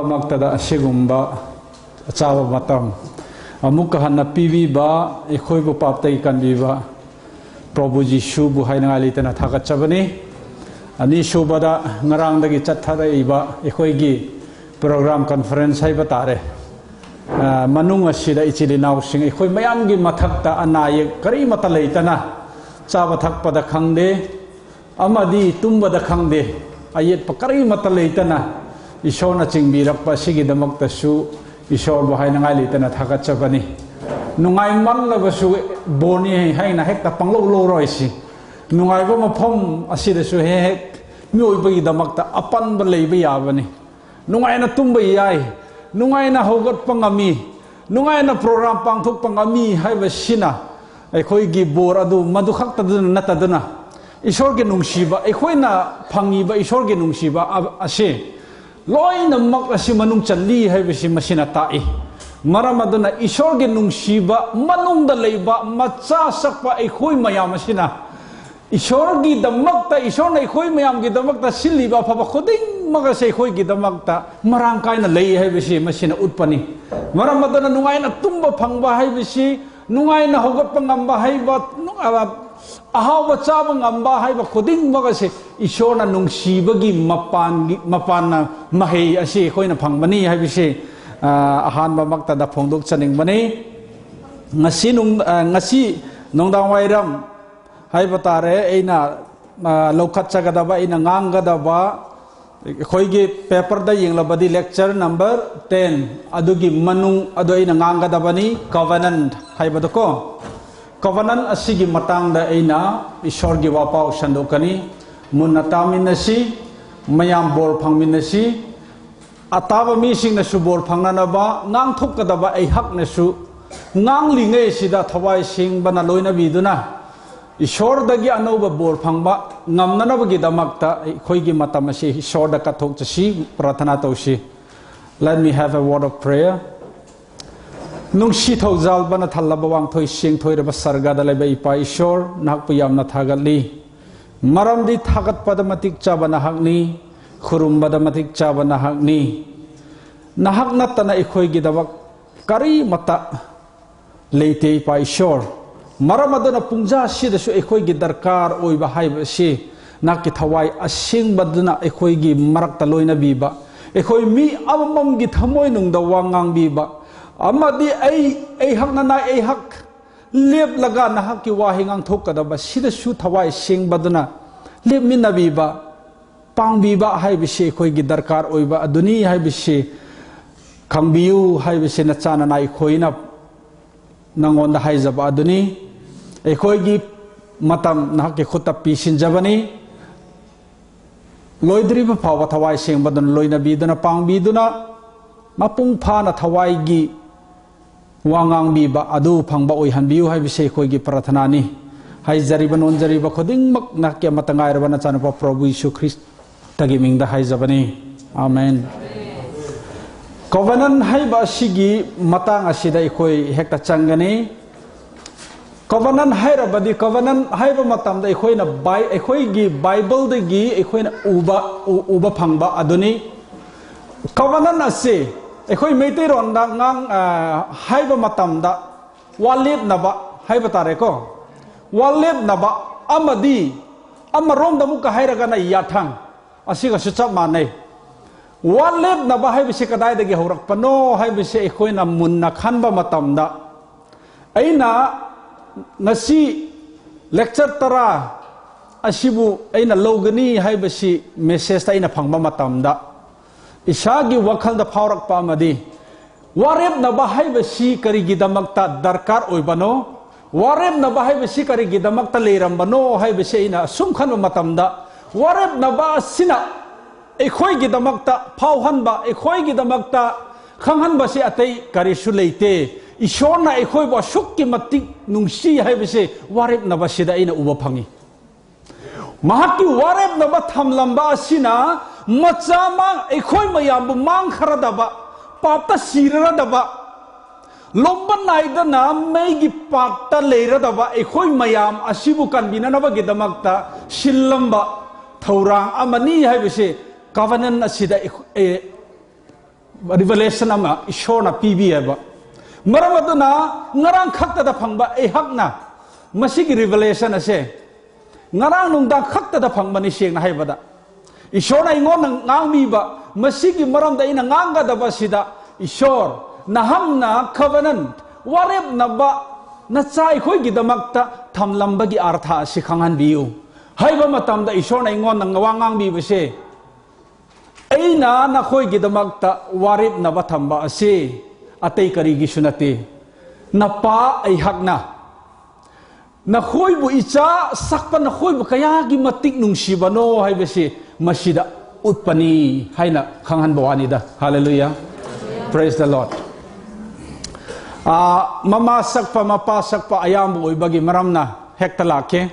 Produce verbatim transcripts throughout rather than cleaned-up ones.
ꯃꯛꯇꯗ ꯑꯁꯤꯒꯨꯝꯕ ꯑꯆꯥꯕ ꯃꯇꯝ ꯑꯃꯨꯛꯀ ꯍꯟꯅ ꯄꯤꯕꯤꯕ, ꯑꯩꯈꯣꯏꯕꯨ ꯄꯥꯞꯇꯒꯤ ꯀꯟꯕꯤꯕ ꯄ꯭ꯔꯚꯨ ꯖꯤꯁꯨꯕꯨ ꯍꯥꯏꯅꯉꯥꯏ ꯂꯩꯇꯅ ꯊꯥꯒꯠꯆꯕꯅꯤ꯫ ꯑꯅꯤꯁꯨꯕꯗ, ꯉꯔꯥꯡꯗꯒꯤ ꯆꯠꯊꯔꯛꯏꯕ ꯑꯩꯈꯣꯏꯒꯤ ꯄ꯭ꯔꯣꯒ꯭ꯔꯥꯝ, ꯀꯟꯐꯔꯦꯟꯁ ꯍꯥꯏꯕ ꯇꯥꯔꯦ, ꯑ, ꯃꯅꯨꯡ ꯑꯁꯤꯗ ꯏꯆꯤꯜ ꯏꯅꯥꯎꯁꯤꯡ, ꯑꯩꯈꯣꯏ ꯃꯌꯥꯝꯒꯤ ꯃꯊꯛꯇ ꯑꯅꯥ ꯑꯌꯦꯛ ꯀꯔꯤꯃꯠꯇ ꯂꯩꯇꯅ, ꯆꯥꯕ ꯊꯛꯄꯗ ꯈꯪꯗꯦ, ꯑꯃꯗꯤ ꯇꯨꯝꯕꯗ ꯈꯪꯗꯦ, ꯑꯌꯦꯠꯄ ꯀꯔꯤꯃꯠꯇ ꯂꯩꯇꯅ ꯏꯁꯣꯔꯅ ꯆꯤꯡꯕꯤꯔꯛꯄ ꯑꯁꯤꯒꯤꯗꯃꯛꯇꯁꯨ ꯏꯁꯣꯔꯕꯨ ꯍꯥꯏꯅꯉꯥꯏ ꯂꯩꯇꯅ ꯊꯥꯒꯠꯆꯕꯅꯤ꯫ ꯅꯨꯡꯉꯥꯏꯃꯜꯂꯕꯁꯨ ꯕꯣꯔꯅꯤ ꯍꯥꯏꯅ ꯍꯦꯛꯇ ꯄꯪꯂꯧ ꯂꯧꯔꯣꯏꯁꯤ꯫ ꯅꯨꯡꯉꯥꯏꯕ ꯃꯐꯝ ꯑꯁꯤꯗꯁꯨ ꯍꯦꯛ ꯍꯦꯛ ꯃꯤꯑꯣꯏꯕꯒꯤꯗꯃꯛꯇ ꯑꯄꯟꯕ ꯂꯩꯕ ꯌꯥꯕꯅꯤ꯫ ꯅꯨꯡꯉꯥꯏꯅ ꯇꯨꯝꯕ ꯌꯥꯏ, ꯅꯨꯡꯉꯥꯏꯅ ꯍꯧꯒꯠꯄ ꯉꯝꯃꯤ, ꯅꯨꯡꯉꯥꯏꯅ ꯄ꯭ꯔꯣꯒ꯭ꯔꯥꯝ ꯄꯥꯡꯊꯣꯛꯄ ꯉꯝꯃꯤ ꯍꯥꯏꯕꯁꯤꯅ ꯑꯩꯈꯣꯏꯒꯤ ꯕꯣꯔ ꯑꯗꯨ ꯃꯗꯨ ꯈꯛꯇꯗꯨꯅ ꯅꯠꯇꯗꯨꯅ, ꯏꯁꯣꯔꯒꯤ ꯅꯨꯡꯁꯤꯕ, ꯑꯩꯈꯣꯏꯅ ꯐꯪꯉꯤꯕ ꯏꯁꯣꯔꯒꯤ ꯅꯨꯡꯁꯤꯕ ꯑ-, ꯑꯁꯤ ꯂꯣꯏꯅꯃꯛ ꯑꯁꯤ ꯃꯅꯨꯡ ꯆꯜꯂꯤ ꯍꯥꯏꯕꯁꯤ ꯃꯁꯤꯅ ꯇꯥꯛꯏ꯫ ꯃꯔꯝ ꯑꯗꯨꯅ ꯏꯁꯣꯔꯒꯤ ꯅꯨꯡꯁꯤꯕ ꯃꯅꯨꯡꯗ ꯂꯩꯕ ꯃꯆꯥ ꯆꯛꯄ ꯑꯩꯈꯣꯏ ꯃꯌꯥꯝ ꯑꯁꯤꯅ ꯏꯁꯣꯔꯒꯤꯗꯃꯛꯇ, ꯏꯁꯣꯔꯅ ꯑꯩꯈꯣꯏ ꯃꯌꯥꯝꯒꯤꯗꯃꯛꯇ ꯁꯤꯜꯂꯤꯕ ꯑꯐꯕ ꯈꯨꯗꯤꯡꯃꯛ ꯑꯁꯤ ꯑꯩꯈꯣꯏꯒꯤꯗꯃꯛꯇ ꯃꯔꯥꯡ ꯀꯥꯏꯅ ꯂꯩ ꯍꯥꯏꯕꯁꯤ ꯃꯁꯤꯅ ꯎꯠꯄꯅꯤ꯫ ꯃꯔꯝ ꯑꯗꯨꯅ ꯅꯨꯡꯉꯥꯏꯅ ꯇꯨꯝꯕ ꯐꯪꯕ ꯍꯥꯏꯕꯁꯤ, ꯅꯨꯡꯉꯥꯏꯅ ꯍꯧꯒꯠꯄ ꯉꯝꯕ ꯍꯥꯏꯕ, ꯑꯍꯥꯎꯕ ꯆꯥꯕ ꯉꯝꯕ ꯍꯥꯏꯕ ꯈꯨꯗꯤꯡꯃꯛ ꯑꯁꯤ ꯏꯁꯣꯔꯅ ꯅꯨꯡꯁꯤꯕꯒꯤ ꯃꯄꯥꯟꯒꯤ, ꯃꯄꯥꯟꯅ ꯃꯍꯩ ꯑꯁꯤ ꯑꯩꯈꯣꯏꯅ ꯐꯪꯕꯅꯤ ꯍꯥꯏꯕꯁꯤ, ꯑ, ꯑꯍꯥꯟꯕꯃꯛꯇꯗ ꯐꯣꯡꯗꯣꯛꯆꯅꯤꯡꯕꯅꯤ꯫ ꯉꯁꯤ ꯅꯨꯡ-, ꯑ, ꯉꯁꯤ ꯅꯨꯡꯗꯥꯡ ꯋꯥꯏꯔꯝ ꯍꯥꯏꯕ ꯇꯥꯔꯦ, ꯑꯩꯅ, ꯑ, ꯂꯧꯈꯠꯆꯒꯗꯕ, ꯑꯩꯅ ꯉꯥꯡꯒꯗꯕ, ꯑꯩꯈꯣꯏꯒꯤ ꯄꯦꯄꯔꯗ ꯌꯦꯡꯂꯕꯗꯤ lecture number ten ꯑꯗꯨꯒꯤ ꯃꯅꯨꯡ ꯑꯗꯨ ꯑꯩꯅ ꯉꯥꯡꯒꯗꯕꯅꯤ, covenant ꯍꯥꯏꯕꯗꯨꯀꯣ꯫ Covenant ꯑꯁꯤꯒꯤ ꯃꯇꯥꯡꯗ ꯑꯩꯅ ꯏꯁꯣꯔꯒꯤ ꯋꯥꯄꯥꯎ ꯁꯟꯗꯣꯛꯀꯅꯤ꯫ ꯃꯨꯟꯅ ꯇꯥꯃꯤꯟꯅꯁꯤ, ꯃꯌꯥꯝ ꯕꯣꯔ ꯐꯪꯃꯤꯟꯅꯁꯤ꯫ ꯑꯇꯥꯕ ꯃꯤꯁꯤꯡꯅꯁꯨ ꯕꯣꯔ ꯐꯪꯅꯅꯕ ꯉꯥꯡꯊꯣꯛꯀꯗꯕ ꯑꯩꯍꯥꯛꯅꯁꯨ ꯉꯥꯡꯂꯤꯉꯩ ꯑꯁꯤꯗ ꯊꯋꯥꯏ ꯁꯦꯡꯕꯅ ꯂꯣꯏꯅꯕꯤꯗꯨꯅ ꯏꯁꯣꯔꯗꯒꯤ ꯑꯅꯧꯕ ꯕꯣꯔ ꯐꯪꯕ ꯉꯝꯅꯅꯕꯒꯤꯗꯃꯛꯇ ꯑꯩꯈꯣꯏꯒꯤ ꯃꯇꯝ ꯑꯁꯤ ꯏꯁꯣꯔꯗ ꯀꯠꯊꯣꯛꯆꯁꯤ, ꯄ꯭ꯔꯥꯊꯅꯥ ꯇꯧꯁꯤ꯫ Let me have a word of prayer. ꯅꯨꯡꯁꯤ ꯊꯧꯖꯥꯜꯕꯅ ꯊꯜꯂꯕ ꯋꯥꯡꯊꯣꯏ ꯁꯦꯡꯊꯣꯏꯔꯕ ꯁꯔꯒꯥꯗ ꯂꯩꯕ ꯏꯄꯥ ꯏꯁꯣꯔ, ꯅꯍꯥꯛꯄꯨ ꯌꯥꯝꯅ ꯊꯥꯒꯠꯂꯤ꯫ ꯃꯔꯝꯗꯤ ꯊꯥꯒꯠꯄꯗ ꯃꯇꯤꯛ ꯆꯥꯕ ꯅꯍꯥꯛꯅꯤ, ꯈꯨꯔꯨꯝꯕꯗ ꯃꯇꯤꯛ ꯆꯥꯕ ꯅꯍꯥꯛꯅꯤ꯫ ꯅꯍꯥꯛ ꯅꯠꯇꯅ ꯑꯩꯈꯣꯏꯒꯤꯗꯃꯛ ꯀꯔꯤꯃꯠꯇ ꯂꯩꯇꯦ, ꯏꯄꯥ ꯏꯁꯣꯔ꯫ ꯃꯔꯝ ꯑꯗꯨꯅ ꯄꯨꯡꯖꯥꯁꯤꯗꯁꯨ ꯑꯩꯈꯣꯏꯒꯤ ꯗꯔꯀꯥꯔ ꯑꯣꯏꯕ ꯍꯥꯏꯕꯁꯤ ꯅꯍꯥꯛꯀꯤ ꯊꯋꯥꯏ ꯑꯁꯦꯡꯕꯗꯨꯅ ꯑꯩꯈꯣꯏꯒꯤ ꯃꯔꯛꯇ ꯂꯣꯏꯅꯕꯤꯕ, ꯑꯩꯈꯣꯏ ꯃꯤ ꯑꯃꯃꯝꯒꯤ ꯊꯃꯣꯏꯅꯨꯡꯗ ꯋꯥ ꯉꯥꯡꯕꯤꯕ, ꯑꯃꯗꯤ ꯑꯩ, ꯑꯩꯍꯥꯛꯅ ꯅꯥꯏ, ꯑꯩꯍꯥꯛ ꯂꯦꯞꯂꯒ ꯅꯍꯥꯛꯀꯤ ꯋꯥꯍꯩ ꯉꯥꯡꯊꯣꯛꯀꯗꯕ ꯁꯤꯗꯁꯨ ꯊꯋꯥꯏ ꯁꯦꯡꯕꯗꯨꯅ ꯂꯦꯞꯃꯤꯟꯅꯕꯤꯕ, ꯄꯥꯡꯕꯤꯕ ꯍꯥꯏꯕꯁꯤ ꯑꯩꯈꯣꯏꯒꯤ ꯗꯔꯀꯥꯔ ꯑꯣꯏꯕ ꯑꯗꯨꯅꯤ ꯍꯥꯏꯕꯁꯤ ꯈꯪꯕꯤꯌꯨ ꯍꯥꯏꯕꯁꯤ ꯅꯆꯥꯅꯅꯥ ꯑꯩꯈꯣꯏꯅ ꯅꯪꯉꯣꯟꯗ ꯍꯥꯏꯖꯕ ꯑꯗꯨꯅꯤ꯫ ꯑꯩꯈꯣꯏꯒꯤ ꯃꯇꯝ ꯅꯍꯥꯛꯀꯤ ꯈꯨꯠꯇ ꯄꯤꯁꯤꯟꯖꯕꯅꯤ꯫ ꯂꯣꯏꯗ꯭ꯔꯤꯕ ꯐꯥꯎꯕ ꯊꯋꯥꯏ ꯁꯦꯡꯕꯗꯨꯅ ꯂꯣꯏꯅꯕꯤꯗꯨꯅ, ꯄꯥꯡꯕꯤꯗꯨꯅ, ꯃꯄꯨꯡ ꯐꯥꯅ ꯊꯋꯥꯏꯒꯤ ꯋꯥ ꯉꯥꯡꯕꯤꯕ ꯑꯗꯨ ꯐꯪꯕ ꯑꯣꯏꯍꯟꯕꯤꯌꯨ ꯍꯥꯏꯕꯁꯤ ꯑꯩꯈꯣꯏꯒꯤ ꯄ꯭ꯔꯥꯊꯅꯥꯅꯤ꯫ ꯍꯥꯏꯖꯔꯤꯕ ꯅꯣꯟꯖꯔꯤꯕ ꯈꯨꯗꯤꯡꯃꯛ ꯅꯍꯥꯛꯀꯤ ꯑꯃꯠꯇ ꯉꯥꯏꯔꯕ ꯅꯆꯥꯅꯨꯄꯥ ꯄ꯭ꯔꯚꯨ ꯌꯤꯁꯨ ꯈ꯭ꯔꯤꯁꯇꯒꯤ ꯃꯤꯡꯗ ꯍꯥꯏꯖꯕꯅꯤ꯫ ꯑꯥꯃꯦꯟ꯫ Covenant ꯍꯥꯏꯕ ꯑꯁꯤꯒꯤ ꯃꯇꯥꯡ ꯑꯁꯤꯗ ꯑꯩꯈꯣꯏ ꯍꯦꯛꯇ ꯆꯪꯒꯅꯤ꯫ Covenant ꯍꯥꯏꯔꯕꯗꯤ, covenant ꯍꯥꯏꯕ ꯃꯇꯝꯗ ꯑꯩꯈꯣꯏꯅ ꯕꯥꯏ-, ꯑꯩꯈꯣꯏꯒꯤ ꯕꯥꯏꯕꯜꯗꯒꯤ ꯑꯩꯈꯣꯏꯅ ꯎꯕ, ꯎ-, ꯎꯕ ꯐꯪꯕ ꯑꯗꯨꯅꯤ꯫ Covenant ꯑꯁꯤ ꯑꯩꯈꯣꯏ ꯃꯩꯇꯩꯔꯣꯟꯗ ꯉꯥꯡ-, ꯑ, ꯍꯥꯏꯕ ꯃꯇꯝꯗ ꯋꯥꯂꯦꯞꯅꯕ ꯍꯥꯏꯕ ꯇꯥꯔꯦꯀꯣ꯫ ꯋꯥꯂꯦꯞꯅꯕ ꯑꯃꯗꯤ ꯑꯃꯔꯣꯝꯗ ꯑꯃꯨꯛꯀ ꯍꯥꯏꯔꯒꯅ ꯌꯥꯊꯪ꯫ ꯑꯁꯤꯒꯁꯨ ꯆꯞ ꯃꯥꯟꯅꯩ꯫ ꯋꯥ ꯂꯦꯞꯅꯕ ꯍꯥꯏꯕꯁꯤ ꯀꯗꯥꯏꯗꯒꯤ ꯍꯧꯔꯛꯄꯅꯣ ꯍꯥꯏꯕꯁꯤ ꯑꯩꯈꯣꯏꯅ ꯃꯨꯟꯅ ꯈꯟꯕ ꯃꯇꯝꯗ, ꯑꯩꯅ ꯉꯁꯤ lecture ꯇꯔꯥ ꯑꯁꯤꯕꯨ ꯑꯩꯅ ꯂꯧꯒꯅꯤ ꯍꯥꯏꯕꯁꯤ message ꯇ ꯑꯩꯅ ꯐꯪꯕ ꯃꯇꯝꯗ, ꯏꯁꯥꯒꯤ ꯋꯥꯈꯜꯗ ꯐꯥꯎꯔꯛꯄ ꯑꯃꯗꯤ, ꯋꯥꯔꯦꯞꯅꯕ ꯍꯥꯏꯕꯁꯤ ꯀꯔꯤꯒꯤꯗꯃꯛꯇ ꯗꯔꯀꯥꯔ ꯑꯣꯏꯕꯅꯣ? ꯋꯥꯔꯦꯞꯅꯕ ꯍꯥꯏꯕꯁꯤ ꯀꯔꯤꯒꯤꯗꯃꯛꯇ ꯂꯩꯔꯝꯕꯅꯣ ꯍꯥꯏꯕꯁꯤ ꯑꯩꯅ ꯑꯁꯨꯝ ꯈꯟꯕ ꯃꯇꯝꯗ, ꯋꯥꯔꯦꯞꯅꯕ ꯑꯁꯤꯅ ꯑꯩꯈꯣꯏꯒꯤꯗꯃꯛꯇ ꯐꯥꯎꯍꯟꯕ, ꯑꯩꯈꯣꯏꯒꯤꯗꯃꯛꯇ ꯈꯪꯍꯟꯕꯁꯤ ꯑꯇꯩ ꯀꯔꯤꯁꯨ ꯂꯩꯇꯦ꯫ ꯏꯁꯣꯔꯅ ꯑꯩꯈꯣꯏꯕꯨ ꯑꯁꯨꯛꯀꯤ ꯃꯇꯤꯛ ꯅꯨꯡꯁꯤ ꯍꯥꯏꯕꯁꯤ ꯋꯥꯔꯦꯞꯅꯕꯁꯤꯗ ꯑꯩꯅ ꯎꯕ ꯐꯪꯏ꯫ ꯃꯍꯥꯛꯀꯤ ꯋꯥꯔꯦꯞꯅꯕ ꯊꯝꯂꯝꯕ ꯑꯁꯤꯅ ꯃꯆꯥ ꯃꯥꯡ-, ꯑꯩꯈꯣꯏ ꯃꯌꯥꯝꯕꯨ ꯃꯥꯡꯈ꯭ꯔꯗꯕ, ꯄꯥꯞꯇ ꯁꯤꯔꯔꯗꯕ, ꯂꯣꯝꯕ ꯅꯥꯏꯗꯅ ꯃꯩꯒꯤ ꯄꯥꯠꯇ ꯂꯩꯔꯗꯕ ꯑꯩꯈꯣꯏ ꯃꯌꯥꯝ ꯑꯁꯤꯕꯨ ꯀꯟꯕꯤꯅꯅꯕꯒꯤꯗꯃꯛꯇ ꯁꯤꯜꯂꯝꯕ ꯊꯧꯔꯥꯡ ꯑꯃꯅꯤ ꯍꯥꯏꯕꯁꯤ covenant ꯑꯁꯤꯗ ꯑꯩꯈꯣ-, ꯑꯦ, revelation ꯑꯃ ꯏꯁꯣꯔꯅ ꯄꯤꯕꯤꯑꯕ꯫ ꯃꯔꯝ ꯑꯗꯨꯅ ꯉꯔꯥꯡ ꯈꯛꯇꯗ ꯐꯪꯕ ꯑꯩꯍꯥꯛꯅ ꯃꯁꯤꯒꯤ revelation ꯑꯁꯦ ꯉꯔꯥꯡ ꯅꯨꯡꯗꯥꯡ ꯈꯛꯇꯗ ꯐꯪꯕꯅꯤ꯫ ꯁꯦꯡꯅ ꯍꯥꯏꯕꯗ, ꯏꯁꯣꯔꯅ ꯑꯩꯉꯣꯟꯗ ꯉꯥꯡꯕꯤꯕ ꯃꯁꯤꯒꯤ ꯃꯔꯝꯗ ꯑꯩꯅ ꯉꯥꯡꯒꯗꯕ ꯑꯁꯤꯗ, ꯏꯁꯣꯔ, ꯅꯍꯥꯛꯅ covenant, ꯋꯥꯔꯦꯞꯅꯕ ꯅꯆꯥ ꯑꯩꯈꯣꯏꯒꯤꯗꯃꯛꯇ ꯊꯝꯂꯝꯕꯒꯤ ꯑꯔꯊ ꯑꯁꯤ ꯈꯪꯍꯟꯕꯤꯌꯨ ꯍꯥꯏꯕ ꯃꯇꯝꯗ, ꯏꯁꯣꯔꯅ ꯑꯩꯉꯣꯟꯗ ꯋꯥ ꯉꯥꯡꯕꯤꯕꯁꯦ, ꯑꯩꯅ ꯅꯈꯣꯏꯒꯤꯗꯃꯛꯇ ꯋꯥꯔꯦꯞꯅꯕ ꯊꯝꯕ ꯑꯁꯤ ꯑꯇꯩ ꯀꯔꯤꯒꯤꯁꯨ ꯅꯠꯇꯦ, ꯅꯄꯥ ꯑꯩꯍꯥꯛꯅ ꯅꯈꯣꯏꯕꯨ, ꯏꯆꯥ ꯁꯛꯄ ꯅꯈꯣꯏꯕꯨ ꯀꯌꯥꯒꯤ ꯃꯇꯤꯛ ꯅꯨꯡꯁꯤꯕꯅꯣ ꯍꯥꯏꯕꯁꯤ ꯃꯁꯤꯗ ꯎꯠꯄꯅꯤ ꯍꯥꯏꯅ ꯈꯪꯍꯟꯕ ꯋꯥꯅꯤꯗ꯫ Hallelujah, praise the Lord꯫ ꯑꯥ, ꯃꯃꯥ ꯁꯛꯄ, ꯃꯄꯥ ꯁꯛꯄ ꯑꯌꯥꯝꯕ ꯑꯣꯏꯕꯒꯤ ꯃꯔꯝꯅ ꯍꯦꯛꯇ ꯂꯥꯛꯀꯦ꯫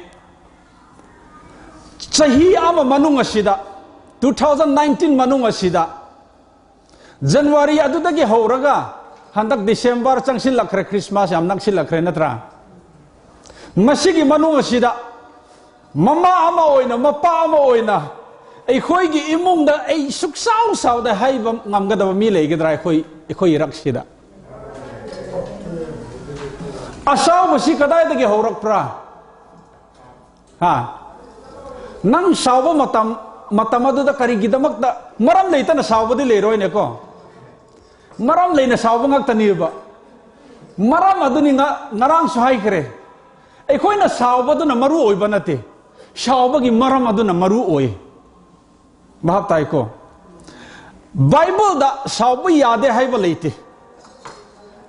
ꯆꯍꯤ ꯑꯃ ꯃꯅꯨꯡ ꯑꯁꯤꯗ, two thousand nineteen ꯃꯅꯨꯡ ꯑꯁꯤꯗ, ꯖꯅꯋꯥꯔꯤ ꯑꯗꯨꯗꯒꯤ ꯍꯧꯔꯒ ꯍꯟꯗꯛ ꯗꯤꯁꯦꯝꯕꯔ ꯆꯪꯁꯤꯜꯂꯛꯈ꯭ꯔꯦ, ꯈ꯭ꯔꯤꯁꯃꯥꯁ ꯌꯥꯝ ꯅꯛꯁꯤꯜꯂꯛꯈ꯭ꯔꯦ, ꯅꯠꯇ꯭ꯔꯥ? ꯃꯁꯤꯒꯤ ꯃꯅꯨꯡ ꯑꯁꯤꯗ ꯃꯃꯥ ꯑꯃ ꯑꯣꯏꯅ, ꯃꯄꯥ ꯑꯃ ꯑꯣꯏꯅ, ꯑꯩꯈꯣꯏꯒꯤ ꯏꯃꯨꯡꯗ ꯑꯩ ꯁꯨꯛꯁꯥꯎ ꯁꯥꯎꯗꯦ ꯍꯥꯏꯕ ꯉꯝꯒꯗꯕ ꯃꯤ ꯂꯩꯒꯗ꯭ꯔꯥ? ꯑꯩꯈꯣꯏ, ꯑꯩꯈꯣꯏ ꯏꯔꯛꯁꯤꯗ ꯑꯁꯥꯎꯕꯁꯤ ꯀꯗꯥꯏꯗꯒꯤ ꯍꯧꯔꯛꯄ꯭ꯔꯥ? ꯍꯥ? ꯅꯪ ꯁꯥꯎꯕ ꯃꯇꯝ, ꯃꯇꯝ ꯑꯗꯨꯗ ꯀꯔꯤꯒꯤꯗꯃꯛꯇ? ꯃꯔꯝ ꯂꯩꯇꯅ ꯁꯥꯎꯕꯗꯤ ꯂꯩꯔꯣꯏꯅꯦꯀꯣ꯫ ꯃꯔꯝ ꯂꯩꯅ ꯁꯥꯎꯕ ꯉꯥꯛꯇꯅꯦꯕ꯫ ꯃꯔꯝ ꯑꯗꯨꯅꯤ ꯉ-, ꯉꯔꯥꯡꯁꯨ ꯍꯥꯏꯈ꯭ꯔꯦ, ꯑꯩꯈꯣꯏꯅ ꯁꯥꯎꯕꯗꯨꯅ ꯃꯔꯨ ꯑꯣꯏꯕ ꯅꯠꯇꯦ, ꯁꯥꯎꯕꯒꯤ ꯃꯔꯝ ꯑꯗꯨꯅ ꯃꯔꯨ ꯑꯣꯏ꯫ ꯚꯥꯞ ꯇꯥꯏꯀꯣ? ꯕꯥꯏꯕꯜꯗ ꯁꯥꯎꯕ ꯌꯥꯗꯦ ꯍꯥꯏꯕ ꯂꯩꯇꯦ,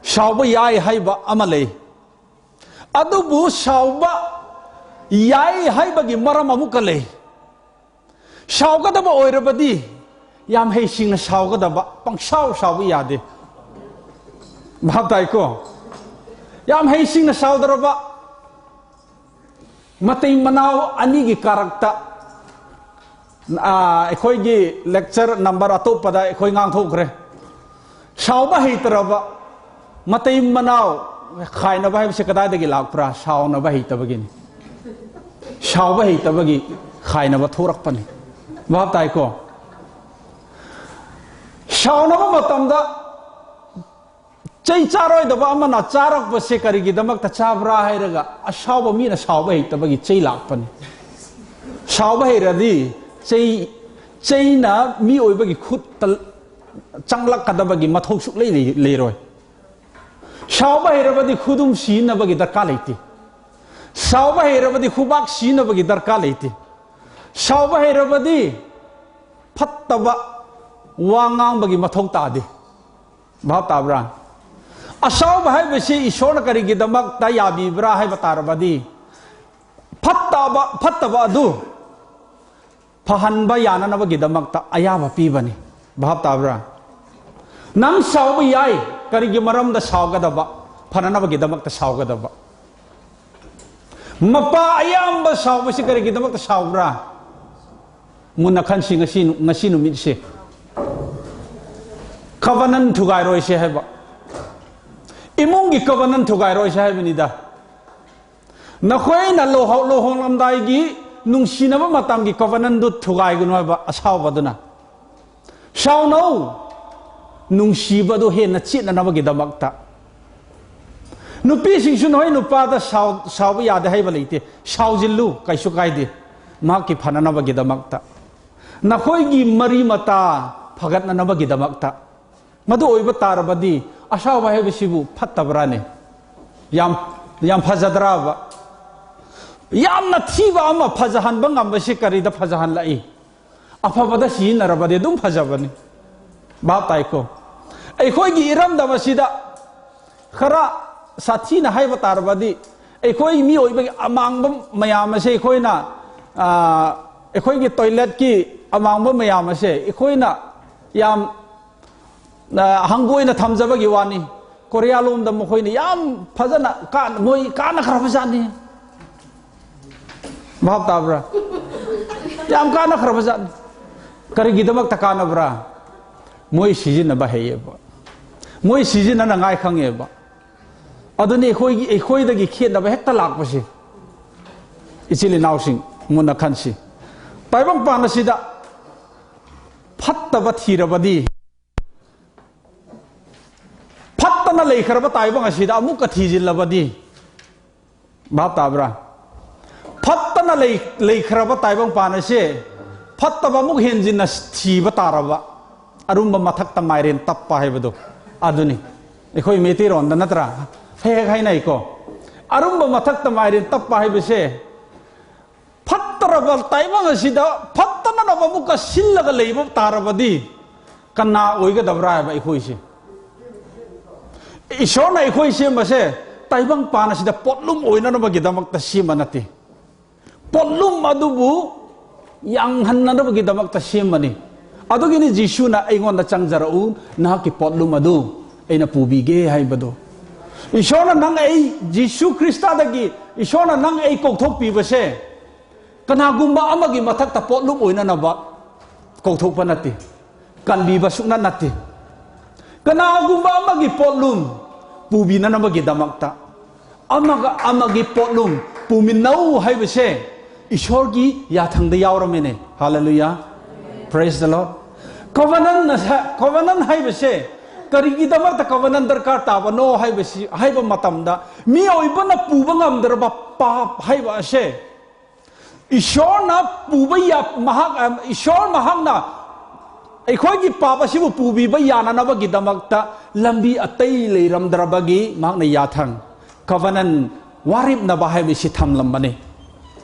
ꯁꯥꯎꯕ ꯌꯥꯏ ꯍꯥꯏꯕ ꯑꯃ ꯂꯩ꯫ ꯑꯗꯨꯕꯨ ꯁꯥꯎꯕ ꯌꯥꯏ ꯍꯥꯏꯕꯒꯤ ꯃꯔꯝ ꯑꯃꯨꯛꯀ ꯂꯩ꯫ ꯁꯥꯎꯒꯗꯕ ꯑꯣꯏꯔꯕꯗꯤ ꯌꯥꯝ ꯍꯩꯁꯤꯡꯅ ꯁꯥꯎꯒꯗꯕ, ꯄꯪꯁꯥꯎ ꯁꯥꯎꯕ ꯌꯥꯗꯦ꯫ ꯚꯥꯞ ꯇꯥꯏꯀꯣ? ꯌꯥꯝ ꯍꯩꯁꯤꯡꯅ ꯁꯥꯎꯗ꯭ꯔꯕ, ꯃꯇꯩ ꯃꯅꯥꯎ ꯑꯅꯤꯒꯤ ꯀꯥꯔꯛꯇ, ꯑꯥ, ꯑꯩꯈꯣꯏꯒꯤ lecture number ꯑꯇꯣꯞꯄꯗ ꯑꯩꯈꯣꯏ ꯉꯥꯡꯊꯣꯛꯈ꯭ꯔꯦ꯫ ꯁꯥꯎꯕ ꯍꯩꯇ꯭ꯔꯕ ꯃꯇꯩ ꯃꯅꯥꯎ ꯈꯥꯏꯅꯕ ꯍꯥꯏꯕꯁꯤ ꯀꯗꯥꯏꯗꯒꯤ ꯂꯥꯛꯄ꯭ꯔꯥ? ꯁꯥꯎꯅꯕ ꯍꯩꯇꯕꯒꯤꯅꯤ꯫ ꯁꯥꯎꯕ ꯍꯩꯇꯕꯒꯤ ꯈꯥꯏꯅꯕ ꯊꯣꯔꯛꯄꯅꯤ꯫ ꯚꯥꯞ ꯇꯥꯏꯀꯣ? ꯁꯥꯎꯅꯕ ꯃꯇꯝꯗ ꯆꯩ ꯆꯥꯔꯣꯏꯗꯕ ꯑꯃꯅ ꯆꯥꯔꯛꯄꯁꯦ ꯀꯔꯤꯒꯤꯗꯃꯛꯇ ꯆꯥꯕ꯭ꯔꯥ ꯍꯥꯏꯔꯒ, ꯑꯁꯥꯎꯕ ꯃꯤꯅ ꯁꯥꯎꯕ ꯍꯩꯇꯕꯒꯤ ꯆꯩ ꯂꯥꯛꯄꯅꯤ꯫ ꯁꯥꯎꯕ ꯍꯩꯔꯗꯤ ꯆꯩ, ꯆꯩꯅ ꯃꯤꯑꯣꯏꯕꯒꯤ ꯈꯨꯠꯇ ꯆꯪꯂꯛꯀꯗꯕꯒꯤ ꯃꯊꯧ ꯁꯨꯛꯂꯩ ꯂꯩ-, ꯂꯩꯔꯣꯏ꯫ ꯁꯥꯎꯕ ꯍꯩꯔꯕꯗꯤ ꯈꯨꯗꯨꯝ ꯁꯤꯖꯤꯟꯅꯕꯒꯤ ꯗꯔꯀꯥꯔ ꯂꯩꯇꯦ꯫ ꯁꯥꯎꯕ ꯍꯩꯔꯕꯗꯤ ꯈꯨꯕꯥꯛ ꯁꯤꯖꯤꯟꯅꯕꯒꯤ ꯗꯔꯀꯥꯔ ꯂꯩꯇꯦ꯫ ꯁꯥꯎꯕ ꯍꯩꯔꯕꯗꯤ ꯐꯠꯇꯕ ꯋꯥ ꯉꯥꯡꯕꯒꯤ ꯃꯊꯧ ꯇꯥꯗꯦ꯫ ꯚꯥꯞ ꯇꯥꯕ꯭ꯔꯥ? ꯑꯁꯥꯎꯕ ꯍꯥꯏꯕꯁꯤ ꯏꯁꯣꯔꯅ ꯀꯔꯤꯒꯤꯗꯃꯛꯇ ꯌꯥꯕꯤꯕ꯭ꯔꯥ ꯍꯥꯏꯕ ꯇꯥꯔꯕꯗꯤ, ꯐꯠꯇꯕ, ꯐꯠꯇꯕ ꯑꯗꯨ ꯐꯍꯟꯕ ꯌꯥꯅꯅꯕꯒꯤꯗꯃꯛꯇ ꯑꯌꯥꯕ ꯄꯤꯕꯅꯤ꯫ ꯚꯥꯞ ꯇꯥꯕ꯭ꯔꯥ? ꯅꯪ ꯁꯥꯎꯕ ꯌꯥꯏ, ꯀꯔꯤꯒꯤ ꯃꯔꯝꯗ ꯁꯥꯎꯒꯗꯕ? ꯐꯅꯅꯕꯒꯤꯗꯃꯛꯇ ꯁꯥꯎꯒꯗꯕ꯫ ꯃꯄꯥ ꯑꯌꯥꯝꯕ ꯁꯥꯎꯕꯁꯤ ꯀꯔꯤꯒꯤꯗꯃꯛꯇ ꯁꯥꯎꯕ꯭ꯔꯥ? ꯃꯨꯟꯅ ꯈꯟꯁꯤ꯫ ꯉꯁꯤ, ꯉꯁꯤ ꯅꯨꯃꯤꯠꯁꯦ covenant ꯊꯨꯒꯥꯏꯔꯣꯏꯁꯦ ꯍꯥꯏꯕ, ꯏꯃꯨꯡꯒꯤ covenant ꯊꯨꯒꯥꯏꯔꯣꯏꯁꯦ ꯍꯥꯏꯕꯅꯤꯗ꯫ ꯅꯈꯣꯏꯅ ꯂꯨꯍꯣ-, ꯂꯨꯍꯣꯡꯂꯝꯗꯥꯏꯒꯤ ꯅꯨꯡꯁꯤꯅꯕ ꯃꯇꯝꯒꯤ covenantꯗꯨ ꯊꯨꯒꯥꯏꯒꯅꯨ ꯍꯥꯏꯕ ꯑꯁꯥꯎꯕꯗꯨꯅ꯫ ꯁꯥꯎꯅꯧ, ꯅꯨꯡꯁꯤꯕꯗꯨ ꯍꯦꯟꯅ ꯆꯦꯠꯅꯅꯕꯒꯤꯗꯃꯛꯇ꯫ ꯅꯨꯄꯤꯁꯤꯡꯁꯨ ꯅꯈꯣꯏ ꯅꯨꯄꯥꯗ ꯁꯥꯎ-, ꯁꯥꯎꯕ ꯌꯥꯗꯦ ꯍꯥꯏꯕ ꯂꯩꯇꯦ꯫ ꯁꯥꯎꯖꯤꯜꯂꯨ, ꯀꯩꯁꯨ ꯀꯥꯏꯗꯦ꯫ ꯃꯍꯥꯛꯀꯤ ꯐꯅꯅꯕꯒꯤꯗꯃꯛꯇ, ꯅꯈꯣꯏꯒꯤ ꯃꯔꯤ ꯃꯇꯥ ꯐꯒꯠꯅꯅꯕꯒꯤꯗꯃꯛꯇ꯫ ꯃꯗꯨ ꯑꯣꯏꯕ ꯇꯥꯔꯕꯗꯤ ꯑꯁꯥꯎꯕ ꯍꯥꯏꯕꯁꯤꯕꯨ ꯐꯠꯇꯕ꯭ꯔꯥꯅꯦ? ꯌꯥꯝ, ꯌꯥꯝ ꯐꯖꯗ꯭ꯔꯕ? ꯌꯥꯝꯅ ꯊꯤꯕ ꯑꯃ ꯐꯖꯍꯟꯕ ꯉꯝꯕꯁꯤ ꯀꯔꯤꯗ ꯐꯖꯍꯜꯂꯛꯏ? ꯑꯐꯕꯗ ꯁꯤꯖꯤꯟꯅꯔꯕꯗꯤ ꯑꯗꯨꯝ ꯐꯖꯕꯅꯤ꯫ ꯚꯥꯞ ꯇꯥꯏꯀꯣ? ꯑꯩꯈꯣꯏꯒꯤ ꯏꯔꯝꯗꯝ ꯑꯁꯤꯗ ꯈꯔ ꯁꯥꯊꯤꯅ ꯍꯥꯏꯕ ꯇꯥꯔꯕꯗꯤ, ꯑꯩꯈꯣꯏ ꯃꯤꯑꯣꯏꯕꯒꯤ ꯑꯃꯥꯡꯕ ꯃꯌꯥꯝ ꯑꯁꯦ ꯑꯩꯈꯣꯏꯅ, ꯑ, ꯑꯩꯈꯣꯏꯒꯤ toiletꯀꯤ ꯑꯃꯥꯡꯕ ꯃꯌꯥꯝ ꯑꯁꯦ ꯑꯩꯈꯣꯏꯅ ꯌꯥꯝ, ꯑ, ꯍꯪꯒꯣꯏꯅ ꯊꯝꯖꯕꯒꯤ ꯋꯥꯅꯤ꯫ ꯀꯣꯔꯤꯌꯥ ꯂꯣꯝꯗ ꯃꯈꯣꯏꯅ ꯌꯥꯝ ꯐꯖꯅ ꯀꯥꯟ-, ꯃꯣꯏ ꯀꯥꯟꯅꯈ꯭ꯔꯕꯖꯥꯠꯅꯤ꯫ ꯚꯥꯞ ꯇꯥꯕ꯭ꯔꯥ? ꯌꯥꯝ ꯀꯥꯟꯅꯈ꯭ꯔꯕꯖꯥꯠꯅꯤ꯫ ꯀꯔꯤꯒꯤꯗꯃꯛꯇ ꯀꯥꯟꯅꯕ꯭ꯔꯥ? ꯃꯣꯏ ꯁꯤꯖꯤꯟꯅꯕ ꯍꯩꯌꯦꯕ꯫ ꯃꯣꯏ ꯁꯤꯖꯤꯟꯅꯅꯉꯥꯏ ꯈꯪꯉꯦꯕ꯫ ꯑꯗꯨꯅꯤ ꯑꯩꯈꯣꯏꯒꯤ, ꯑꯩꯈꯣꯏꯗꯒꯤ ꯈꯦꯠꯅꯕ ꯍꯦꯛꯇ ꯂꯥꯛꯄꯁꯦ꯫ ꯏꯆꯤꯜ ꯏꯅꯥꯎꯁꯤꯡ, ꯃꯨꯟꯅ ꯈꯟꯁꯤ꯫ ꯇꯥꯏꯕꯪꯄꯥꯟ ꯑꯁꯤꯗ ꯐꯠꯇꯕ ꯊꯤꯔꯕꯗꯤ, ꯂꯩꯈ꯭ꯔꯕ ꯇꯥꯏꯕꯪ ꯑꯁꯤꯗ ꯑꯃꯨꯛꯀ ꯊꯤꯖꯤꯜꯂꯕꯗꯤ, ꯚꯥꯞ ꯇꯥꯕ꯭ꯔꯥ? ꯐꯠꯇꯅ ꯂꯩ-, ꯂꯩꯈ꯭ꯔꯕ ꯇꯥꯏꯕꯪꯄꯥꯟ ꯑꯁꯦ ꯐꯠꯇꯕ ꯑꯃꯨꯛ ꯍꯦꯟꯖꯤꯟꯅ ꯊꯤꯕ ꯇꯥꯔꯕ, ꯑꯔꯨꯝꯕ ꯃꯊꯛꯇ ꯃꯥꯏꯔꯦꯟ ꯇꯞꯄ ꯍꯥꯏꯕꯗꯣ ꯑꯗꯨꯅꯤ꯫ ꯑꯩꯈꯣꯏ ꯃꯩꯇꯩꯔꯣꯟꯗ ꯅꯠꯇ꯭ꯔꯥ ꯍꯦꯛ ꯍꯦꯛ ꯍꯥꯏꯅꯩꯀꯣ, "ꯑꯔꯨꯝꯕ ꯃꯊꯛꯇ ꯃꯥꯏꯔꯦꯟ ꯇꯞꯄ" ꯍꯥꯏꯕꯁꯦ, ꯐꯠꯇ꯭ꯔꯕ ꯇꯥꯏꯕꯪ ꯑꯁꯤꯗ ꯐꯠꯇꯅꯅꯕ ꯑꯃꯨꯛꯀ ꯁꯤꯜꯂꯒ ꯂꯩꯕ ꯇꯥꯔꯕꯗꯤ, ꯀꯅꯥ ꯑꯣꯏꯒꯗꯕ꯭ꯔꯥ ꯍꯥꯏꯕ ꯑꯩꯈꯣꯏꯁꯦ? ꯏꯁꯣꯔꯅ ꯑꯩꯈꯣꯏ ꯁꯦꯝꯕꯁꯦ ꯇꯥꯏꯕꯪꯄꯥꯟ ꯑꯁꯤꯗ ꯄꯣꯠꯂꯨꯝ ꯑꯣꯏꯅꯅꯕꯒꯤꯗꯃꯛꯇ ꯁꯦꯝꯕ ꯅꯠꯇꯦ꯫ ꯄꯣꯠꯂꯨꯝ ꯑꯗꯨꯕꯨ ꯌꯥꯡꯍꯟꯅꯅꯕꯒꯤꯗꯃꯛꯇ ꯁꯦꯝꯕꯅꯤ꯫ ꯑꯗꯨꯒꯤꯅꯤ ꯖꯤꯁꯨꯅ, "ꯑꯩꯉꯣꯟꯗ ꯆꯪꯖꯔꯛꯎ, ꯅꯍꯥꯛꯀꯤ ꯄꯣꯠꯂꯨꯝ ꯑꯗꯨ ꯑꯩꯅ ꯄꯨꯕꯤꯒꯦ" ꯍꯥꯏꯕꯗꯣ꯫ ꯏꯁꯣꯔꯅ ꯅꯪ ꯑꯩ, ꯖꯤꯁꯨ ꯈ꯭ꯔꯤꯁꯇꯗꯒꯤ ꯏꯁꯣꯔꯅ ꯅꯪ ꯑꯩ ꯀꯧꯊꯣꯛꯄꯤꯕꯁꯦ ꯀꯅꯥꯒꯨꯝꯕ ꯑꯃꯒꯤ ꯃꯊꯛꯇ ꯄꯣꯠꯂꯨꯝ ꯑꯣꯏꯅꯅꯕ ꯀꯧꯊꯣꯛꯄ ꯅꯠꯇꯦ, ꯀꯟꯕꯤꯕ ꯁꯨꯛꯅꯠ ꯅꯠꯇꯦ꯫ ꯀꯅꯥꯒꯨꯝꯕ ꯑꯃꯒꯤ ꯄꯣꯠꯂꯨꯝ ꯄꯨꯕꯤꯅꯅꯕꯒꯤꯗꯃꯛꯇ ꯑꯃꯒ ꯑꯃꯒꯤ ꯄꯣꯠꯂꯨꯝ ꯄꯨꯃꯤꯟꯅꯧ ꯍꯥꯏꯕꯁꯦ ꯏꯁꯣꯔꯒꯤ ꯌꯥꯊꯪꯗ ꯌꯥꯎꯔꯝꯃꯦꯅꯦ꯫ Hallelujah, praise the Lord꯫ Covenant, covenant ꯍꯥꯏꯕꯁꯦ ꯀꯔꯤꯒꯤꯗꯃꯛꯇ covenant ꯗꯔꯀꯥꯔ ꯇꯥꯕꯅꯣ ꯍꯥꯏꯕꯁꯤ, ꯍꯥꯏꯕ ꯃꯇꯝꯗ, ꯃꯤꯑꯣꯏꯕꯅ ꯄꯨꯕ ꯉꯝꯗ꯭ꯔꯕ ꯄꯥꯞ ꯍꯥꯏꯕ ꯑꯁꯦ ꯏꯁꯣꯔꯅ ꯄꯨꯕ ꯌꯥ-, ꯃꯍꯥꯛ, ꯑ, ꯏꯁꯣꯔ ꯃꯍꯥꯛꯅ ꯑꯩꯈꯣꯏꯒꯤ ꯄꯥꯞ ꯑꯁꯤꯕꯨ ꯄꯨꯕꯤꯕ ꯌꯥꯅꯅꯕꯒꯤꯗꯃꯛꯇ ꯂꯝꯕꯤ ꯑꯇꯩ ꯂꯩꯔꯝꯗ꯭ꯔꯕꯒꯤ ꯃꯍꯥꯛꯅ ꯌꯥꯊꯪ, covenant, ꯋꯥꯔꯦꯞꯅꯕ ꯍꯥꯏꯕꯁꯤ ꯊꯝꯂꯝꯕꯅꯤ꯫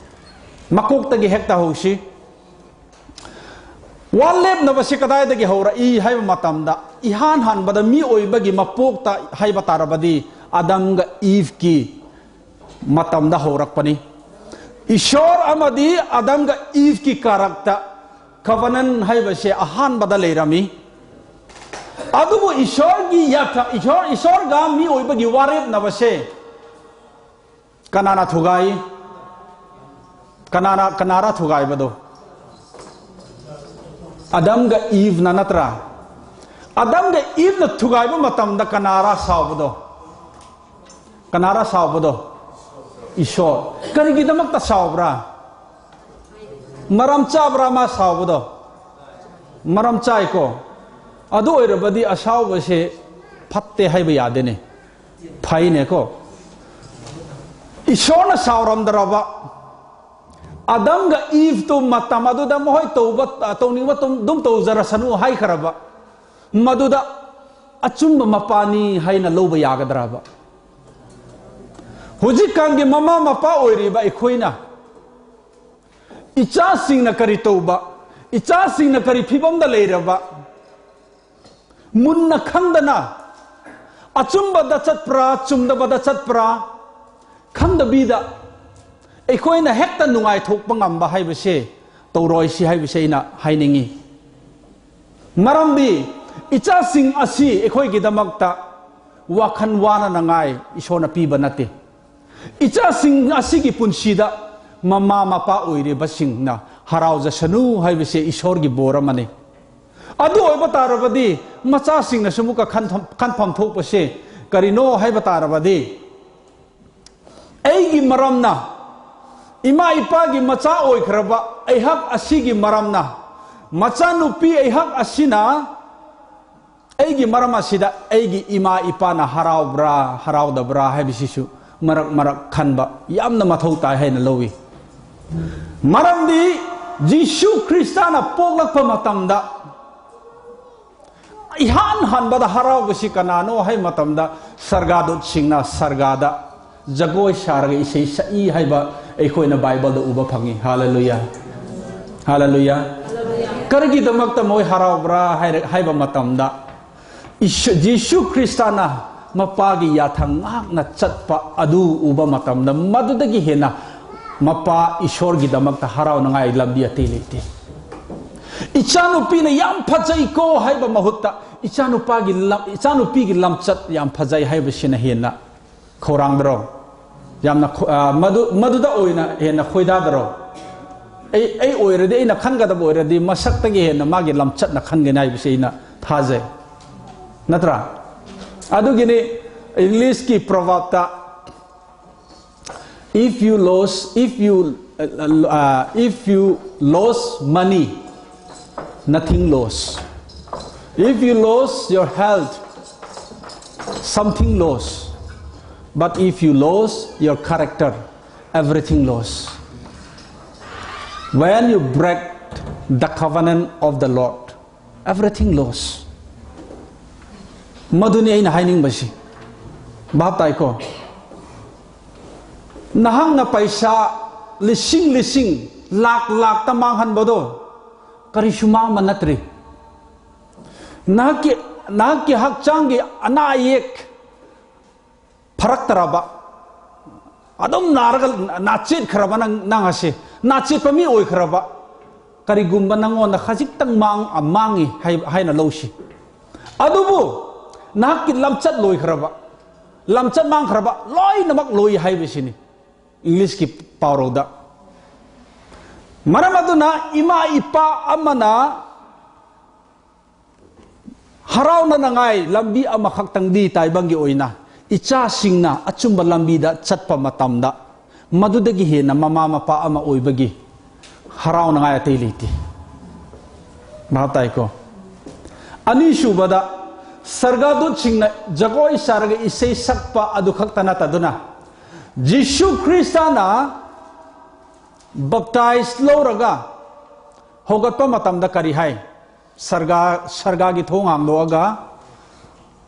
ꯃꯀꯣꯛꯇꯒꯤ ꯍꯦꯛꯇ ꯍꯧꯁꯤ꯫ ꯋꯥꯔꯦꯞꯅꯕꯁꯤ ꯀꯗꯥꯏꯗꯒꯤ ꯍꯧꯔꯛꯏ ꯍꯥꯏꯕ ꯃꯇꯝꯗ, ꯏꯍꯥꯟ ꯍꯥꯟꯕꯗ ꯃꯤꯑꯣꯏꯕꯒꯤ ꯃꯄꯣꯛꯇ ꯍꯥꯏꯕ ꯇꯥꯔꯕꯗꯤ ꯑꯗꯝꯒ ꯏꯚꯀꯤ ꯃꯇꯝꯗ ꯍꯧꯔꯛꯄꯅꯤ꯫ ꯏꯁꯣꯔ ꯑꯃꯗꯤ ꯑꯗꯝꯒ ꯏꯚꯀꯤ ꯀꯔꯛꯇ covenant ꯍꯥꯏꯕꯁꯦ ꯑꯍꯥꯟꯕꯗ ꯂꯩꯔꯝꯃꯤ꯫ ꯑꯗꯨꯕꯨ ꯏꯁꯣꯔꯒꯤ ꯌꯥꯊ-, ꯏꯁꯣꯔ, ꯏꯁꯣꯔꯒ ꯃꯤꯑꯣꯏꯕꯒꯤ ꯋꯥꯔꯦꯞꯅꯕꯁꯦ ꯀꯅꯥꯅ ꯊꯨꯒꯥꯏ? ꯀꯅꯥꯅ, ꯀꯅꯥꯔ ꯊꯨꯒꯥꯏꯕꯗꯣ? ꯑꯗꯝꯒ ꯏꯚꯅ ꯅꯠꯇ꯭ꯔꯥ? ꯑꯗꯝꯒ ꯏꯚꯅ ꯊꯨꯒꯥꯏꯕ ꯃꯇꯝꯗ ꯀꯅꯥꯔ ꯁꯥꯎꯕꯗꯣ? ꯀꯅꯥꯔ ꯁꯥꯎꯕꯗꯣ? ꯏꯁꯣꯔ꯫ ꯀꯔꯤꯒꯤꯗꯃꯛꯇ ꯁꯥꯎꯕ꯭ꯔꯥ? ꯃꯔꯝ ꯆꯥꯕ꯭ꯔꯥ ꯃꯥ ꯁꯥꯎꯕꯗꯣ? ꯃꯔꯝ ꯆꯥꯏꯀꯣ꯫ ꯑꯗꯨ ꯑꯣꯏꯔꯕꯗꯤ ꯑꯁꯥꯎꯕꯁꯦ ꯐꯠꯇꯦ ꯍꯥꯏꯕ ꯌꯥꯗꯦꯅꯦ, ꯐꯩꯅꯦꯀꯣ꯫ ꯏꯁꯣꯔꯅ ꯁꯥꯎꯔꯝꯗ꯭ꯔꯕ, ꯑꯗꯝꯒ ꯏꯚꯇꯨ ꯃꯇꯝ ꯑꯗꯨꯗ ꯃꯈꯣꯏ ꯇꯧꯕ, ꯇꯧꯅꯤꯡꯕ ꯑꯗꯨꯝ ꯇꯧꯖꯔꯁꯅꯨ ꯍꯥꯏꯈ꯭ꯔꯕ, ꯃꯗꯨꯗ ꯑꯆꯨꯝꯕ ꯃꯄꯥꯅꯤ ꯍꯥꯏꯅ ꯂꯧꯕ ꯌꯥꯒꯗ꯭ꯔꯕ? ꯍꯧꯖꯤꯛꯀꯥꯟꯒꯤ ꯃꯃꯥ ꯃꯄꯥ ꯑꯣꯏꯔꯤꯕ ꯑꯩꯈꯣꯏꯅ ꯏꯆꯥꯁꯤꯡꯅ ꯀꯔꯤ ꯇꯧꯕ, ꯏꯆꯥꯁꯤꯡꯅ ꯀꯔꯤ ꯐꯤꯕꯝꯗ ꯂꯩꯔꯕ, ꯃꯨꯟꯅ ꯈꯪꯗꯅ, ꯑꯆꯨꯝꯕꯗ ꯆꯠꯄ꯭ꯔꯥ, ꯆꯨꯝꯗꯕꯗ ꯆꯠꯄ꯭ꯔꯥ ꯈꯪꯗꯕꯤꯗ, ꯑꯩꯈꯣꯏꯅ ꯍꯦꯛꯇ ꯅꯨꯡꯉꯥꯏꯊꯣꯛꯄ ꯉꯝꯕ ꯍꯥꯏꯕꯁꯦ ꯇꯧꯔꯣꯏꯁꯤ ꯍꯥꯏꯕꯁꯦ ꯑꯩꯅ ꯍꯥꯏꯅꯤꯡꯉꯤ꯫ ꯃꯔꯝꯗꯤ ꯏꯆꯥꯁꯤꯡ ꯑꯁꯤ ꯑꯩꯈꯣꯏꯒꯤꯗꯃꯛꯇ ꯋꯥꯈꯜ ꯋꯥꯅꯅꯉꯥꯏ ꯏꯁꯣꯔꯅ ꯄꯤꯕ ꯅꯠꯇꯦ꯫ ꯏꯆꯥꯁꯤꯡ ꯑꯁꯤꯒꯤ ꯄꯨꯟꯁꯤꯗ ꯃꯃꯥ ꯃꯄꯥ ꯑꯣꯏꯔꯤꯕꯁꯤꯡꯅ ꯍꯔꯥꯎꯖꯁꯅꯨ ꯍꯥꯏꯕꯁꯦ ꯏꯁꯣꯔꯒꯤ ꯕꯣꯔ ꯑꯃꯅꯤ꯫ ꯑꯗꯨ ꯑꯣꯏꯕ ꯇꯥꯔꯕꯗꯤ ꯃꯆꯥꯁꯤꯡꯅꯁꯨ ꯑꯃꯨꯛꯀ ꯈꯟꯐꯝ, ꯈꯟꯐꯝ ꯊꯣꯛꯄꯁꯦ ꯀꯔꯤꯅꯣ ꯍꯥꯏꯕ ꯇꯥꯔꯕꯗꯤ, ꯑꯩꯒꯤ ꯃꯔꯝꯅ, ꯏꯃꯥ ꯏꯄꯥꯒꯤ ꯃꯆꯥ ꯑꯣꯏꯈ꯭ꯔꯕ ꯑꯩꯍꯥꯛ ꯑꯁꯤꯒꯤ ꯃꯔꯝꯅ, ꯃꯆꯥꯅꯨꯄꯤ ꯑꯩꯍꯥꯛ ꯑꯁꯤꯅ ꯑꯩꯒꯤ ꯃꯔꯝ ꯑꯁꯤꯗ ꯑꯩꯒꯤ ꯏꯃꯥ ꯏꯄꯥꯅ ꯍꯔꯥꯎꯕ꯭ꯔꯥ, ꯍꯔꯥꯎꯗꯕ꯭ꯔꯥ ꯍꯥꯏꯕꯁꯤꯁꯨ ꯃꯔꯛ ꯃꯔꯛ ꯈꯟꯕ ꯌꯥꯝꯅ ꯃꯊꯧ ꯇꯥꯏ ꯍꯥꯏꯅ ꯂꯧꯏ꯫ ꯃꯔꯝꯗꯤ ꯖꯤꯁꯨ ꯈ꯭ꯔꯤꯁꯇꯅ ꯄꯣꯛꯂꯛꯄ ꯃꯇꯝꯗ ꯏꯍꯥꯟ ꯍꯥꯟꯕꯗ ꯍꯔꯥꯎꯕꯁꯤ ꯀꯅꯥꯅꯣ ꯍꯥꯏꯕ ꯃꯇꯝꯗ, ꯁꯔꯒꯥꯗꯨꯠꯁꯤꯡꯅ ꯁꯔꯒꯥꯗ ꯖꯒꯣꯏ ꯁꯥꯔꯒ ꯏꯁꯩ ꯁꯛꯏ ꯍꯥꯏꯕ ꯑꯩꯈꯣꯏꯅ ꯕꯥꯏꯕꯜꯗ ꯎꯕ ꯐꯪꯏ꯫ ꯍꯥꯂꯦꯂꯨꯌꯥ! ꯍꯥꯂꯦꯂꯨꯌꯥ! ꯀꯔꯤꯒꯤꯗꯃꯛꯇ ꯃꯣꯏ ꯍꯔꯥꯎꯕ꯭ꯔꯥ ꯍꯥꯏꯔ-, ꯍꯥꯏꯕ ꯃꯇꯝꯗ, ꯏꯁ-, ꯖꯤꯁꯨ ꯈ꯭ꯔꯤꯁꯇꯅ ꯃꯄꯥꯒꯤ ꯌꯥꯊꯪ ꯉꯥꯛꯅ ꯆꯠꯄ ꯑꯗꯨ ꯎꯕ ꯃꯇꯝꯗ, ꯃꯗꯨꯗꯒꯤ ꯍꯦꯟꯅ ꯃꯄꯥ ꯏꯁꯣꯔꯒꯤꯗꯃꯛꯇ ꯍꯔꯥꯎꯅꯉꯥꯏ ꯂꯝꯕꯤ ꯑꯇꯩ ꯂꯩꯇꯦ꯫ ꯏꯆꯥꯅꯨꯄꯤꯅ ꯌꯥꯝ ꯐꯖꯩꯀꯣ ꯍꯥꯏꯕ ꯃꯍꯨꯠꯇ, ꯏꯆꯥꯅꯨꯄꯥꯒꯤ ꯂꯝ-, ꯏꯆꯥꯅꯨꯄꯤꯒꯤ ꯂꯝꯆꯠ ꯌꯥꯝ ꯐꯖꯩ ꯍꯥꯏꯕꯁꯤꯅ ꯍꯦꯟꯅ ꯈꯧꯔꯥꯡꯗ꯭ꯔꯣ? ꯌꯥꯝꯅ ꯈꯣ-, ꯑ, ꯃꯗꯨ, ꯃꯗꯨꯗ ꯑꯣꯏꯅ ꯍꯦꯟꯅ ꯈꯣꯏꯗꯥꯗ꯭ꯔꯣ? ꯑꯩ, ꯑꯩ ꯑꯣꯏꯔꯗꯤ, ꯑꯩꯅ ꯈꯟꯒꯗꯕ ꯑꯣꯏꯔꯗꯤ, ꯃꯁꯛꯇꯒꯤ ꯍꯦꯟꯅ ꯃꯥꯒꯤ ꯂꯝꯆꯠꯅ ꯈꯟꯒꯅꯤ ꯍꯥꯏꯕꯁꯤ ꯑꯩꯅ ꯊꯥꯖꯩ꯫ ꯅꯠꯇ꯭ꯔꯥ? ꯑꯗꯨꯒꯤꯅꯤ ꯏꯪꯂꯤꯁꯀꯤ ꯄ꯭ꯔꯣꯚꯥꯕꯇ, "If you lose, if you, uh, uh, if you lose money, nothing loss. If you lose your health, Something lost. But if you lose your character, everything lost. When you break the covenant of the Lord, everything lost. ꯃꯗꯨꯅꯤ ꯑꯩꯅ ꯍꯥꯏꯅꯤꯡꯕꯁꯤ꯫ ꯚꯥꯞ ꯇꯥꯏꯀꯣ? ꯅꯍꯥꯛꯅ ꯄꯩꯁꯥ ꯂꯤꯁꯤꯡ ꯂꯤꯁꯤꯡ, ꯂꯥꯛ ꯂꯥꯛꯇ ꯃꯥꯡꯍꯟꯕꯗꯣ ꯀꯔꯤꯁꯨ ꯃꯥꯡꯕ ꯅꯠꯇ꯭ꯔꯤ꯫ ꯅꯍꯥꯛꯀꯤ, ꯅꯍꯥꯛꯀꯤ ꯍꯛꯆꯥꯡꯒꯤ ꯑꯅꯥ ꯑꯌꯦꯛ ꯐꯔꯛꯇ꯭ꯔꯕ, ꯑꯗꯨꯝ ꯅꯥꯔꯒ ꯅꯥꯆꯦꯠꯈ꯭ꯔꯕ ꯅꯪ, ꯅꯪ ꯑꯁꯦ ꯅꯥꯆꯦꯠꯄ ꯃꯤ ꯑꯣꯏꯈ꯭ꯔꯕ, ꯀꯔꯤꯒꯨꯝꯕ ꯅꯪꯉꯣꯟꯗ ꯈꯖꯤꯛꯇꯪ ꯃꯥꯡ-, ꯃꯥꯡꯉꯤ ꯍꯥꯏ-, ꯍꯥꯏꯅ ꯂꯧꯁꯤ꯫ ꯑꯗꯨꯕꯨ ꯅꯍꯥꯛꯀꯤ ꯂꯝꯆꯠ ꯂꯣꯏꯈ꯭ꯔꯕ, ꯂꯝꯆꯠ ꯃꯥꯡꯈ꯭ꯔꯕ ꯂꯣꯏꯅꯃꯛ ꯂꯣꯏ ꯍꯥꯏꯕꯁꯤꯅꯤ ꯏꯪꯂꯤꯁꯀꯤ ꯄꯥꯎꯔꯧꯗ꯫ ꯃꯔꯝ ꯑꯗꯨꯅ ꯏꯃꯥ ꯏꯄꯥ ꯑꯃꯅ ꯍꯔꯥꯎꯅꯅꯉꯥꯏ ꯂꯝꯕꯤ ꯑꯃꯈꯛꯇꯪꯗꯤ ꯇꯥꯏꯕꯪꯒꯤ ꯑꯣꯏꯅ ꯏꯆꯥꯁꯤꯡꯅ ꯑꯆꯨꯝꯕ ꯂꯝꯕꯤꯗ ꯆꯠꯄ ꯃꯇꯝꯗ ꯃꯗꯨꯗꯒꯤ ꯍꯦꯟꯅ ꯃꯃꯥ ꯃꯄꯥ ꯑꯃ ꯑꯣꯏꯕꯒꯤ ꯍꯔꯥꯎꯅꯉꯥꯏ ꯑꯇꯩ ꯂꯩꯇꯦ꯫ ꯚꯥꯞ ꯇꯥꯏꯀꯣ? ꯑꯅꯤꯁꯨꯕꯗ, ꯁꯔꯒꯥꯗꯨꯠꯁꯤꯡꯅ ꯖꯒꯣꯏ ꯁꯥꯔꯒ ꯏꯁꯩ ꯁꯛꯄ ꯑꯗꯨ ꯈꯛꯇ ꯅꯠꯇꯗꯨꯅ, ꯖꯤꯁꯨ ꯈ꯭ꯔꯤꯁꯇꯅ ꯕꯞꯇꯥꯏꯖ ꯂꯧꯔꯒ ꯍꯧꯒꯠꯄ ꯃꯇꯝꯗ ꯀꯔꯤ ꯍꯥꯏ? ꯁꯔꯒꯥ, ꯁꯔꯒꯥꯒꯤ ꯊꯣꯡ ꯍꯥꯡꯗꯣꯛꯑꯒ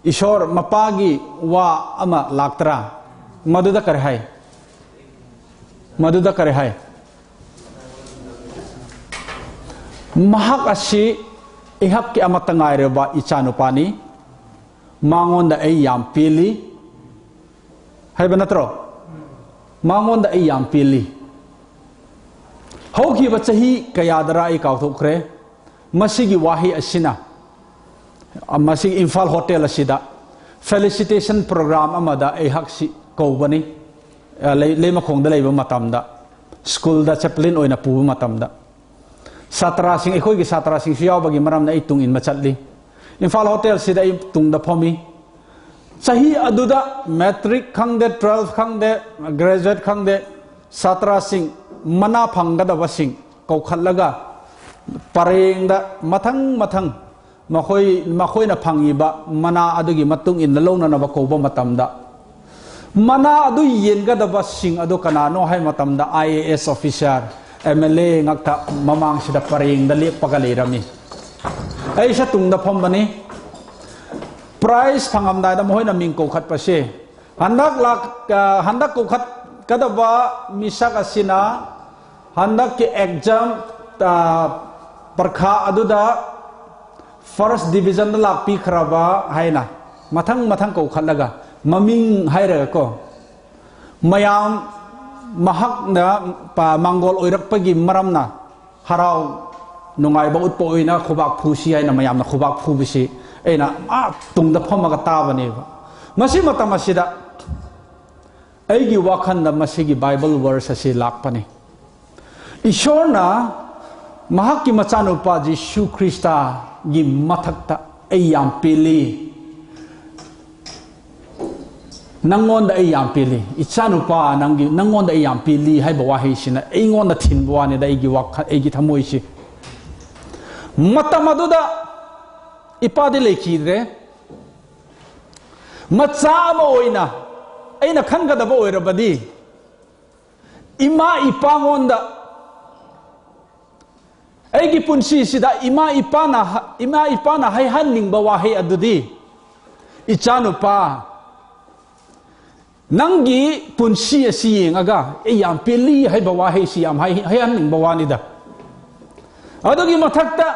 ꯏꯁꯣꯔ ꯃꯄꯥꯒꯤ ꯋꯥ ꯑꯃ ꯂꯥꯛꯇ꯭ꯔꯥ? ꯃꯗꯨꯗ ꯀꯔꯤ ꯍꯥꯏ? ꯃꯗꯨꯗ ꯀꯔꯤ ꯍꯥꯏ? "ꯃꯍꯥꯛ ꯑꯁꯤ ꯑꯩꯍꯥꯛꯀꯤ ꯑꯃꯠꯇ ꯉꯥꯏꯔꯕ ꯏꯆꯥꯅꯨꯄꯥꯅꯤ, ꯃꯉꯣꯟꯗ ꯑꯩ ꯌꯥꯝ ꯄꯦꯜꯂꯤ" ꯍꯥꯏꯕ ꯅꯠꯇ꯭ꯔꯣ? "ꯃꯉꯣꯟꯗ ꯑꯩ ꯌꯥꯝ ꯄꯦꯜꯂꯤ"꯫ ꯍꯧꯈꯤꯕ ꯆꯍꯤ ꯀꯌꯥꯗꯔ ꯑꯩ ꯀꯥꯎꯊꯣꯛꯈ꯭ꯔꯦ, ꯃꯁꯤꯒꯤ ꯋꯥꯍꯩ ꯑꯁꯤꯅ, ꯃꯁꯤꯒꯤ ꯏꯝꯐꯥꯜ ꯍꯣꯇꯦꯜ ꯑꯁꯤꯗ ꯐꯦꯂꯤꯁꯤꯇꯦꯁꯟ ꯄ꯭ꯔꯣꯒ꯭ꯔꯥꯝ ꯑꯃꯗ ꯑꯩꯍꯥꯛꯁꯤ ꯀꯧꯕꯅꯤ꯫ ꯑ, ꯂꯩ-, ꯂꯩꯃꯈꯣꯡꯗ ꯂꯩꯕ ꯃꯇꯝꯗ, ꯁ꯭ꯀꯨꯜꯗ ꯆꯦꯄ꯭ꯂꯤꯟ ꯑꯣꯏꯅ ꯄꯨꯕ ꯃꯇꯝꯗ, ꯁꯥꯇ꯭ꯔꯁꯤꯡ, ꯑꯩꯈꯣꯏꯒꯤ ꯁꯥꯇ꯭ꯔꯁꯤꯡꯁꯨ ꯌꯥꯎꯕꯒꯤ ꯃꯔꯝꯅ ꯑꯩ ꯇꯨꯡ ꯏꯟꯕ ꯆꯠꯂꯤ꯫ ꯏꯝꯐꯥꯜ ꯍꯣꯇꯦꯜꯁꯤꯗ ꯑꯩ ꯇꯨꯡꯗ ꯐꯝꯃꯤ꯫ ꯆꯍꯤ ꯑꯗꯨꯗ ꯃꯦꯇ꯭ꯔꯤꯛ ꯈꯪꯗꯦ, ꯇ꯭ꯋꯦꯜꯐ ꯈꯪꯗꯦ, ꯒ꯭ꯔꯦꯖꯨꯑꯦꯠ ꯈꯪꯗꯦ, ꯁꯥꯇ꯭ꯔꯁꯤꯡ, ꯃꯅꯥ ꯐꯪꯒꯗꯕꯁꯤꯡ ꯀꯧꯈꯠꯂꯒ ꯄꯔꯦꯡꯗ ꯃꯊꯪ ꯃꯊꯪ ꯃꯈꯣꯏ ꯃꯈꯣꯏꯅ ꯐꯪꯉꯤꯕ ꯃꯅꯥ ꯑꯗꯨꯒꯤ ꯃꯇꯨꯡ ꯏꯟꯅ ꯂꯧꯅꯅꯕ ꯀꯧꯕ ꯃꯇꯝꯗ, ꯃꯅꯥ ꯑꯗꯨ ꯌꯦꯟꯒꯗꯕꯁꯤꯡ ꯑꯗꯨ ꯀꯅꯥꯅꯣ ꯍꯥꯏꯕ ꯃꯇꯝꯗ, I A S officer, M L A ꯉꯥꯛꯇ ꯃꯃꯥꯡꯁꯤꯗ ꯄꯔꯦꯡꯗ ꯂꯦꯞꯄꯒ ꯂꯩꯔꯝꯃꯤ꯫ ꯑꯩꯁꯦ ꯇꯨꯡꯗ ꯐꯝꯕꯅꯤ꯫ ꯄ꯭ꯔꯥꯏꯖ ꯐꯪꯉꯝꯗꯥꯏꯗ ꯃꯈꯣꯏꯅ ꯃꯤꯡ ꯀꯧꯈꯠꯄꯁꯦ, ꯍꯟꯗꯛ ꯂꯥꯛ-, ꯑ, ꯍꯟꯗꯛ ꯀꯧꯈꯠꯀꯗꯕ ꯃꯤꯁꯛ ꯑꯁꯤꯅ ꯍꯟꯗꯛꯀꯤ ꯑꯦꯛꯖꯥꯝ, ꯑ, ꯄꯔꯈꯥ ꯑꯗꯨꯗ ꯐꯥꯔꯁ ꯗꯤꯕꯤꯖꯟꯗ ꯂꯥꯛꯄꯤꯈ꯭ꯔꯕ ꯍꯥꯏꯅ ꯃꯊꯪ ꯃꯊꯪ ꯀꯧꯈꯠꯂꯒ, ꯃꯃꯤꯡ ꯍꯥꯏꯔꯒꯀꯣ, ꯃꯌꯥꯝ ꯃꯍꯥꯛꯅ ꯄ-, ꯃꯥꯡꯒꯣꯜ ꯑꯣꯏꯔꯛꯄꯒꯤ ꯃꯔꯝꯅ ꯍꯔꯥꯎ ꯅꯨꯡꯉꯥꯏꯕ ꯎꯠꯄ ꯑꯣꯏꯅ ꯈꯨꯕꯥꯛ ꯐꯨꯁꯤ ꯍꯥꯏꯅ ꯃꯌꯥꯝꯅ ꯈꯨꯕꯥꯛ ꯐꯨꯕꯁꯤ ꯑꯩꯅ ꯑꯥ ꯇꯨꯡꯗ ꯐꯝꯃꯒ ꯇꯥꯕꯅꯦꯕ꯫ ꯃꯁꯤ ꯃꯇꯝ ꯑꯁꯤꯗ ꯑꯩꯒꯤ ꯋꯥꯈꯜꯗ ꯃꯁꯤꯒꯤ ꯕꯥꯏꯕꯜ ꯋꯥꯔꯁ ꯑꯁꯤ ꯂꯥꯛꯄꯅꯤ꯫ ꯏꯁꯣꯔꯅ ꯃꯍꯥꯛꯀꯤ ꯃꯆꯥꯅꯨꯄꯥ ꯖꯤꯁꯨ ꯈ꯭ꯔꯤꯁꯇꯒꯤ ꯃꯊꯛꯇ ꯑꯩ ꯌꯥꯝ ꯄꯦꯜꯂꯤ, ꯅꯪꯉꯣꯟꯗ ꯑꯩ ꯌꯥꯝ ꯄꯦꯜꯂꯤ, ꯏꯆꯥꯅꯨꯄꯥ, ꯅꯪꯒꯤ, ꯅꯪꯉꯣꯟꯗ ꯑꯩ ꯌꯥꯝ ꯄꯦꯜꯂꯤ ꯍꯥꯏꯕ ꯋꯥꯍꯩꯁꯤꯅ ꯑꯩꯉꯣꯟꯗ ꯊꯤꯟꯕ ꯋꯥꯅꯤꯗ, ꯑꯩꯒꯤ ꯋꯥꯈꯜ, ꯑꯩꯒꯤ ꯊꯃꯣꯏꯁꯤ꯫ ꯃꯇꯝ ꯑꯗꯨꯗ ꯏꯄꯥꯗꯤ ꯂꯩꯈꯤꯗ꯭ꯔꯦ꯫ ꯃꯆꯥ ꯑꯃ ꯑꯣꯏꯅ ꯑꯩꯅ ꯈꯟꯒꯗꯕ ꯑꯣꯏꯔꯕꯗꯤ, ꯏꯃꯥ ꯏꯄꯥꯉꯣꯟꯗ, ꯑꯩꯒꯤ ꯄꯨꯟꯁꯤꯁꯤꯗ ꯏꯃꯥ ꯏꯄꯥꯅ, ꯏꯃꯥ ꯏꯄꯥꯅ ꯍꯥꯏꯍꯟꯅꯤꯡꯕ ꯋꯥꯍꯩ ꯑꯗꯨꯗꯤ, "ꯏꯆꯥꯅꯨꯄꯥ, ꯅꯪꯒꯤ ꯄꯨꯟꯁꯤ ꯑꯁꯤ ꯌꯦꯡꯉꯒ ꯑꯩ ꯌꯥꯝ ꯄꯦꯜꯂꯤ" ꯍꯥꯏꯕ ꯋꯥꯍꯩꯁꯤ ꯌꯥꯝ ꯍꯥꯏ-, ꯍꯥꯏꯍꯟꯅꯤꯡꯕ ꯋꯥꯅꯤꯗ꯫ ꯑꯗꯨꯒꯤ ꯃꯊꯛꯇ,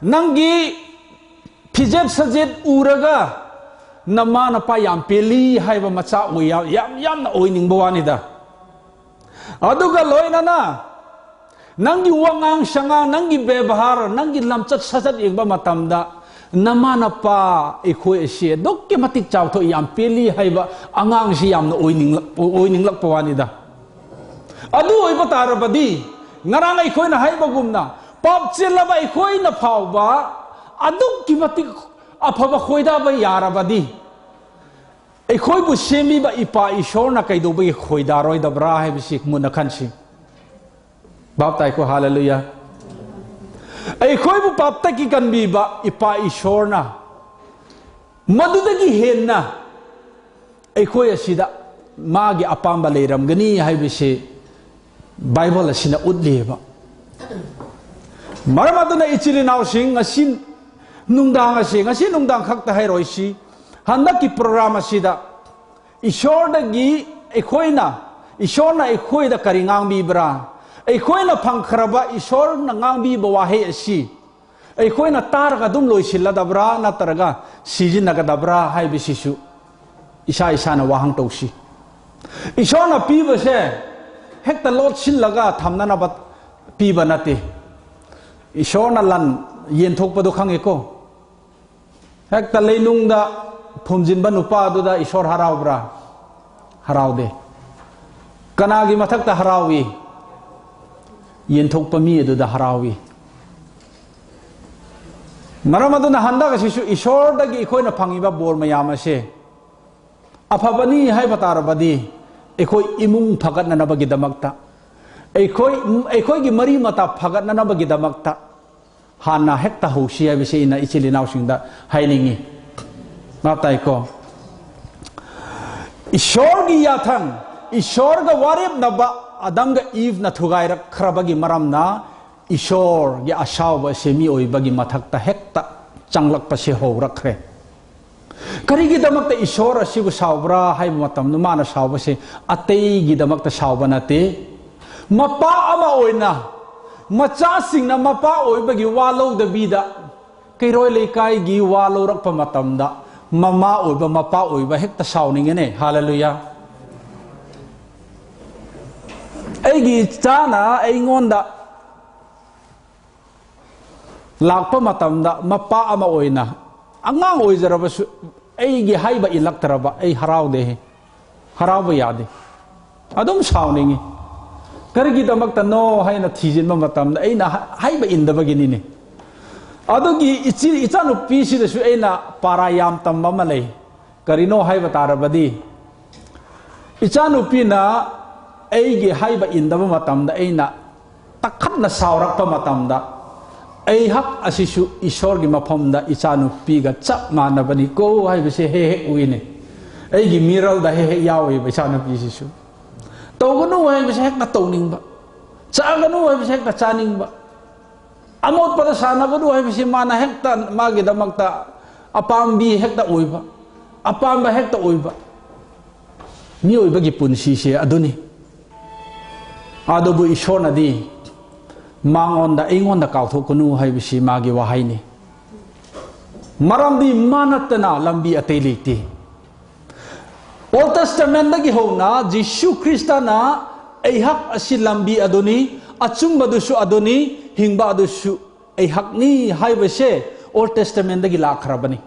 ꯅꯪꯒꯤ ꯐꯤꯖꯦꯠ ꯁꯥꯖꯦꯠ ꯎꯔꯒ ꯅꯃꯥ ꯅꯄꯥ ꯌꯥꯝ ꯄꯦꯜꯂꯤ ꯍꯥꯏꯕ ꯃꯆꯥ ꯑꯣꯏ-, ꯌꯥꯝ, ꯌꯥꯝꯅ ꯑꯣꯏꯅꯤꯡꯕ ꯋꯥꯅꯤꯗ꯫ ꯑꯗꯨꯒ ꯂꯣꯏꯅꯅ ꯅꯪꯒꯤ ꯋꯥꯉꯥꯡ ꯁꯉꯥꯡ, ꯅꯪꯒꯤ ꯕꯦꯕꯥꯔ, ꯅꯪꯒꯤ ꯂꯝꯆꯠ ꯁꯥꯖꯠ ꯌꯦꯡꯕ ꯃꯇꯝꯗ, ꯅꯃꯥ ꯅꯄꯥ ꯑꯩꯈꯣꯏ ꯑꯁꯤ ꯑꯗꯨꯛꯀꯤ ꯃꯇꯤꯛ ꯆꯥꯎꯊꯣꯛꯏ, ꯌꯥꯝ ꯄꯦꯜꯂꯤ ꯍꯥꯏꯕ ꯑꯉꯥꯡꯁꯤ ꯌꯥꯝꯅ ꯑꯣꯏꯅꯤꯡꯂꯛ-, ꯑꯣꯏꯅꯤꯡꯂꯛꯄ ꯋꯥꯅꯤꯗ꯫ ꯑꯗꯨ ꯑꯣꯏꯕ ꯇꯥꯔꯕꯗꯤ, ꯉꯔꯥꯡ ꯑꯩꯈꯣꯏꯅ ꯍꯥꯏꯕꯒꯨꯝꯅ, ꯄꯥꯞ ꯆꯦꯜꯂꯕ ꯑꯩꯈꯣꯏꯅ ꯐꯥꯎꯕ ꯑꯗꯨꯛꯀꯤ ꯃꯇꯤꯛ ꯑꯐꯕ ꯈꯣꯏꯗꯥꯕ ꯌꯥꯔꯕꯗꯤ, ꯑꯩꯈꯣꯏꯕꯨ ꯁꯦꯝꯕꯤꯕ ꯏꯄꯥ ꯏꯁꯣꯔꯅ ꯀꯩꯗꯧꯕꯒꯤ ꯈꯣꯏꯗꯥꯔꯣꯏꯗꯕ꯭ꯔꯥ ꯍꯥꯏꯕꯁꯤ ꯃꯨꯟꯅ ꯈꯟꯁꯤ꯫ ꯚꯥꯞ ꯇꯥꯏꯀꯣ? ꯍꯥꯂꯦꯂꯨꯌꯥ꯫ ꯑꯩꯈꯣꯏꯕꯨ ꯄꯥꯞꯇꯒꯤ ꯀꯟꯕꯤꯕ ꯏꯄꯥ ꯏꯁꯣꯔꯅ ꯃꯗꯨꯗꯒꯤ ꯍꯦꯟꯅ ꯑꯩꯈꯣꯏ ꯑꯁꯤꯗ ꯃꯥꯒꯤ ꯑꯄꯥꯝꯕ ꯂꯩꯔꯝꯒꯅꯤ ꯍꯥꯏꯕꯁꯤ ꯕꯥꯏꯕꯜ ꯑꯁꯤꯅ ꯎꯠꯂꯤꯕ꯫ ꯃꯔꯝ ꯑꯗꯨꯅ ꯏꯆꯤꯜ ꯏꯅꯥꯎꯁꯤꯡ, ꯉꯁꯤ ꯅꯨꯡꯗꯥꯡ ꯑꯁꯤ, ꯉꯁꯤ ꯅꯨꯡꯗꯥꯡ ꯈꯛꯇ ꯍꯥꯏꯔꯣꯏꯁꯤ, ꯍꯟꯗꯛꯀꯤ ꯄ꯭ꯔꯣꯒ꯭ꯔꯥꯝ ꯑꯁꯤꯗ ꯏꯁꯣꯔꯗꯒꯤ ꯑꯩꯈꯣꯏꯅ, ꯏꯁꯣꯔꯅ ꯑꯩꯈꯣꯏꯗ ꯀꯔꯤ ꯉꯥꯡꯕꯤꯕ꯭ꯔꯥ? ꯑꯩꯈꯣꯏꯅ ꯐꯪꯈ꯭ꯔꯕ ꯏꯁꯣꯔꯅ ꯉꯥꯡꯕꯤꯕ ꯋꯥꯍꯩ ꯑꯁꯤ ꯑꯩꯈꯣꯏꯅ ꯇꯥꯔꯒ ꯑꯗꯨꯝ ꯂꯣꯏꯁꯤꯜꯂꯗꯕ꯭ꯔꯥ, ꯅꯠꯇ꯭ꯔꯒ ꯁꯤꯖꯤꯟꯅꯒꯗꯕ꯭ꯔꯥ ꯍꯥꯏꯕꯁꯤꯁꯨ ꯏꯁꯥ ꯏꯁꯥꯅ ꯋꯥꯍꯪ ꯇꯧꯁꯤ꯫ ꯏꯁꯣꯔꯅ ꯄꯤꯕꯁꯦ ꯍꯦꯛꯇ ꯂꯣꯠꯁꯤꯜꯂꯒ ꯊꯝꯅꯅꯕ ꯄꯤꯕ ꯅꯠꯇꯦ꯫ ꯏꯁꯣꯔꯅ ꯂꯟ ꯌꯦꯟꯊꯣꯛꯄꯗꯣ ꯈꯪꯉꯦꯀꯣ꯫ ꯍꯦꯛꯇ ꯂꯩꯅꯨꯡꯗ ꯐꯨꯝꯖꯤꯟꯕ ꯅꯨꯄꯥ ꯑꯗꯨꯗ ꯏꯁꯣꯔ ꯍꯔꯥꯎꯕ꯭ꯔꯥ? ꯍꯔꯥꯎꯗꯦ꯫ ꯀꯅꯥꯒꯤ ꯃꯊꯛꯇ ꯍꯔꯥꯎꯏ? ꯌꯦꯟꯊꯣꯛꯄ ꯃꯤ ꯑꯗꯨꯗ ꯍꯔꯥꯎꯏ꯫ ꯃꯔꯝ ꯑꯗꯨꯅ ꯍꯟꯗꯛ ꯑꯁꯤꯁꯨ ꯏꯁꯣꯔꯗꯒꯤ ꯑꯩꯈꯣꯏꯅ ꯐꯪꯉꯤꯕ ꯕꯣꯔ ꯃꯌꯥꯝ ꯑꯁꯦ ꯑꯐꯕꯅꯤ ꯍꯥꯏꯕ ꯇꯥꯔꯕꯗꯤ, ꯑꯩꯈꯣꯏ ꯏꯃꯨꯡ ꯐꯒꯠꯅꯅꯕꯒꯤꯗꯃꯛꯇ, ꯑꯩꯈꯣꯏ, ꯑꯩꯈꯣꯏꯒꯤ ꯃꯔꯤ ꯃꯇꯥ ꯐꯒꯠꯅꯅꯕꯒꯤꯗꯃꯛꯇ ꯍꯥꯟꯅ ꯍꯦꯛꯇ ꯍꯧꯁꯤ ꯍꯥꯏꯕꯁꯤ ꯑꯩꯅ ꯏꯆꯤꯜ ꯏꯅꯥꯎꯁꯤꯡꯗ ꯍꯥꯏꯅꯤꯡꯉꯤ꯫ ꯚꯥꯞ ꯇꯥꯏꯀꯣ? ꯏꯁꯣꯔꯒꯤ ꯌꯥꯊꯪ, ꯏꯁꯣꯔꯒ ꯋꯥꯔꯦꯞꯅꯕ ꯑꯗꯝꯒ ꯏꯚꯅ ꯊꯨꯒꯥꯏꯔꯛꯈ꯭ꯔꯕꯒꯤ ꯃꯔꯝꯅ ꯏꯁꯣꯔꯒꯤ ꯑꯁꯥꯎꯕ ꯑꯁꯤ ꯃꯤꯑꯣꯏꯕꯒꯤ ꯃꯊꯛꯇ ꯍꯦꯛꯇ ꯆꯪꯂꯛꯄꯁꯦ ꯍꯧꯔꯛꯈ꯭ꯔꯦ꯫ ꯀꯔꯤꯒꯤꯗꯃꯛꯇ ꯏꯁꯣꯔ ꯑꯁꯤꯕꯨ ꯁꯥꯎꯕ꯭ꯔꯥ ꯍꯥꯏꯕ ꯃꯇꯝꯗ, ꯃꯥꯅ ꯁꯥꯎꯕꯁꯦ ꯑꯇꯩꯒꯤꯗꯃꯛꯇ ꯁꯥꯎꯕ ꯅꯠꯇꯦ꯫ ꯃꯄꯥ ꯑꯃ ꯑꯣꯏꯅ, ꯃꯆꯥꯁꯤꯡꯅ ꯃꯄꯥ ꯑꯣꯏꯕꯒꯤ ꯋꯥ ꯂꯧꯗꯕꯤꯗ, ꯀꯩꯔꯣꯏ ꯂꯩꯀꯥꯏꯒꯤ ꯋꯥ ꯂꯧꯔꯛꯄ ꯃꯇꯝꯗ, ꯃꯃꯥ ꯑꯣꯏꯕ, ꯃꯄꯥ ꯑꯣꯏꯕ ꯍꯦꯛꯇ ꯁꯥꯎꯅꯤꯡꯉꯦꯅꯦ꯫ ꯍꯥꯂꯦꯂꯨꯌꯥ! ꯑꯩꯒꯤ ꯏꯆꯥꯅ ꯑꯩꯉꯣꯟꯗ ꯂꯥꯛꯄ ꯃꯇꯝꯗ, ꯃꯄꯥ ꯑꯃ ꯑꯣꯏꯅ, ꯑꯉꯥꯡ ꯑꯣꯏꯖꯔꯕꯁꯨ, ꯑꯩꯒꯤ ꯍꯥꯏꯕ ꯏꯜꯂꯛꯇ꯭ꯔꯕ ꯑꯩ ꯍꯔꯥꯎꯗꯦ, ꯍꯔꯥꯎꯕ ꯌꯥꯗꯦ, ꯑꯗꯨꯝ ꯁꯥꯎꯅꯤꯡꯉꯤ꯫ ꯀꯔꯤꯒꯤꯗꯃꯛꯇꯅꯣ ꯍꯥꯏꯅ ꯊꯤꯖꯤꯟꯕ ꯃꯇꯝꯗ, ꯑꯩꯅ ꯍꯥꯏꯕ ꯏꯟꯗꯕꯒꯤꯅꯤꯅꯦ꯫ ꯑꯗꯨꯒꯤ ꯏꯆꯤ-, ꯏꯆꯥꯅꯨꯄꯤꯁꯤꯗꯁꯨ ꯑꯩꯅ ꯄꯥꯔꯥ ꯌꯥꯝ ꯇꯝꯕ ꯑꯃ ꯂꯩ꯫ ꯀꯔꯤꯅꯣ ꯍꯥꯏꯕ ꯇꯥꯔꯕꯗꯤ, ꯏꯆꯥꯅꯨꯄꯤꯅ ꯑꯩꯒꯤ ꯍꯥꯏꯕ ꯏꯟꯗꯕ ꯃꯇꯝꯗ, ꯑꯩꯅ ꯇꯛꯈꯠꯅ ꯁꯥꯎꯔꯛꯄ ꯃꯇꯝꯗ, ꯑꯩꯍꯥꯛ ꯑꯁꯤꯁꯨ ꯏꯁꯣꯔꯒꯤ ꯃꯐꯝꯗ ꯏꯆꯥꯅꯨꯄꯤꯒ ꯆꯞ ꯃꯥꯟꯅꯕꯅꯤꯀꯣ ꯍꯥꯏꯕꯁꯦ ꯍꯦꯛ ꯍꯦꯛ ꯎꯏꯅꯦ꯫ ꯑꯩꯒꯤ ꯃꯤꯔꯜꯗ ꯍꯦꯛ ꯍꯦꯛ ꯌꯥꯎꯋꯦꯕ ꯏꯆꯥꯅꯨꯄꯤꯁꯤꯁꯨ꯫ ꯇꯧꯒꯅꯨ ꯍꯥꯏꯕꯁꯦ ꯍꯦꯛꯇ ꯇꯧꯅꯤꯡꯕ, ꯆꯥꯒꯅꯨ ꯍꯥꯏꯕꯁꯦ ꯍꯦꯛꯇ ꯆꯥꯅꯤꯡꯕ, ꯑꯃꯣꯠꯄꯗ ꯁꯥꯟꯅꯒꯅꯨ ꯍꯥꯏꯕꯁꯤ ꯃꯥꯅ ꯍꯦꯛꯇ ꯃꯥꯒꯤꯗꯃꯛꯇ ꯑꯄꯥꯝꯕꯤ ꯍꯦꯛꯇ ꯑꯣꯏꯕ, ꯑꯄꯥꯝꯕ ꯍꯦꯛꯇ ꯑꯣꯏꯕ꯫ ꯃꯤꯑꯣꯏꯕꯒꯤ ꯄꯨꯟꯁꯤꯁꯦ ꯑꯗꯨꯅꯤ꯫ ꯑꯗꯨꯕꯨ ꯏꯁꯣꯔꯅꯗꯤ ꯃꯉꯣꯟꯗ, "ꯑꯩꯉꯣꯟꯗ ꯀꯥꯎꯊꯣꯛꯀꯅꯨ" ꯍꯥꯏꯕꯁꯤ ꯃꯥꯒꯤ ꯋꯥꯍꯩꯅꯤ꯫ ꯃꯔꯝꯗꯤ ꯃꯥ ꯅꯠꯇꯅ ꯂꯝꯕꯤ ꯑꯇꯩ ꯂꯩꯇꯦ꯫ Old Testamentꯗꯒꯤ ꯍꯧꯅ ꯖꯤꯁꯨ ꯈ꯭ꯔꯤꯁꯇꯅ, "ꯑꯩꯍꯥꯛ ꯑꯁꯤ ꯂꯝꯕꯤ ꯑꯗꯨꯅꯤ, ꯑꯆꯨꯝꯕꯗꯨꯁꯨ ꯑꯗꯨꯅꯤ, ꯍꯤꯡꯕ ꯑꯗꯨꯁꯨ ꯑꯩꯍꯥꯛꯅꯤ" ꯍꯥꯏꯕꯁꯦ Old Testamentꯗꯒꯤ ꯂꯥꯛꯈ꯭ꯔꯕꯅꯤ꯫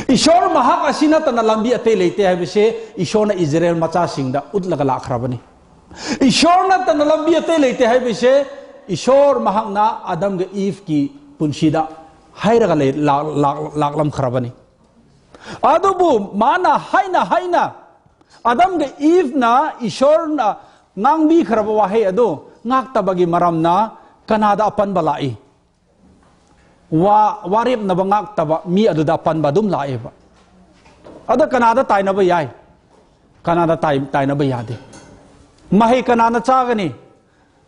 ꯏꯁꯣꯔ ꯃꯍꯥꯛ ꯑꯁꯤ ꯅꯠꯇꯅ ꯂꯝꯕꯤ ꯑꯇꯩ ꯂꯩꯇꯦ ꯍꯥꯏꯕꯁꯦ ꯏꯁꯣꯔꯅ ꯏꯖꯔꯦꯜ ꯃꯆꯥꯁꯤꯡꯗ ꯎꯠꯂꯒ ꯂꯥꯛꯈ꯭ꯔꯕꯅꯤ꯫ ꯏꯁꯣꯔ ꯅꯠꯇꯅ ꯂꯝꯕꯤ ꯑꯇꯩ ꯂꯩꯇꯦ ꯍꯥꯏꯕꯁꯦ ꯏꯁꯣꯔ ꯃꯍꯥꯛꯅ ꯑꯗꯝꯒ ꯏꯐꯀꯤ ꯄꯨꯟꯁꯤꯗ ꯍꯥꯏꯔꯒ ꯂꯩ-, ꯂꯥꯛ-, ꯂꯥꯛ-, ꯂꯥꯛꯂꯝꯈ꯭ꯔꯕꯅꯤ꯫ ꯑꯗꯨꯕꯨ ꯃꯥꯅ ꯍꯥꯏꯅ ꯍꯥꯏꯅ ꯑꯗꯝꯒ ꯏꯐꯅ ꯏꯁꯣꯔꯅ ꯉꯥꯡꯕꯤꯈ꯭ꯔꯕ ꯋꯥꯍꯩ ꯑꯗꯨ ꯉꯥꯛꯇꯕꯒꯤ ꯃꯔꯝꯅ ꯀꯅꯥꯗ ꯑꯄꯟꯕ ꯂꯥꯛꯏ? ꯋꯥ-, ꯋꯥꯔꯦꯞꯅꯕ ꯉꯥꯛꯇꯕ ꯃꯤ ꯑꯗꯨꯗ ꯑꯄꯟꯕ ꯑꯗꯨꯝ ꯂꯥꯛꯑꯦꯕ꯫ ꯑꯗ ꯀꯅꯥꯗ ꯇꯥꯏꯅꯕ ꯌꯥꯏ? ꯀꯅꯥꯗ ꯇꯥꯏ-, ꯇꯥꯏꯅꯕ ꯌꯥꯗꯦ꯫ ꯃꯍꯩ ꯀꯅꯥꯅ ꯆꯥꯒꯅꯤ?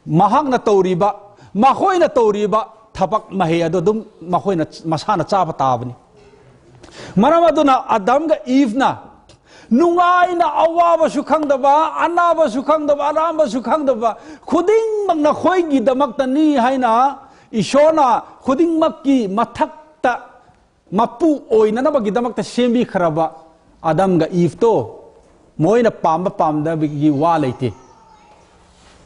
ꯃꯍꯥꯛꯅ ꯇꯧꯔꯤꯕ, ꯃꯈꯣꯏꯅ ꯇꯧꯔꯤꯕ ꯊꯕꯛ ꯃꯍꯩ ꯑꯗꯨ ꯑꯗꯨꯝ ꯃꯈꯣꯏꯅ, ꯃꯁꯥꯅ ꯆꯥꯕ ꯇꯥꯕꯅꯤ꯫ ꯃꯔꯝ ꯑꯗꯨꯅ ꯑꯗꯝꯒ ꯏꯐꯅ ꯅꯨꯡꯉꯥꯏꯅ, ꯑꯋꯥꯕꯁꯨ ꯈꯪꯗꯕ, ꯑꯅꯥꯕꯁꯨ ꯈꯪꯗꯕ, ꯑꯔꯥꯝꯕꯁꯨ ꯈꯪꯗꯕ, ꯈꯨꯗꯤꯡꯃꯛ ꯅꯈꯣꯏꯒꯤꯗꯃꯛꯇꯅꯤ ꯍꯥꯏꯅ ꯏꯁꯣꯔꯅ ꯈꯨꯗꯤꯡꯃꯛꯀꯤ ꯃꯊꯛꯇ ꯃꯄꯨ ꯑꯣꯏꯅꯅꯕꯒꯤꯗꯃꯛꯇ ꯁꯦꯝꯕꯤꯈ꯭ꯔꯕ ꯑꯗꯝꯒ ꯏꯐꯇꯣ ꯃꯣꯏꯅ ꯄꯥꯝꯕ ꯄꯥꯝꯗꯕꯒꯤ ꯋꯥ ꯂꯩꯇꯦ꯫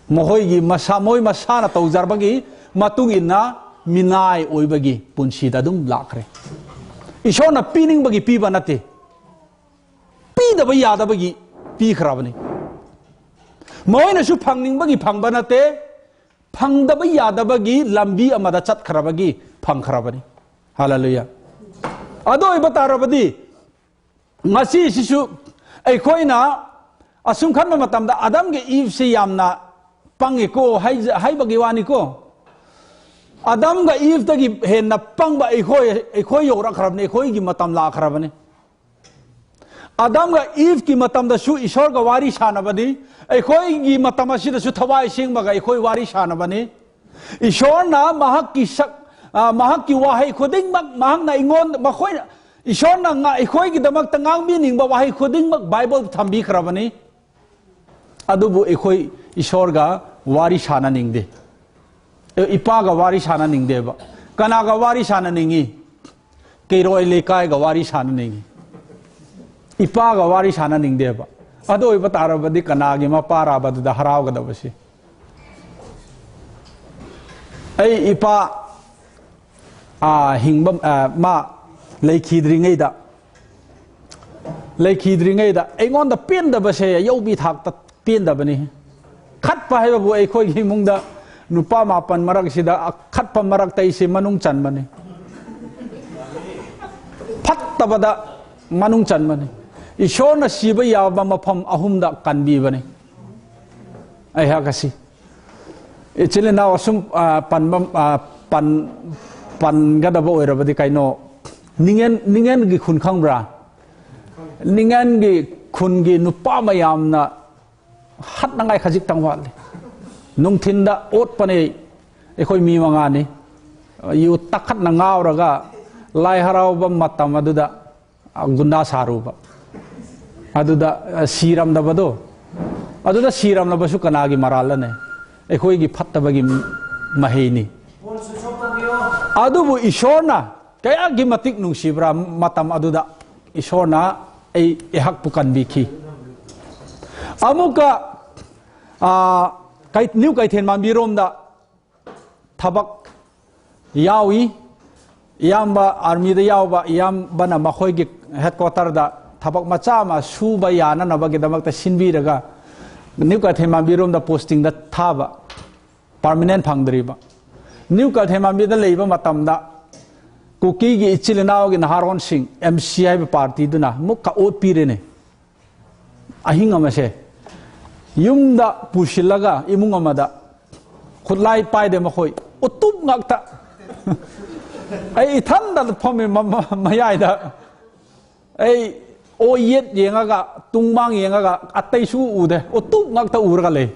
ꯃꯈꯣꯏꯒꯤ ꯃꯁꯥ, ꯃꯣꯏ ꯃꯁꯥꯅ ꯇꯧꯖꯔꯕꯒꯤ ꯃꯇꯨꯡ ꯏꯟꯅ ꯃꯤꯅꯥꯏ ꯑꯣꯏꯕꯒꯤ ꯄꯨꯟꯁꯤꯗ ꯑꯗꯨꯝ ꯂꯥꯛꯈ꯭ꯔꯦ꯫ ꯏꯁꯣꯔꯅ ꯄꯤꯅꯤꯡꯕꯒꯤ ꯄꯤꯕ ꯅꯠꯇꯦ, ꯄꯤꯗꯕ ꯌꯥꯗꯕꯒꯤ ꯄꯤꯈ꯭ꯔꯕꯅꯤ꯫ ꯃꯈꯣꯏꯅꯁꯨ ꯐꯪꯅꯤꯡꯕꯒꯤ ꯐꯪꯕ ꯅꯠꯇꯦ, ꯐꯪꯗꯕ ꯌꯥꯗꯕꯒꯤ ꯂꯝꯕꯤ ꯑꯃꯗ ꯆꯠꯈ꯭ꯔꯕꯒꯤ ꯐꯪꯈ꯭ꯔꯕꯅꯤ꯫ ꯍꯥꯂꯦꯂꯨꯌꯥ꯫ ꯑꯗꯨ ꯑꯣꯏꯕ ꯇꯥꯔꯕꯗꯤ ꯉꯁꯤꯁꯤꯁꯨ ꯑꯩꯈꯣꯏꯅ ꯑꯁꯨꯝ ꯈꯟꯕ ꯃꯇꯝꯗ ꯑꯗꯝꯒꯤ ꯏꯐꯁꯤ ꯌꯥꯝꯅ ꯄꯪꯉꯤꯀꯣ ꯍꯥꯏ-, ꯍꯥꯏꯕꯒꯤ ꯋꯥꯅꯤꯀꯣ꯫ ꯑꯗꯝꯒ ꯏꯚꯇꯒꯤ ꯍꯦꯟꯅ ꯄꯪꯕ ꯑꯩꯈꯣꯏ, ꯑꯩꯈꯣꯏ ꯌꯧꯔꯛꯈ꯭ꯔꯕꯅꯤ, ꯑꯩꯈꯣꯏꯒꯤ ꯃꯇꯝ ꯂꯥꯛꯈ꯭ꯔꯕꯅꯤ꯫ ꯑꯗꯝꯒ ꯏꯚꯀꯤ ꯃꯇꯝꯗꯁꯨ ꯏꯁꯣꯔꯒ ꯋꯥꯔꯤ ꯁꯥꯟꯅꯕꯅꯤ꯫ ꯑꯩꯈꯣꯏꯒꯤ ꯃꯇꯝ ꯑꯁꯤꯗꯁꯨ ꯊꯋꯥꯏ ꯁꯦꯡꯕꯒ ꯑꯩꯈꯣꯏ ꯋꯥꯔꯤ ꯁꯥꯟꯅꯕꯅꯤ꯫ ꯏꯁꯣꯔꯅ ꯃꯍꯥꯛꯀꯤ ꯁꯛ, ꯑ, ꯃꯍꯥꯛꯀꯤ ꯋꯥꯍꯩ ꯈꯨꯗꯤꯡꯃꯛ ꯃꯍꯥꯛꯅ ꯑꯩꯉꯣꯟꯗ, ꯃꯈꯣꯏꯅ, ꯏꯁꯣꯔꯅ ꯉ-, ꯑꯩꯈꯣꯏꯒꯤꯗꯃꯛꯇ ꯉꯥꯡꯕꯤꯅꯤꯡꯕ ꯋꯥꯍꯩ ꯈꯨꯗꯤꯡꯃꯛ ꯕꯥꯏꯕꯜ ꯊꯝꯕꯤꯈ꯭ꯔꯕꯅꯤ꯫ ꯑꯗꯨꯕꯨ ꯑꯩꯈꯣꯏ ꯏꯁꯣꯔꯒ ꯋꯥꯔꯤ ꯁꯥꯟꯅꯅꯤꯡꯗꯦ꯫ ꯑꯦ, ꯏꯄꯥꯒ ꯋꯥꯔꯤ ꯁꯥꯟꯅꯅꯤꯡꯗꯦꯕ꯫ ꯀꯅꯥꯒ ꯋꯥꯔꯤ ꯁꯥꯟꯅꯅꯤꯡꯉꯤ? ꯀꯩꯔꯣꯏ ꯂꯩꯀꯥꯏꯒ ꯋꯥꯔꯤ ꯁꯥꯟꯅꯅꯤꯡꯉꯤ꯫ ꯏꯄꯥꯒ ꯋꯥꯔꯤ ꯁꯥꯟꯅꯅꯤꯡꯗꯦꯕ꯫ ꯑꯗꯨ ꯑꯣꯏꯕ ꯇꯥꯔꯕꯗꯤ ꯀꯅꯥꯒꯤ ꯃꯄꯥꯔꯥꯕ ꯑꯗꯨꯗ ꯍꯔꯥꯎꯒꯗꯕꯁꯤ? ꯑꯩ ꯏꯄꯥ, ꯑꯥ, ꯍꯤꯡꯕ, ꯑꯥ, ꯃꯥ ꯂꯩꯈꯤꯗ꯭ꯔꯤꯉꯩꯗ, ꯂꯩꯈꯤꯗ꯭ꯔꯤꯉꯩꯗ ꯑꯩꯉꯣꯟꯗ ꯄꯦꯟꯗꯕꯁꯦ ꯌꯧꯕꯤ ꯊꯥꯛꯇ ꯄꯦꯟꯗꯕꯅꯤ꯫ ꯈꯠꯄ ꯍꯥꯏꯕꯕꯨ ꯑꯩꯈꯣꯏꯒꯤ ꯏꯃꯨꯡꯗ ꯅꯨꯄꯥ ꯃꯥꯄꯟ ꯃꯔꯛꯁꯤꯗ ꯑꯈꯠꯄ ꯃꯔꯛꯇ ꯑꯩꯁꯦ ꯃꯅꯨꯡ ꯆꯟꯕꯅꯤ꯫ ꯐꯠꯇꯕꯗ ꯃꯅꯨꯡ ꯆꯟꯕꯅꯤ꯫ ꯏꯁꯣꯔꯅ ꯁꯤꯕ ꯌꯥꯕ ꯃꯐꯝ ꯑꯍꯨꯝꯗ ꯀꯟꯕꯤꯕꯅꯤ ꯑꯩꯍꯥꯛ ꯑꯁꯤ꯫ ꯏꯆꯤꯜ ꯏꯅꯥꯎ ꯑꯁꯨꯝ, ꯑ, ꯄꯟꯕ, ꯑ, ꯄꯟ-, ꯄꯟꯒꯗꯕ ꯑꯣꯏꯔꯕꯗꯤ ꯀꯩꯅꯣ, ꯅꯤꯡꯉꯦꯟ, ꯅꯤꯡꯉꯦꯟꯒꯤ ꯈꯨꯟ ꯈꯪꯕ꯭ꯔꯥ? ꯅꯤꯡꯉꯦꯟꯒꯤ ꯈꯨꯟꯒꯤ ꯅꯨꯄꯥ ꯃꯌꯥꯝꯅ ꯍꯥꯠꯅꯉꯥꯏ ꯈꯖꯤꯛꯇꯪ ꯋꯥꯠꯂꯤ꯫ ꯅꯨꯡꯊꯤꯟꯗ ꯑꯣꯠꯄꯅꯦ ꯑꯩꯈꯣꯏ ꯃꯤ ꯃꯉꯥꯅꯤ꯫ ꯌꯨ ꯇꯛꯈꯠꯅ ꯉꯥꯎꯔꯒ ꯂꯥꯏ ꯍꯔꯥꯎꯕ ꯃꯇꯝ ꯑꯗꯨꯗ ꯒꯨꯟꯗꯥ ꯁꯥꯔꯨꯕ꯫ ꯑꯗꯨꯗ, ꯑ, ꯁꯤꯔꯝꯗꯕꯗꯣ, ꯑꯗꯨꯗ ꯁꯤꯔꯝꯂꯕꯁꯨ ꯀꯅꯥꯒꯤ ꯃꯔꯥꯜꯂꯅꯦ? ꯑꯩꯈꯣꯏꯒꯤ ꯐꯠꯇꯕꯒꯤ ꯃꯍꯩꯅꯤ꯫ ꯑꯗꯨꯕꯨ ꯏꯁꯣꯔꯅ ꯀꯌꯥꯒꯤ ꯃꯇꯤꯛ ꯅꯨꯡꯁꯤꯕ꯭ꯔꯥ ꯃꯇꯝ ꯑꯗꯨꯗ ꯏꯁꯣꯔꯅ ꯑꯩ, ꯑꯩꯍꯥꯛꯄꯨ ꯀꯟꯕꯤꯈꯤ꯫ ꯑꯃꯨꯛꯀ, ꯑ, ꯀꯩ-, ꯅ꯭ꯌꯨ ꯀꯩꯊꯦꯜ ꯃꯥꯟꯕꯤꯔꯣꯝꯗ ꯊꯕꯛ ꯌꯥꯎꯏ꯫ ꯏꯌꯥꯝꯕ ꯑꯥꯔꯃꯤꯗ ꯌꯥꯎꯕ ꯏꯌꯥꯝꯕꯅ ꯃꯈꯣꯏꯒꯤ ꯍꯦꯗꯀ꯭ꯋꯥꯇꯔꯗ ꯊꯕꯛ ꯃꯆꯥ ꯑꯃ ꯁꯨꯕ ꯌꯥꯅꯅꯕꯒꯤꯗꯃꯛꯇ ꯁꯤꯟꯕꯤꯔꯒ ꯅ꯭ꯌꯨ ꯀꯩꯊꯦꯜ ꯃꯥꯟꯕꯤꯔꯣꯝꯗ ꯄꯣꯁꯇꯤꯡꯗ ꯊꯥꯕ, ꯄꯥꯔꯃꯤꯅꯦꯟ ꯐꯪꯗ꯭ꯔꯤꯕ꯫ ꯅ꯭ꯌꯨ ꯀꯩꯊꯦꯜ ꯃꯥꯟꯕꯤꯗ ꯂꯩꯕ ꯃꯇꯝꯗ ꯀꯨꯀꯤꯒꯤ ꯏꯆꯤꯜ ꯏꯅꯥꯎꯒꯤ ꯅꯍꯥꯔꯣꯟꯁꯤꯡ, ꯑꯦꯝ ꯁꯤ ꯍꯥꯏꯕ ꯄꯥꯔꯇꯤꯗꯨꯅ ꯑꯃꯨꯛꯀ ꯑꯣꯠꯄꯤꯔꯦꯅꯦ꯫ ꯑꯍꯤꯡ ꯑꯃꯁꯦ ꯌꯨꯝꯗ ꯄꯨꯁꯤꯜꯂꯒ ꯏꯃꯨꯡ ꯑꯃꯗ ꯈꯨꯠꯂꯥꯏ ꯄꯥꯏꯗꯦ ꯃꯈꯣꯏ꯫ ꯎꯇꯨꯞ ꯉꯥꯛꯇ꯫ ꯑꯩ ꯏꯊꯟꯗ ꯐꯝꯃꯦ ꯃ- ꯃ- ꯃꯌꯥꯏꯗ꯫ ꯑꯩ ꯑꯣꯏ ꯌꯦꯠ ꯌꯦꯡꯉꯒ, ꯇꯨꯡꯃꯥꯡ ꯌꯦꯡꯉꯒ, ꯑꯇꯩꯁꯨ ꯎꯗꯦ, ꯎꯇꯨꯞ ꯉꯥꯛꯇ ꯎꯔꯒ ꯂꯩ꯫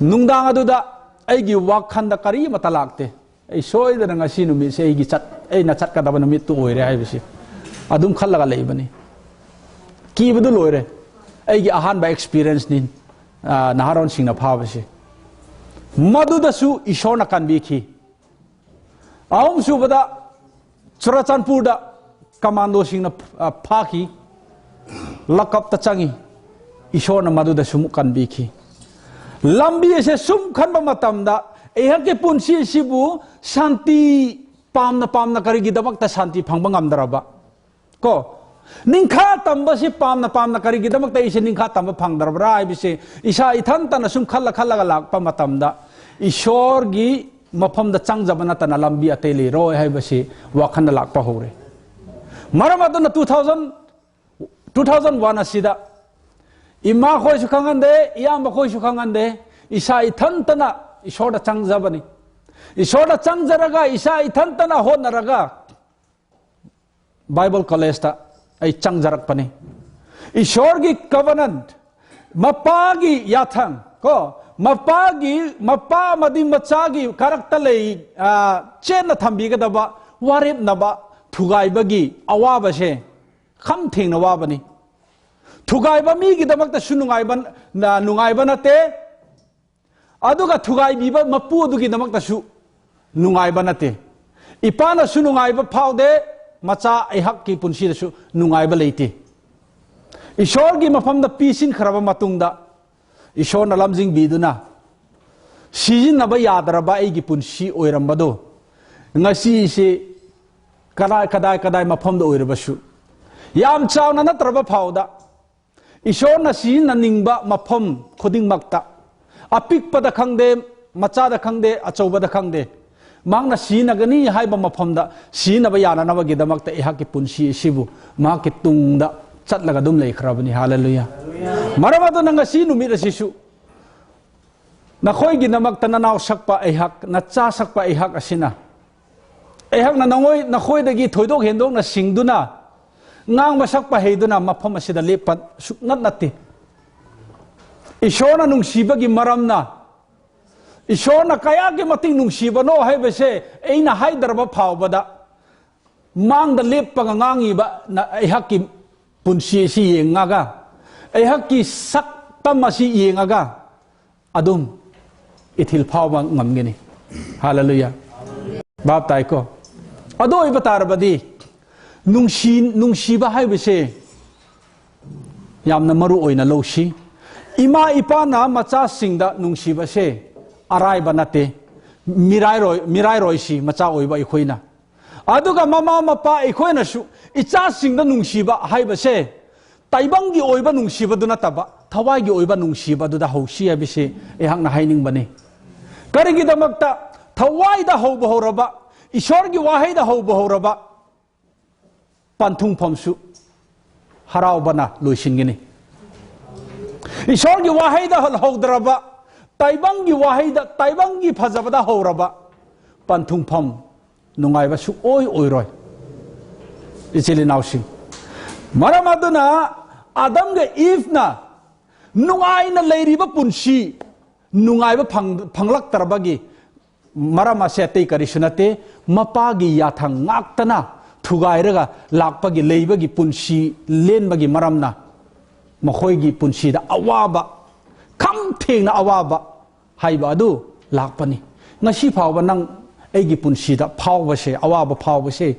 ꯅꯨꯡꯗꯥꯡ ꯑꯗꯨꯗ ꯑꯩꯒꯤ ꯋꯥꯈꯜꯗ ꯀꯔꯤꯃꯠꯇ ꯂꯥꯛꯇꯦ꯫ ꯑꯩ ꯁꯣꯏꯗꯅ ꯉꯁꯤ ꯅꯨꯃꯤꯠꯁꯦ ꯑꯩꯒꯤ ꯆꯠ ꯑꯩꯅ ꯆꯠꯀꯗꯕ ꯅꯨꯃꯤꯠꯇꯨ ꯑꯣꯏꯔꯦ ꯍꯥꯏꯕꯁꯤ ꯑꯗꯨꯝ ꯈꯜꯂꯒ ꯂꯩꯕꯅꯤ꯫ ꯀꯤꯕꯗꯨ ꯂꯣꯏꯔꯦ꯫ ꯑꯩꯒꯤ ꯑꯍꯥꯟꯕ ꯑꯦꯛꯁꯄꯤꯔꯤꯌꯦꯟꯁꯅꯤ꯫ ꯅꯍꯥꯔꯣꯟꯁꯤꯡꯅ ꯐꯥꯕꯁꯦ꯫ ꯃꯗꯨꯗꯁꯨ ꯏꯁꯣꯔꯅ ꯀꯟꯕꯤꯈꯤ꯫ ꯑꯍꯨꯝꯁꯨꯕꯗ ꯆꯨꯔꯥꯆꯥꯟꯄꯨꯔꯗ ꯀꯃꯥꯟꯗꯣꯁꯤꯡꯅ ꯐꯥꯈꯤ꯫ ꯂꯀꯞꯇ ꯆꯪꯉꯤ꯫ ꯏꯁꯣꯔꯅ ꯃꯗꯨꯗꯁꯨ ꯑꯃꯨꯛ ꯀꯟꯕꯤꯈꯤ꯫ ꯂꯝꯕꯤ ꯑꯁꯦ ꯁꯨꯝ ꯈꯟꯕ ꯃꯇꯝꯗ ꯑꯩꯍꯥꯛꯀꯤ ꯄꯨꯟꯁꯤ ꯑꯁꯤꯕꯨ ꯁꯥꯟꯇꯤ ꯄꯥꯝꯅ ꯄꯥꯝꯅ ꯀꯔꯤꯒꯤꯗꯃꯛꯇ ꯁꯥꯟꯇꯤ ꯐꯪꯕ ꯉꯝꯗ꯭ꯔꯕ? ꯀꯣ, ꯅꯤꯡꯈꯥ ꯇꯝꯕꯁꯤ ꯄꯥꯝꯅ ꯄꯥꯝꯅ ꯀꯔꯤꯒꯤꯗꯃꯛꯇ ꯑꯩꯁꯦ ꯅꯤꯡꯈꯥ ꯇꯝꯕ ꯐꯪꯗ꯭ꯔꯕ꯭ꯔꯥ ꯍꯥꯏꯕꯁꯦ ꯏꯁꯥ ꯏꯊꯟꯇꯅ ꯁꯨꯝ ꯈꯜꯂ ꯈꯜꯂꯒ ꯂꯥꯛꯄ ꯃꯇꯝꯗ ꯏꯁꯣꯔꯒꯤ ꯃꯐꯝꯗ ꯆꯪꯖꯕ ꯅꯠꯇꯅ ꯂꯝꯕꯤ ꯑꯇꯩ ꯂꯩꯔꯣꯏ ꯍꯥꯏꯕꯁꯤ ꯋꯥꯈꯜꯗ ꯂꯥꯛꯄ ꯍꯧꯔꯦ꯫ ꯃꯔꯝ ꯑꯗꯨꯅ two thousand two thousand one ꯑꯁꯤꯗ ꯏꯃꯥ ꯈꯣꯏꯁꯨ ꯈꯪꯍꯟꯗꯦ, ꯏꯌꯥꯝꯕ ꯈꯣꯏꯁꯨ ꯈꯪꯍꯟꯗꯦ, ꯏꯁꯥ ꯏꯊꯟꯇꯅ ꯏꯁꯣꯔꯗ ꯆꯪꯖꯕꯅꯤ꯫ ꯏꯁꯣꯔꯗ ꯆꯪꯖꯔꯒ ꯏꯁꯥ ꯏꯊꯟꯇꯅ ꯍꯣꯠꯅꯔꯒ ꯕꯥꯏꯕꯜ ꯀꯣꯂꯦꯖꯇ ꯑꯩ ꯆꯪꯖꯔꯛꯄꯅꯤ꯫ ꯏꯁꯣꯔꯒꯤ ꯀꯣꯚꯦꯅꯦꯟꯠ, ꯃꯄꯥꯒꯤ ꯌꯥꯊꯪ ꯀꯣ, ꯃꯄꯥꯒꯤ, ꯃꯄꯥ ꯑꯃꯗꯤ ꯃꯆꯥꯒꯤ ꯀꯔꯛꯇ ꯂꯩ, ꯑ, ꯆꯦꯠꯅ ꯊꯝꯕꯤꯒꯗꯕ, ꯋꯥꯔꯦꯞꯅꯕ, ꯊꯨꯒꯥꯏꯕꯒꯤ ꯑꯋꯥꯕꯁꯦ ꯈꯝ ꯊꯦꯡꯅ ꯋꯥꯕꯅꯤ꯫ ꯊꯨꯒꯥꯏꯕ ꯃꯤꯒꯤꯗꯃꯛꯇꯁꯨ ꯅꯨꯡꯉꯥꯏꯕ, ꯅ-, ꯅꯨꯡꯉꯥꯏꯕ ꯅꯠꯇꯦ꯫ ꯑꯗꯨꯒ ꯊꯨꯒꯥꯏꯕꯤꯕ ꯃꯄꯨ ꯑꯗꯨꯒꯤꯗꯃꯛꯇꯁꯨ ꯅꯨꯡꯉꯥꯏꯕ ꯅꯠꯇꯦ꯫ ꯏꯄꯥꯅꯁꯨ ꯅꯨꯡꯉꯥꯏꯕ ꯐꯥꯎꯗꯦ, ꯃꯆꯥ ꯑꯩꯍꯥꯛꯀꯤ ꯄꯨꯟꯁꯤꯗꯁꯨ ꯅꯨꯡꯉꯥꯏꯕ ꯂꯩꯇꯦ꯫ ꯏꯁꯣꯔꯒꯤ ꯃꯐꯝꯗ ꯄꯤꯁꯤꯟꯈ꯭ꯔꯕ ꯃꯇꯨꯡꯗ, ꯏꯁꯣꯔꯅ ꯂꯝꯖꯤꯡꯕꯤꯗꯨꯅ ꯁꯤꯖꯤꯟꯅꯕ ꯌꯥꯗ꯭ꯔꯕ ꯑꯩꯒꯤ ꯄꯨꯟꯁꯤ ꯑꯣꯏꯔꯝꯕꯗꯣ, ꯉꯁꯤꯁꯦ ꯀꯗꯥꯏ, ꯀꯗꯥꯏ, ꯀꯗꯥꯏ ꯃꯐꯝꯗ ꯑꯣꯏꯔꯕꯁꯨ, ꯌꯥꯝ ꯆꯥꯎꯅ ꯅꯠꯇ꯭ꯔꯕ ꯐꯥꯎꯗ, ꯏꯁꯣꯔꯅ ꯁꯤꯖꯤꯟꯅꯅꯤꯡꯕ ꯃꯐꯝ ꯈꯨꯗꯤꯡꯃꯛꯇ, ꯑꯄꯤꯛꯄꯗ ꯈꯪꯗꯦ, ꯃꯆꯥꯗ ꯈꯪꯗꯦ, ꯑꯆꯧꯕꯗ ꯈꯪꯗꯦ, ꯃꯍꯥꯛꯅ ꯁꯤꯖꯤꯟꯅꯒꯅꯤ ꯍꯥꯏꯕ ꯃꯐꯝꯗ ꯁꯤꯖꯤꯟꯅꯕ ꯌꯥꯅꯅꯕꯒꯤꯗꯃꯛꯇ ꯑꯩꯍꯥꯛꯀꯤ ꯄꯨꯟꯁꯤ ꯑꯁꯤꯕꯨ ꯃꯍꯥꯛꯀꯤ ꯇꯨꯡꯗ ꯆꯠꯂꯒ ꯑꯗꯨꯝ ꯂꯩꯈ꯭ꯔꯕꯅꯤ꯫ ꯍꯥꯂꯦꯂꯨꯌꯥ꯫ ꯃꯔꯝ ꯑꯗꯨꯅ ꯉꯁꯤ ꯅꯨꯃꯤꯠ ꯑꯁꯤꯁꯨ ꯅꯈꯣꯏꯒꯤꯗꯃꯛꯇ ꯅꯅꯥꯎ ꯁꯛꯄ ꯑꯩꯍꯥꯛ, ꯅꯆꯥ ꯁꯛꯄ ꯑꯩꯍꯥꯛ ꯑꯁꯤꯅ, ꯑꯩꯍꯥꯛꯅ ꯅꯉꯣꯏ-, ꯅꯈꯣꯏꯗꯒꯤ ꯊꯣꯏꯗꯣꯛ ꯍꯦꯟꯗꯣꯛꯅ ꯁꯤꯡꯗꯨꯅ, ꯉꯥꯡꯕ ꯁꯛꯄ ꯍꯩꯗꯨꯅ ꯃꯐꯝ ꯑꯁꯤꯗ ꯂꯦꯞꯄ ꯁꯨꯛꯅꯠ ꯅꯠꯇꯦ꯫ ꯏꯁꯣꯔꯅ ꯅꯨꯡꯁꯤꯕꯒꯤ ꯃꯔꯝꯅ, ꯏꯁꯣꯔꯅ ꯀꯌꯥꯒꯤ ꯃꯇꯤꯛ ꯅꯨꯡꯁꯤꯕꯅꯣ ꯍꯥꯏꯕꯁꯦ ꯑꯩꯅ ꯍꯥꯏꯗ꯭ꯔꯕ ꯐꯥꯎꯕꯗ, ꯃꯥꯡꯗ ꯂꯦꯞꯄꯒ ꯉꯥꯡꯉꯤꯕ ꯅ-, ꯑꯩꯍꯥꯛꯀꯤ ꯄꯨꯟꯁꯤ ꯑꯁꯤ ꯌꯦꯡꯉꯒ, ꯑꯩꯍꯥꯛꯀꯤ ꯁꯛꯇꯝ ꯑꯁꯤ ꯌꯦꯡꯉꯒ ꯑꯗꯨꯝ ꯏꯊꯤꯜ ꯐꯥꯎꯕ ꯉꯝꯒꯅꯤ꯫ ꯍꯥꯂꯦꯂꯨꯌꯥ꯫ ꯚꯥꯞ ꯇꯥꯏꯀꯣ? ꯑꯗꯨ ꯑꯣꯏꯕ ꯇꯥꯔꯕꯗꯤ, ꯅꯨꯡꯁꯤ-, ꯅꯨꯡꯁꯤꯕ ꯍꯥꯏꯕꯁꯦ ꯌꯥꯝꯅ ꯃꯔꯨ ꯑꯣꯏꯅ ꯂꯧꯁꯤ꯫ ꯏꯃꯥ ꯏꯄꯥꯅ ꯃꯆꯥꯁꯤꯡꯗ ꯅꯨꯡꯁꯤꯕꯁꯦ ꯑꯔꯥꯏꯕ ꯅꯠꯇꯦ꯫ ꯃꯤꯔꯥꯏꯔꯣꯏ, ꯃꯤꯔꯥꯏꯔꯣꯏꯁꯤ ꯃꯆꯥ ꯑꯣꯏꯕ ꯑꯩꯈꯣꯏꯅ꯫ ꯑꯗꯨꯒ ꯃꯃꯥ ꯃꯄꯥ ꯑꯩꯈꯣꯏꯅꯁꯨ ꯏꯆꯥꯁꯤꯡꯗ ꯅꯨꯡꯁꯤꯕ ꯍꯥꯏꯕꯁꯦ ꯇꯥꯏꯕꯪꯒꯤ ꯑꯣꯏꯕ ꯅꯨꯡꯁꯤꯕꯗꯨ ꯅꯠꯇꯕ, ꯊꯋꯥꯏꯒꯤ ꯑꯣꯏꯕ ꯅꯨꯡꯁꯤꯕꯗꯨꯗ ꯍꯧꯁꯤ ꯍꯥꯏꯕꯁꯤ ꯑꯩꯍꯥꯛꯅ ꯍꯥꯏꯅꯤꯡꯕꯅꯤ꯫ ꯀꯔꯤꯒꯤꯗꯃꯛꯇ? ꯊꯋꯥꯏꯗ ꯍꯧꯕ ꯍꯧꯔꯕ, ꯏꯁꯣꯔꯒꯤ ꯋꯥꯍꯩꯗ ꯍꯧꯕ ꯍꯧꯔꯕ ꯄꯟꯊꯨꯡꯐꯝꯁꯨ ꯍꯔꯥꯎꯕꯅ ꯂꯣꯏꯁꯤꯟꯒꯅꯤ꯫ ꯏꯁꯣꯔꯒꯤ ꯋꯥꯍꯩꯗ ꯍꯧꯗ꯭ꯔꯕ, ꯇꯥꯏꯕꯪꯒꯤ ꯋꯥꯍꯩꯗ, ꯇꯥꯏꯕꯪꯒꯤ ꯐꯖꯕꯗ ꯍꯧꯔꯕ ꯄꯟꯊꯨꯡꯐꯝ ꯅꯨꯡꯉꯥꯏꯕ ꯁꯨꯛꯑꯣꯏ ꯑꯣꯏꯔꯣꯏ꯫ ꯏꯆꯤꯜ ꯏꯅꯥꯎꯁꯤꯡ, ꯃꯔꯝ ꯑꯗꯨꯅ ꯑꯗꯝꯒ ꯏꯚꯅ ꯅꯨꯡꯉꯥꯏꯅ ꯂꯩꯔꯤꯕ ꯄꯨꯟꯁꯤ ꯅꯨꯡꯉꯥꯏꯕ ꯐꯪ-, ꯐꯪꯂꯛꯇ꯭ꯔꯕꯒꯤ ꯃꯔꯝ ꯑꯁꯦ ꯑꯇꯩ ꯀꯔꯤꯁꯨ ꯅꯠꯇꯦ, ꯃꯄꯥꯒꯤ ꯌꯥꯊꯪ ꯉꯥꯛꯇꯅ ꯊꯨꯒꯥꯏꯔꯒ ꯂꯥꯛꯄꯒꯤ, ꯂꯩꯕꯒꯤ ꯄꯨꯟꯁꯤ ꯂꯦꯟꯕꯒꯤ ꯃꯔꯝꯅ ꯃꯈꯣꯏꯒꯤ ꯄꯨꯟꯁꯤꯗ ꯑꯋꯥꯕ, ꯈꯝ ꯊꯦꯡꯅ ꯑꯋꯥꯕ ꯍꯥꯏꯕ ꯑꯗꯨ ꯂꯥꯛꯄꯅꯤ꯫ ꯉꯁꯤ ꯐꯥꯎꯕ ꯅꯪ ꯑꯩꯒꯤ ꯄꯨꯟꯁꯤꯗ ꯐꯥꯎꯕꯁꯦ, ꯑꯋꯥꯕ ꯐꯥꯎꯕꯁꯦ,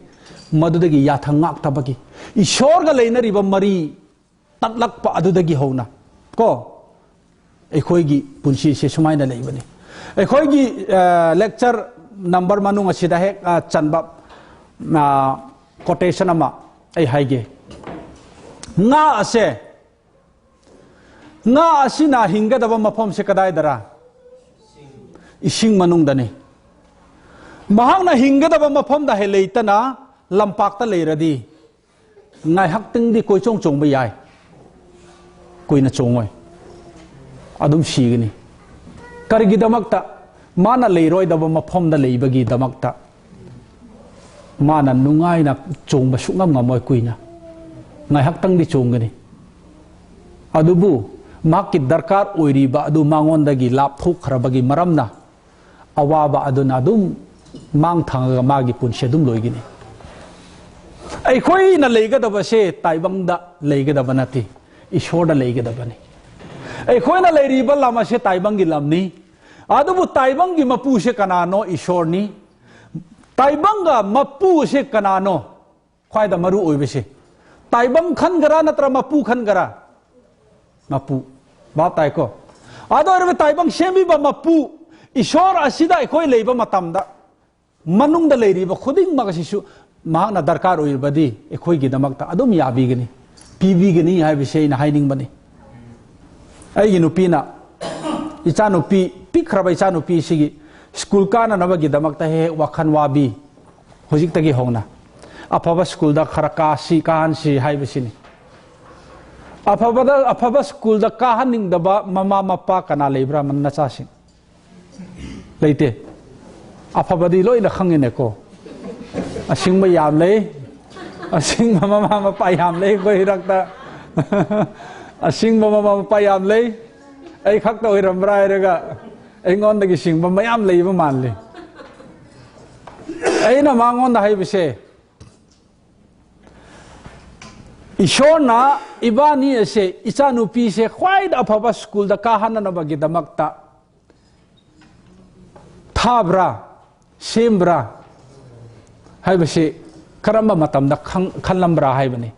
ꯃꯗꯨꯗꯒꯤ ꯌꯥꯊꯪ ꯉꯥꯛꯇꯕꯒꯤ, ꯏꯁꯣꯔꯒ ꯂꯩꯅꯔꯤꯕ ꯃꯔꯤ ꯇꯠꯂꯛꯄ ꯑꯗꯨꯗꯒꯤ ꯍꯧꯅ ꯀꯣ, ꯑꯩꯈꯣꯏꯒꯤ ꯄꯨꯟꯁꯤꯁꯦ ꯁꯨꯃꯥꯏꯅ ꯂꯩꯕꯅꯤ꯫ ꯑꯩꯈꯣꯏꯒꯤ, ꯑ, lecture number ꯃꯅꯨꯡ ꯑꯁꯤꯗ ꯍꯦꯛ, ꯑ, ꯆꯟꯕ, ꯑ, quotation ꯑꯃ ꯑꯩ ꯍꯥꯏꯒꯦ꯫ ꯉꯥ ꯑꯁꯦ, ꯉꯥ ꯑꯁꯤꯅ ꯍꯤꯡꯒꯗꯕ ꯃꯐꯝꯁꯦ ꯀꯗꯥꯏꯗꯔ? ꯏꯁꯤꯡ ꯃꯅꯨꯡꯗꯅꯤ꯫ ꯃꯍꯥꯛꯅ ꯍꯤꯡꯒꯗꯕ ꯃꯐꯝꯗ ꯍꯦꯛ ꯂꯩꯇꯅ ꯂꯝꯄꯥꯛꯇ ꯂꯩꯔꯗꯤ, ꯉꯥꯏꯍꯥꯛꯇꯪꯗꯤ ꯀꯣꯏꯆꯣꯡ ꯆꯣꯡꯕ ꯌꯥꯏ, ꯀꯨꯏꯅ ꯆꯣꯡꯉꯣꯏ, ꯑꯗꯨꯝ ꯁꯤꯒꯅꯤ꯫ ꯀꯔꯤꯒꯤꯗꯃꯛꯇ? ꯃꯥꯅ ꯂꯩꯔꯣꯏꯗꯕ ꯃꯐꯝꯗ ꯂꯩꯕꯒꯤꯗꯃꯛꯇ꯫ ꯃꯥꯅ ꯅꯨꯡꯉꯥꯏꯅ ꯆꯣꯡꯕ ꯁꯨꯛꯉꯝ ꯉꯝꯃꯣꯏ ꯀꯨꯏꯅ꯫ ꯉꯥꯏꯍꯥꯛꯇꯪꯗꯤ ꯆꯣꯡꯒꯅꯤ꯫ ꯑꯗꯨꯕꯨ ꯃꯍꯥꯛꯀꯤ ꯗꯔꯀꯥꯔ ꯑꯣꯏꯔꯤꯕ ꯑꯗꯨ ꯃꯉꯣꯟꯗꯒꯤ ꯂꯥꯞꯊꯣꯛꯈ꯭ꯔꯕꯒꯤ ꯃꯔꯝꯅ ꯑꯋꯥꯕ ꯑꯗꯨꯅ ꯑꯗꯨꯝ ꯃꯥꯡ ꯊꯥꯡꯉꯒ ꯃꯥꯒꯤ ꯄꯨꯟꯁꯤ ꯑꯗꯨꯝ ꯂꯣꯏꯒꯅꯤ꯫ ꯑꯩꯈꯣꯏꯅ ꯂꯩꯒꯗꯕꯁꯦ ꯇꯥꯏꯕꯪꯗ ꯂꯩꯒꯗꯕ ꯅꯠꯇꯦ, ꯏꯁꯣꯔꯗ ꯂꯩꯒꯗꯕꯅꯤ꯫ ꯑꯩꯈꯣꯏꯅ ꯂꯩꯔꯤꯕ ꯂꯝ ꯑꯁꯦ ꯇꯥꯏꯕꯪꯒꯤ ꯂꯝꯅꯤ꯫ ꯑꯗꯨꯕꯨ ꯇꯥꯏꯕꯪꯒꯤ ꯃꯄꯨꯁꯦ ꯀꯅꯥꯅꯣ? ꯏꯁꯣꯔꯅꯤ꯫ ꯇꯥꯏꯕꯪꯒ ꯃꯄꯨꯁꯦ ꯀꯅꯥꯅꯣ? ꯈ꯭ꯋꯥꯏꯗ ꯃꯔꯨ ꯑꯣꯏꯕꯁꯦ, ꯇꯥꯏꯕꯪ ꯈꯟꯒꯔꯥ ꯅꯠꯇ꯭ꯔ ꯃꯄꯨ ꯈꯟꯒꯔꯥ? ꯃꯄꯨ꯫ ꯚꯥꯞ ꯇꯥꯏꯀꯣ? ꯑꯗꯨ ꯑꯣꯏꯔꯕ ꯇꯥꯏꯕꯪ ꯁꯦꯝꯕꯤꯕ ꯃꯄꯨ ꯏꯁꯣꯔ ꯑꯁꯤꯗ ꯑꯩꯈꯣꯏ ꯂꯩꯕ ꯃꯇꯝꯗ, ꯃꯅꯨꯡꯗ ꯂꯩꯔꯤꯕ ꯈꯨꯗꯤꯡꯃꯛ ꯑꯁꯤꯁꯨ ꯃꯍꯥꯛꯅ ꯗꯔꯀꯥꯔ ꯑꯣꯏꯔꯕꯗꯤ ꯑꯩꯈꯣꯏꯒꯤꯗꯃꯛꯇ ꯑꯗꯨꯝ ꯌꯥꯕꯤꯒꯅꯤ, ꯄꯤꯕꯤꯒꯅꯤ ꯍꯥꯏꯕꯁꯦ ꯑꯩꯅ ꯍꯥꯏꯅꯤꯡꯕꯅꯤ꯫ ꯑꯩꯒꯤ ꯅꯨꯄꯤꯅ, ꯏꯆꯥꯅꯨꯄꯤ, ꯄꯤꯛꯈ꯭ꯔꯕ ꯏꯆꯥꯅꯨꯄꯤ ꯑꯁꯤꯒꯤ ꯁ꯭ꯀꯨꯜ ꯀꯥꯅꯅꯕꯒꯤꯗꯃꯛꯇ ꯍꯦꯛ ꯍꯦꯛ ꯋꯥꯈꯜ ꯋꯥꯕꯤ꯫ ꯍꯧꯖꯤꯛꯇꯒꯤ ꯍꯧꯅ ꯑꯐꯕ ꯁ꯭ꯀꯨꯜꯗ ꯈꯔ ꯀꯥꯁꯤ, ꯀꯥꯍꯟꯁꯤ ꯍꯥꯏꯕꯁꯤꯅꯤ꯫ ꯑꯐꯕꯗ, ꯑꯐꯕ ꯁ꯭ꯀꯨꯜꯗ ꯀꯥꯍꯟꯅꯤꯡꯗꯕ ꯃꯃꯥ ꯃꯄꯥ ꯀꯅꯥ ꯂꯩꯕ꯭ꯔꯥ, ꯅꯆꯥꯁꯤꯡ? ꯂꯩꯇꯦ꯫ ꯑꯐꯕꯗꯤ ꯂꯣꯏꯅ ꯈꯪꯉꯤꯅꯦꯀꯣ꯫ ꯑꯁꯤꯡꯕ ꯌꯥꯝ ꯂꯩ꯫ ꯑꯁꯤꯡꯕ ꯃꯃꯥ ꯃꯄꯥ ꯌꯥꯝ ꯂꯩ ꯑꯩꯈꯣꯏ ꯏꯔꯛꯇ꯫ ꯑꯁꯤꯡꯕ ꯃꯃꯥ ꯃꯄꯥ ꯌꯥꯝ ꯂꯩ꯫ ꯑꯩ ꯈꯛꯇ ꯑꯣꯏꯔꯝꯕ꯭ꯔꯥ ꯍꯥꯏꯔꯒ ꯑꯩꯉꯣꯟꯗꯒꯤ ꯁꯤꯡꯕ ꯃꯌꯥꯝ ꯂꯩꯕ ꯃꯥꯜꯂꯤ꯫ ꯑꯩꯅ ꯃꯉꯣꯟꯗ ꯍꯥꯏꯕꯁꯦ, ꯏꯁꯣꯔꯅ ꯏꯕꯥꯅꯤ ꯑꯁꯦ, ꯏꯆꯥꯅꯨꯄꯤꯁꯦ ꯈ꯭ꯋꯥꯏꯗ ꯑꯐꯕ ꯁ꯭ꯀꯨꯜꯗ ꯀꯥꯍꯟꯅꯅꯕꯒꯤꯗꯃꯛꯇ ꯊꯥꯕ꯭ꯔꯥ, ꯁꯦꯝꯕ꯭ꯔꯥ ꯍꯥꯏꯕꯁꯤ ꯀꯔꯝꯕ ꯃꯇꯝꯗ ꯈꯪ-, ꯈꯜꯂꯝꯕ꯭ꯔꯥ ꯍꯥꯏꯕꯅꯤ꯫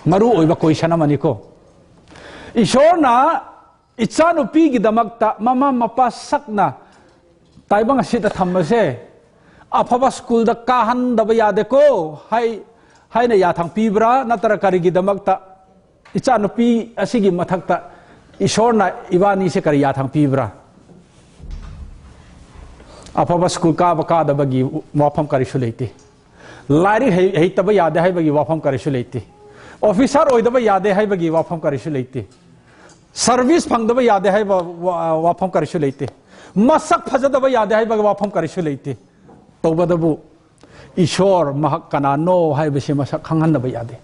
ꯃꯔꯨ ꯑꯣꯏꯕ ꯀꯣꯏꯁꯟ ꯑꯃꯅꯤꯀꯣ꯫ ꯏꯁꯣꯔꯅ ꯏꯆꯥꯅꯨꯄꯤꯒꯤꯗꯃꯛꯇ ꯃꯃꯥ ꯃꯄꯥ ꯁꯛꯅ ꯇꯥꯏꯕꯪ ꯑꯁꯤꯗ ꯊꯝꯕꯁꯦ, ꯑꯐꯕ ꯁ꯭ꯀꯨꯜꯗ ꯀꯥꯍꯟꯗꯕ ꯌꯥꯗꯦꯀꯣ ꯍꯥꯏ-, ꯍꯥꯏꯅ ꯌꯥꯊꯪ ꯄꯤꯕ꯭ꯔꯥ? ꯅꯠꯇ꯭ꯔ ꯀꯔꯤꯒꯤꯗꯃꯛꯇ ꯏꯆꯥꯅꯨꯄꯤ ꯑꯁꯤꯒꯤ ꯃꯊꯛꯇ ꯏꯁꯣꯔꯅ ꯏꯕꯥꯅꯤꯁꯦ ꯀꯔꯤ ꯌꯥꯊꯪ ꯄꯤꯕ꯭ꯔꯥ? ꯑꯐꯕ ꯁ꯭ꯀꯨꯜ ꯀꯥꯕ ꯀꯥꯗꯕꯒꯤ ꯋꯥꯐꯝ ꯀꯔꯤꯁꯨ ꯂꯩꯇꯦ꯫ ꯂꯥꯏꯔꯤꯛ ꯍꯩ-, ꯍꯩꯇꯕ ꯌꯥꯗꯦ ꯍꯥꯏꯕꯒꯤ ꯋꯥꯐꯝ ꯀꯔꯤꯁꯨ ꯂꯩꯇꯦ꯫ ꯑꯣꯐꯤꯁꯥꯔ ꯑꯣꯏꯗꯕ ꯌꯥꯗꯦ ꯍꯥꯏꯕꯒꯤ ꯋꯥꯐꯝ ꯀꯔꯤꯁꯨ ꯂꯩꯇꯦ꯫ ꯁꯔꯚꯤꯁ ꯐꯪꯗꯕ ꯌꯥꯗꯦ ꯍꯥꯏꯕ ꯋꯥ-, ꯋꯥꯐꯝ ꯀꯔꯤꯁꯨ ꯂꯩꯇꯦ꯫ ꯃꯁꯛ ꯐꯖꯗꯕ ꯌꯥꯗꯦ ꯍꯥꯏꯕꯒꯤ ꯋꯥꯐꯝ ꯀꯔꯤꯁꯨ ꯂꯩꯇꯦ꯫ ꯇꯧꯕꯇꯕꯨ ꯏꯁꯣꯔ ꯃꯍꯥꯛ ꯀꯅꯥꯅꯣ ꯍꯥꯏꯕꯁꯤ ꯃꯁꯛ ꯈꯪꯍꯟꯗꯕ ꯌꯥꯗꯦ꯫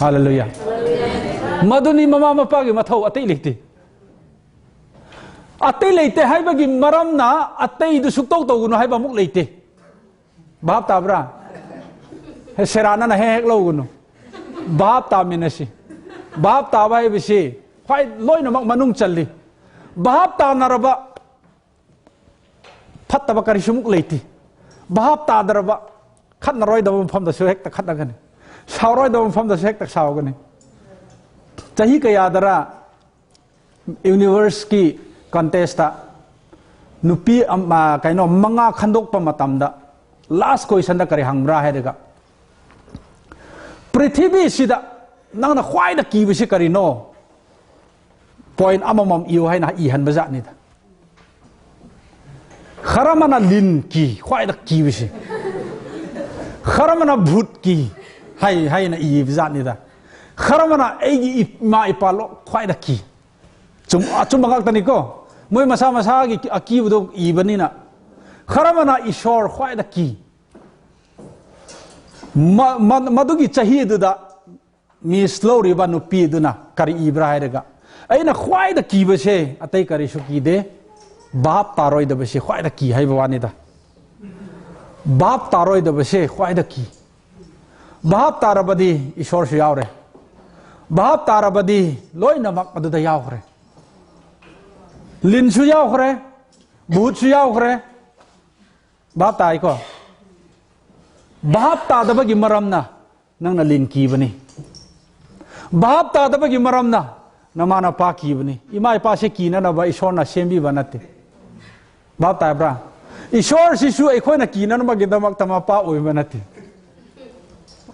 ꯍꯥꯂꯦꯂꯨꯌꯥ꯫ ꯃꯗꯨꯅꯤ ꯃꯃꯥ ꯃꯄꯥꯒꯤ ꯃꯊꯧ, ꯑꯇꯩ ꯂꯩꯇꯦ꯫ ꯑꯇꯩ ꯂꯩꯇꯦ ꯍꯥꯏꯕꯒꯤ ꯃꯔꯝꯅ ꯑꯇꯩꯗꯨ ꯁꯨꯛꯇꯧ ꯇꯧꯒꯅꯨ ꯍꯥꯏꯕ ꯑꯃꯨꯛ ꯂꯩꯇꯦ꯫ ꯚꯥꯞ ꯇꯥꯕ꯭ꯔꯥ? ꯍꯦ, ꯁꯦꯔꯥꯟꯅꯅ ꯍꯦꯛ ꯍꯦꯛ ꯂꯧꯒꯅꯨ꯫ ꯚꯥꯞ ꯇꯥꯃꯤꯟꯅꯁꯤ꯫ ꯚꯥꯞ ꯇꯥꯕ ꯍꯥꯏꯕꯁꯤ ꯈ꯭ꯋꯥꯏ ꯂꯣꯏꯅꯃꯛ ꯃꯅꯨꯡ ꯆꯜꯂꯤ꯫ ꯚꯥꯞ ꯇꯥꯅꯔꯕ ꯐꯠꯇꯕ ꯀꯔꯤꯁꯨꯃꯨꯛ ꯂꯩꯇꯦ꯫ ꯚꯥꯞ ꯇꯥꯗ꯭ꯔꯕ, ꯈꯠꯅꯔꯣꯏꯗꯕ ꯃꯐꯝꯗꯁꯨ ꯍꯦꯛꯇ ꯈꯠꯅꯒꯅꯤ, ꯁꯥꯎꯔꯣꯏꯗꯕ ꯃꯐꯝꯗꯁꯨ ꯍꯦꯛꯇ ꯁꯥꯎꯒꯅꯤ꯫ ꯆꯍꯤ ꯀꯌꯥꯗꯔ ꯌꯨꯅꯤꯚꯔꯁꯀꯤ ꯀꯟꯇꯦꯁꯇ ꯅꯨꯄꯤ ꯑꯃ, ꯀꯩꯅꯣ, ꯃꯉꯥ ꯈꯟꯗꯣꯛꯄ ꯃꯇꯝꯗ, ꯂꯥꯁ ꯀꯣꯏꯁꯟꯗ ꯀꯔꯤ ꯍꯪꯕ꯭ꯔꯥ ꯍꯥꯏꯔꯒ, "ꯄ꯭ꯔꯤꯊꯤꯕꯤꯁꯤꯗ ꯅꯪꯅ ꯈ꯭ꯋꯥꯏꯗ ꯀꯤꯕꯁꯤ ꯀꯔꯤꯅꯣ?" ꯄꯣꯏꯟ ꯑꯃꯃꯝ ꯏꯌꯨ ꯍꯥꯏꯅ ꯏꯍꯟꯕ ꯖꯥꯠꯅꯤꯗ꯫ ꯈꯔ ꯑꯃꯅ ꯂꯤꯟ ꯀꯤ, ꯈ꯭ꯋꯥꯏꯗ ꯀꯤꯕꯁꯤ꯫ ꯈꯔ ꯑꯃꯅ ꯚꯨꯠ ꯀꯤ ꯍꯥꯏ, ꯍꯥꯏꯅ ꯏꯕ ꯖꯥꯠꯅꯤꯗ꯫ ꯈꯔ ꯑꯃꯅ ꯑꯩꯒꯤ ꯏꯃꯥ ꯏꯄꯥ ꯂꯣ ꯈ꯭ꯋꯥꯏꯗ ꯀꯤ꯫ ꯆꯨꯝ-, ꯑꯆꯨꯝꯕ ꯉꯥꯛꯇꯅꯤꯀꯣ꯫ ꯃꯣꯏ ꯃꯁꯥ ꯃꯁꯥꯒꯤ ꯑꯀꯤꯕꯗꯣ ꯏꯕꯅꯤꯅ꯫ ꯈꯔ ꯑꯃꯅ ꯏꯁꯣꯔ ꯈ꯭ꯋꯥꯏꯗ ꯀꯤ꯫ ꯃ-, ꯃ-, ꯃꯗꯨꯒꯤ ꯆꯍꯤꯗꯨꯗ ꯃꯤꯁ ꯂꯧꯔꯤꯕ ꯅꯨꯄꯤꯗꯨꯅ ꯀꯔꯤ ꯏꯕ꯭ꯔꯥ ꯍꯥꯏꯔꯒ, "ꯑꯩꯅ ꯈ꯭ꯋꯥꯏꯗ ꯀꯤꯕꯁꯦ ꯑꯇꯩ ꯀꯔꯤꯁꯨ ꯀꯤꯗꯦ, ꯚꯥꯞ ꯇꯥꯔꯣꯏꯗꯕꯁꯦ ꯈ꯭ꯋꯥꯏꯗ ꯀꯤ" ꯍꯥꯏꯕ ꯋꯥꯅꯤꯗ꯫ ꯚꯥꯞ ꯇꯥꯔꯣꯏꯗꯕꯁꯦ ꯈ꯭ꯋꯥꯏꯗ ꯀꯤ꯫ ꯚꯥꯞ ꯇꯥꯔꯕꯗꯤ ꯏꯁꯣꯔꯁꯨ ꯌꯥꯎꯔꯦ꯫ ꯚꯥꯞ ꯇꯥꯔꯕꯗꯤ ꯂꯣꯏꯅꯃꯛ ꯑꯗꯨꯗ ꯌꯥꯎꯈ꯭ꯔꯦ꯫ ꯂꯤꯟꯁꯨ ꯌꯥꯎꯈ꯭ꯔꯦ, ꯚꯨꯠꯁꯨ ꯌꯥꯎꯈ꯭ꯔꯦ꯫ ꯚꯥꯞ ꯇꯥꯏꯀꯣ? ꯚꯥꯞ ꯇꯥꯗꯕꯒꯤ ꯃꯔꯝꯅ ꯅꯪꯅ ꯂꯤꯟ ꯀꯤꯕꯅꯤ꯫ ꯚꯥꯞ ꯇꯥꯗꯕꯒꯤ ꯃꯔꯝꯅ ꯅꯃꯥ ꯅꯄꯥ ꯀꯤꯕꯅꯤ꯫ ꯏꯃꯥ ꯏꯄꯥꯁꯦ ꯀꯤꯅꯅꯕ ꯏꯁꯣꯔꯅ ꯁꯦꯝꯕꯤꯕ ꯅꯠꯇꯦ꯫ ꯚꯥꯞ ꯇꯥꯕ꯭ꯔꯥ? ꯏꯁꯣꯔꯁꯤꯁꯨ ꯑꯩꯈꯣꯏꯅ ꯀꯤꯅꯅꯕꯒꯤꯗꯃꯛꯇ ꯃꯄꯥ ꯑꯣꯏꯕ ꯅꯠꯇꯦ꯫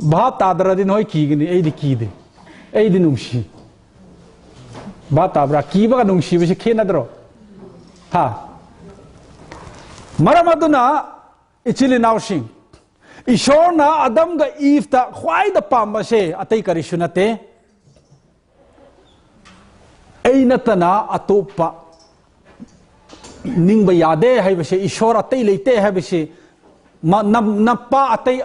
ꯚꯥꯞ ꯇꯥꯗ꯭ꯔꯗꯤ ꯅꯣꯏ ꯀꯤꯒꯅꯤ, ꯑꯩꯗꯤ ꯀꯤꯗꯦ꯫ ꯑꯩꯗꯤ ꯅꯨꯡꯁꯤ꯫ ꯚꯥꯞ ꯇꯥꯕ꯭ꯔꯥ? ꯀꯤꯕꯒ ꯅꯨꯡꯁꯤꯕꯁꯤ ꯈꯦꯠꯅꯗ꯭ꯔꯣ? ꯍꯥ? ꯃꯔꯝ ꯑꯗꯨꯅ, ꯏꯆꯤꯜ ꯏꯅꯥꯎꯁꯤꯡ, ꯏꯁꯣꯔꯅ ꯑꯗꯝꯒ ꯏꯐꯇ ꯈ꯭ꯋꯥꯏꯗ ꯄꯥꯝꯕꯁꯦ ꯑꯇꯩ ꯀꯔꯤꯁꯨ ꯅꯠꯇꯦ꯫ ꯑꯩ ꯅꯠꯇꯅ ꯑꯇꯣꯞꯄ ꯅꯤꯡꯕ ꯌꯥꯗꯦ ꯍꯥꯏꯕꯁꯦ, ꯏꯁꯣꯔ ꯑꯇꯩ ꯂꯩꯇꯦ ꯍꯥꯏꯕꯁꯦ, ꯃ-, ꯅꯝ-, ꯅꯄꯥ ꯑꯇꯩ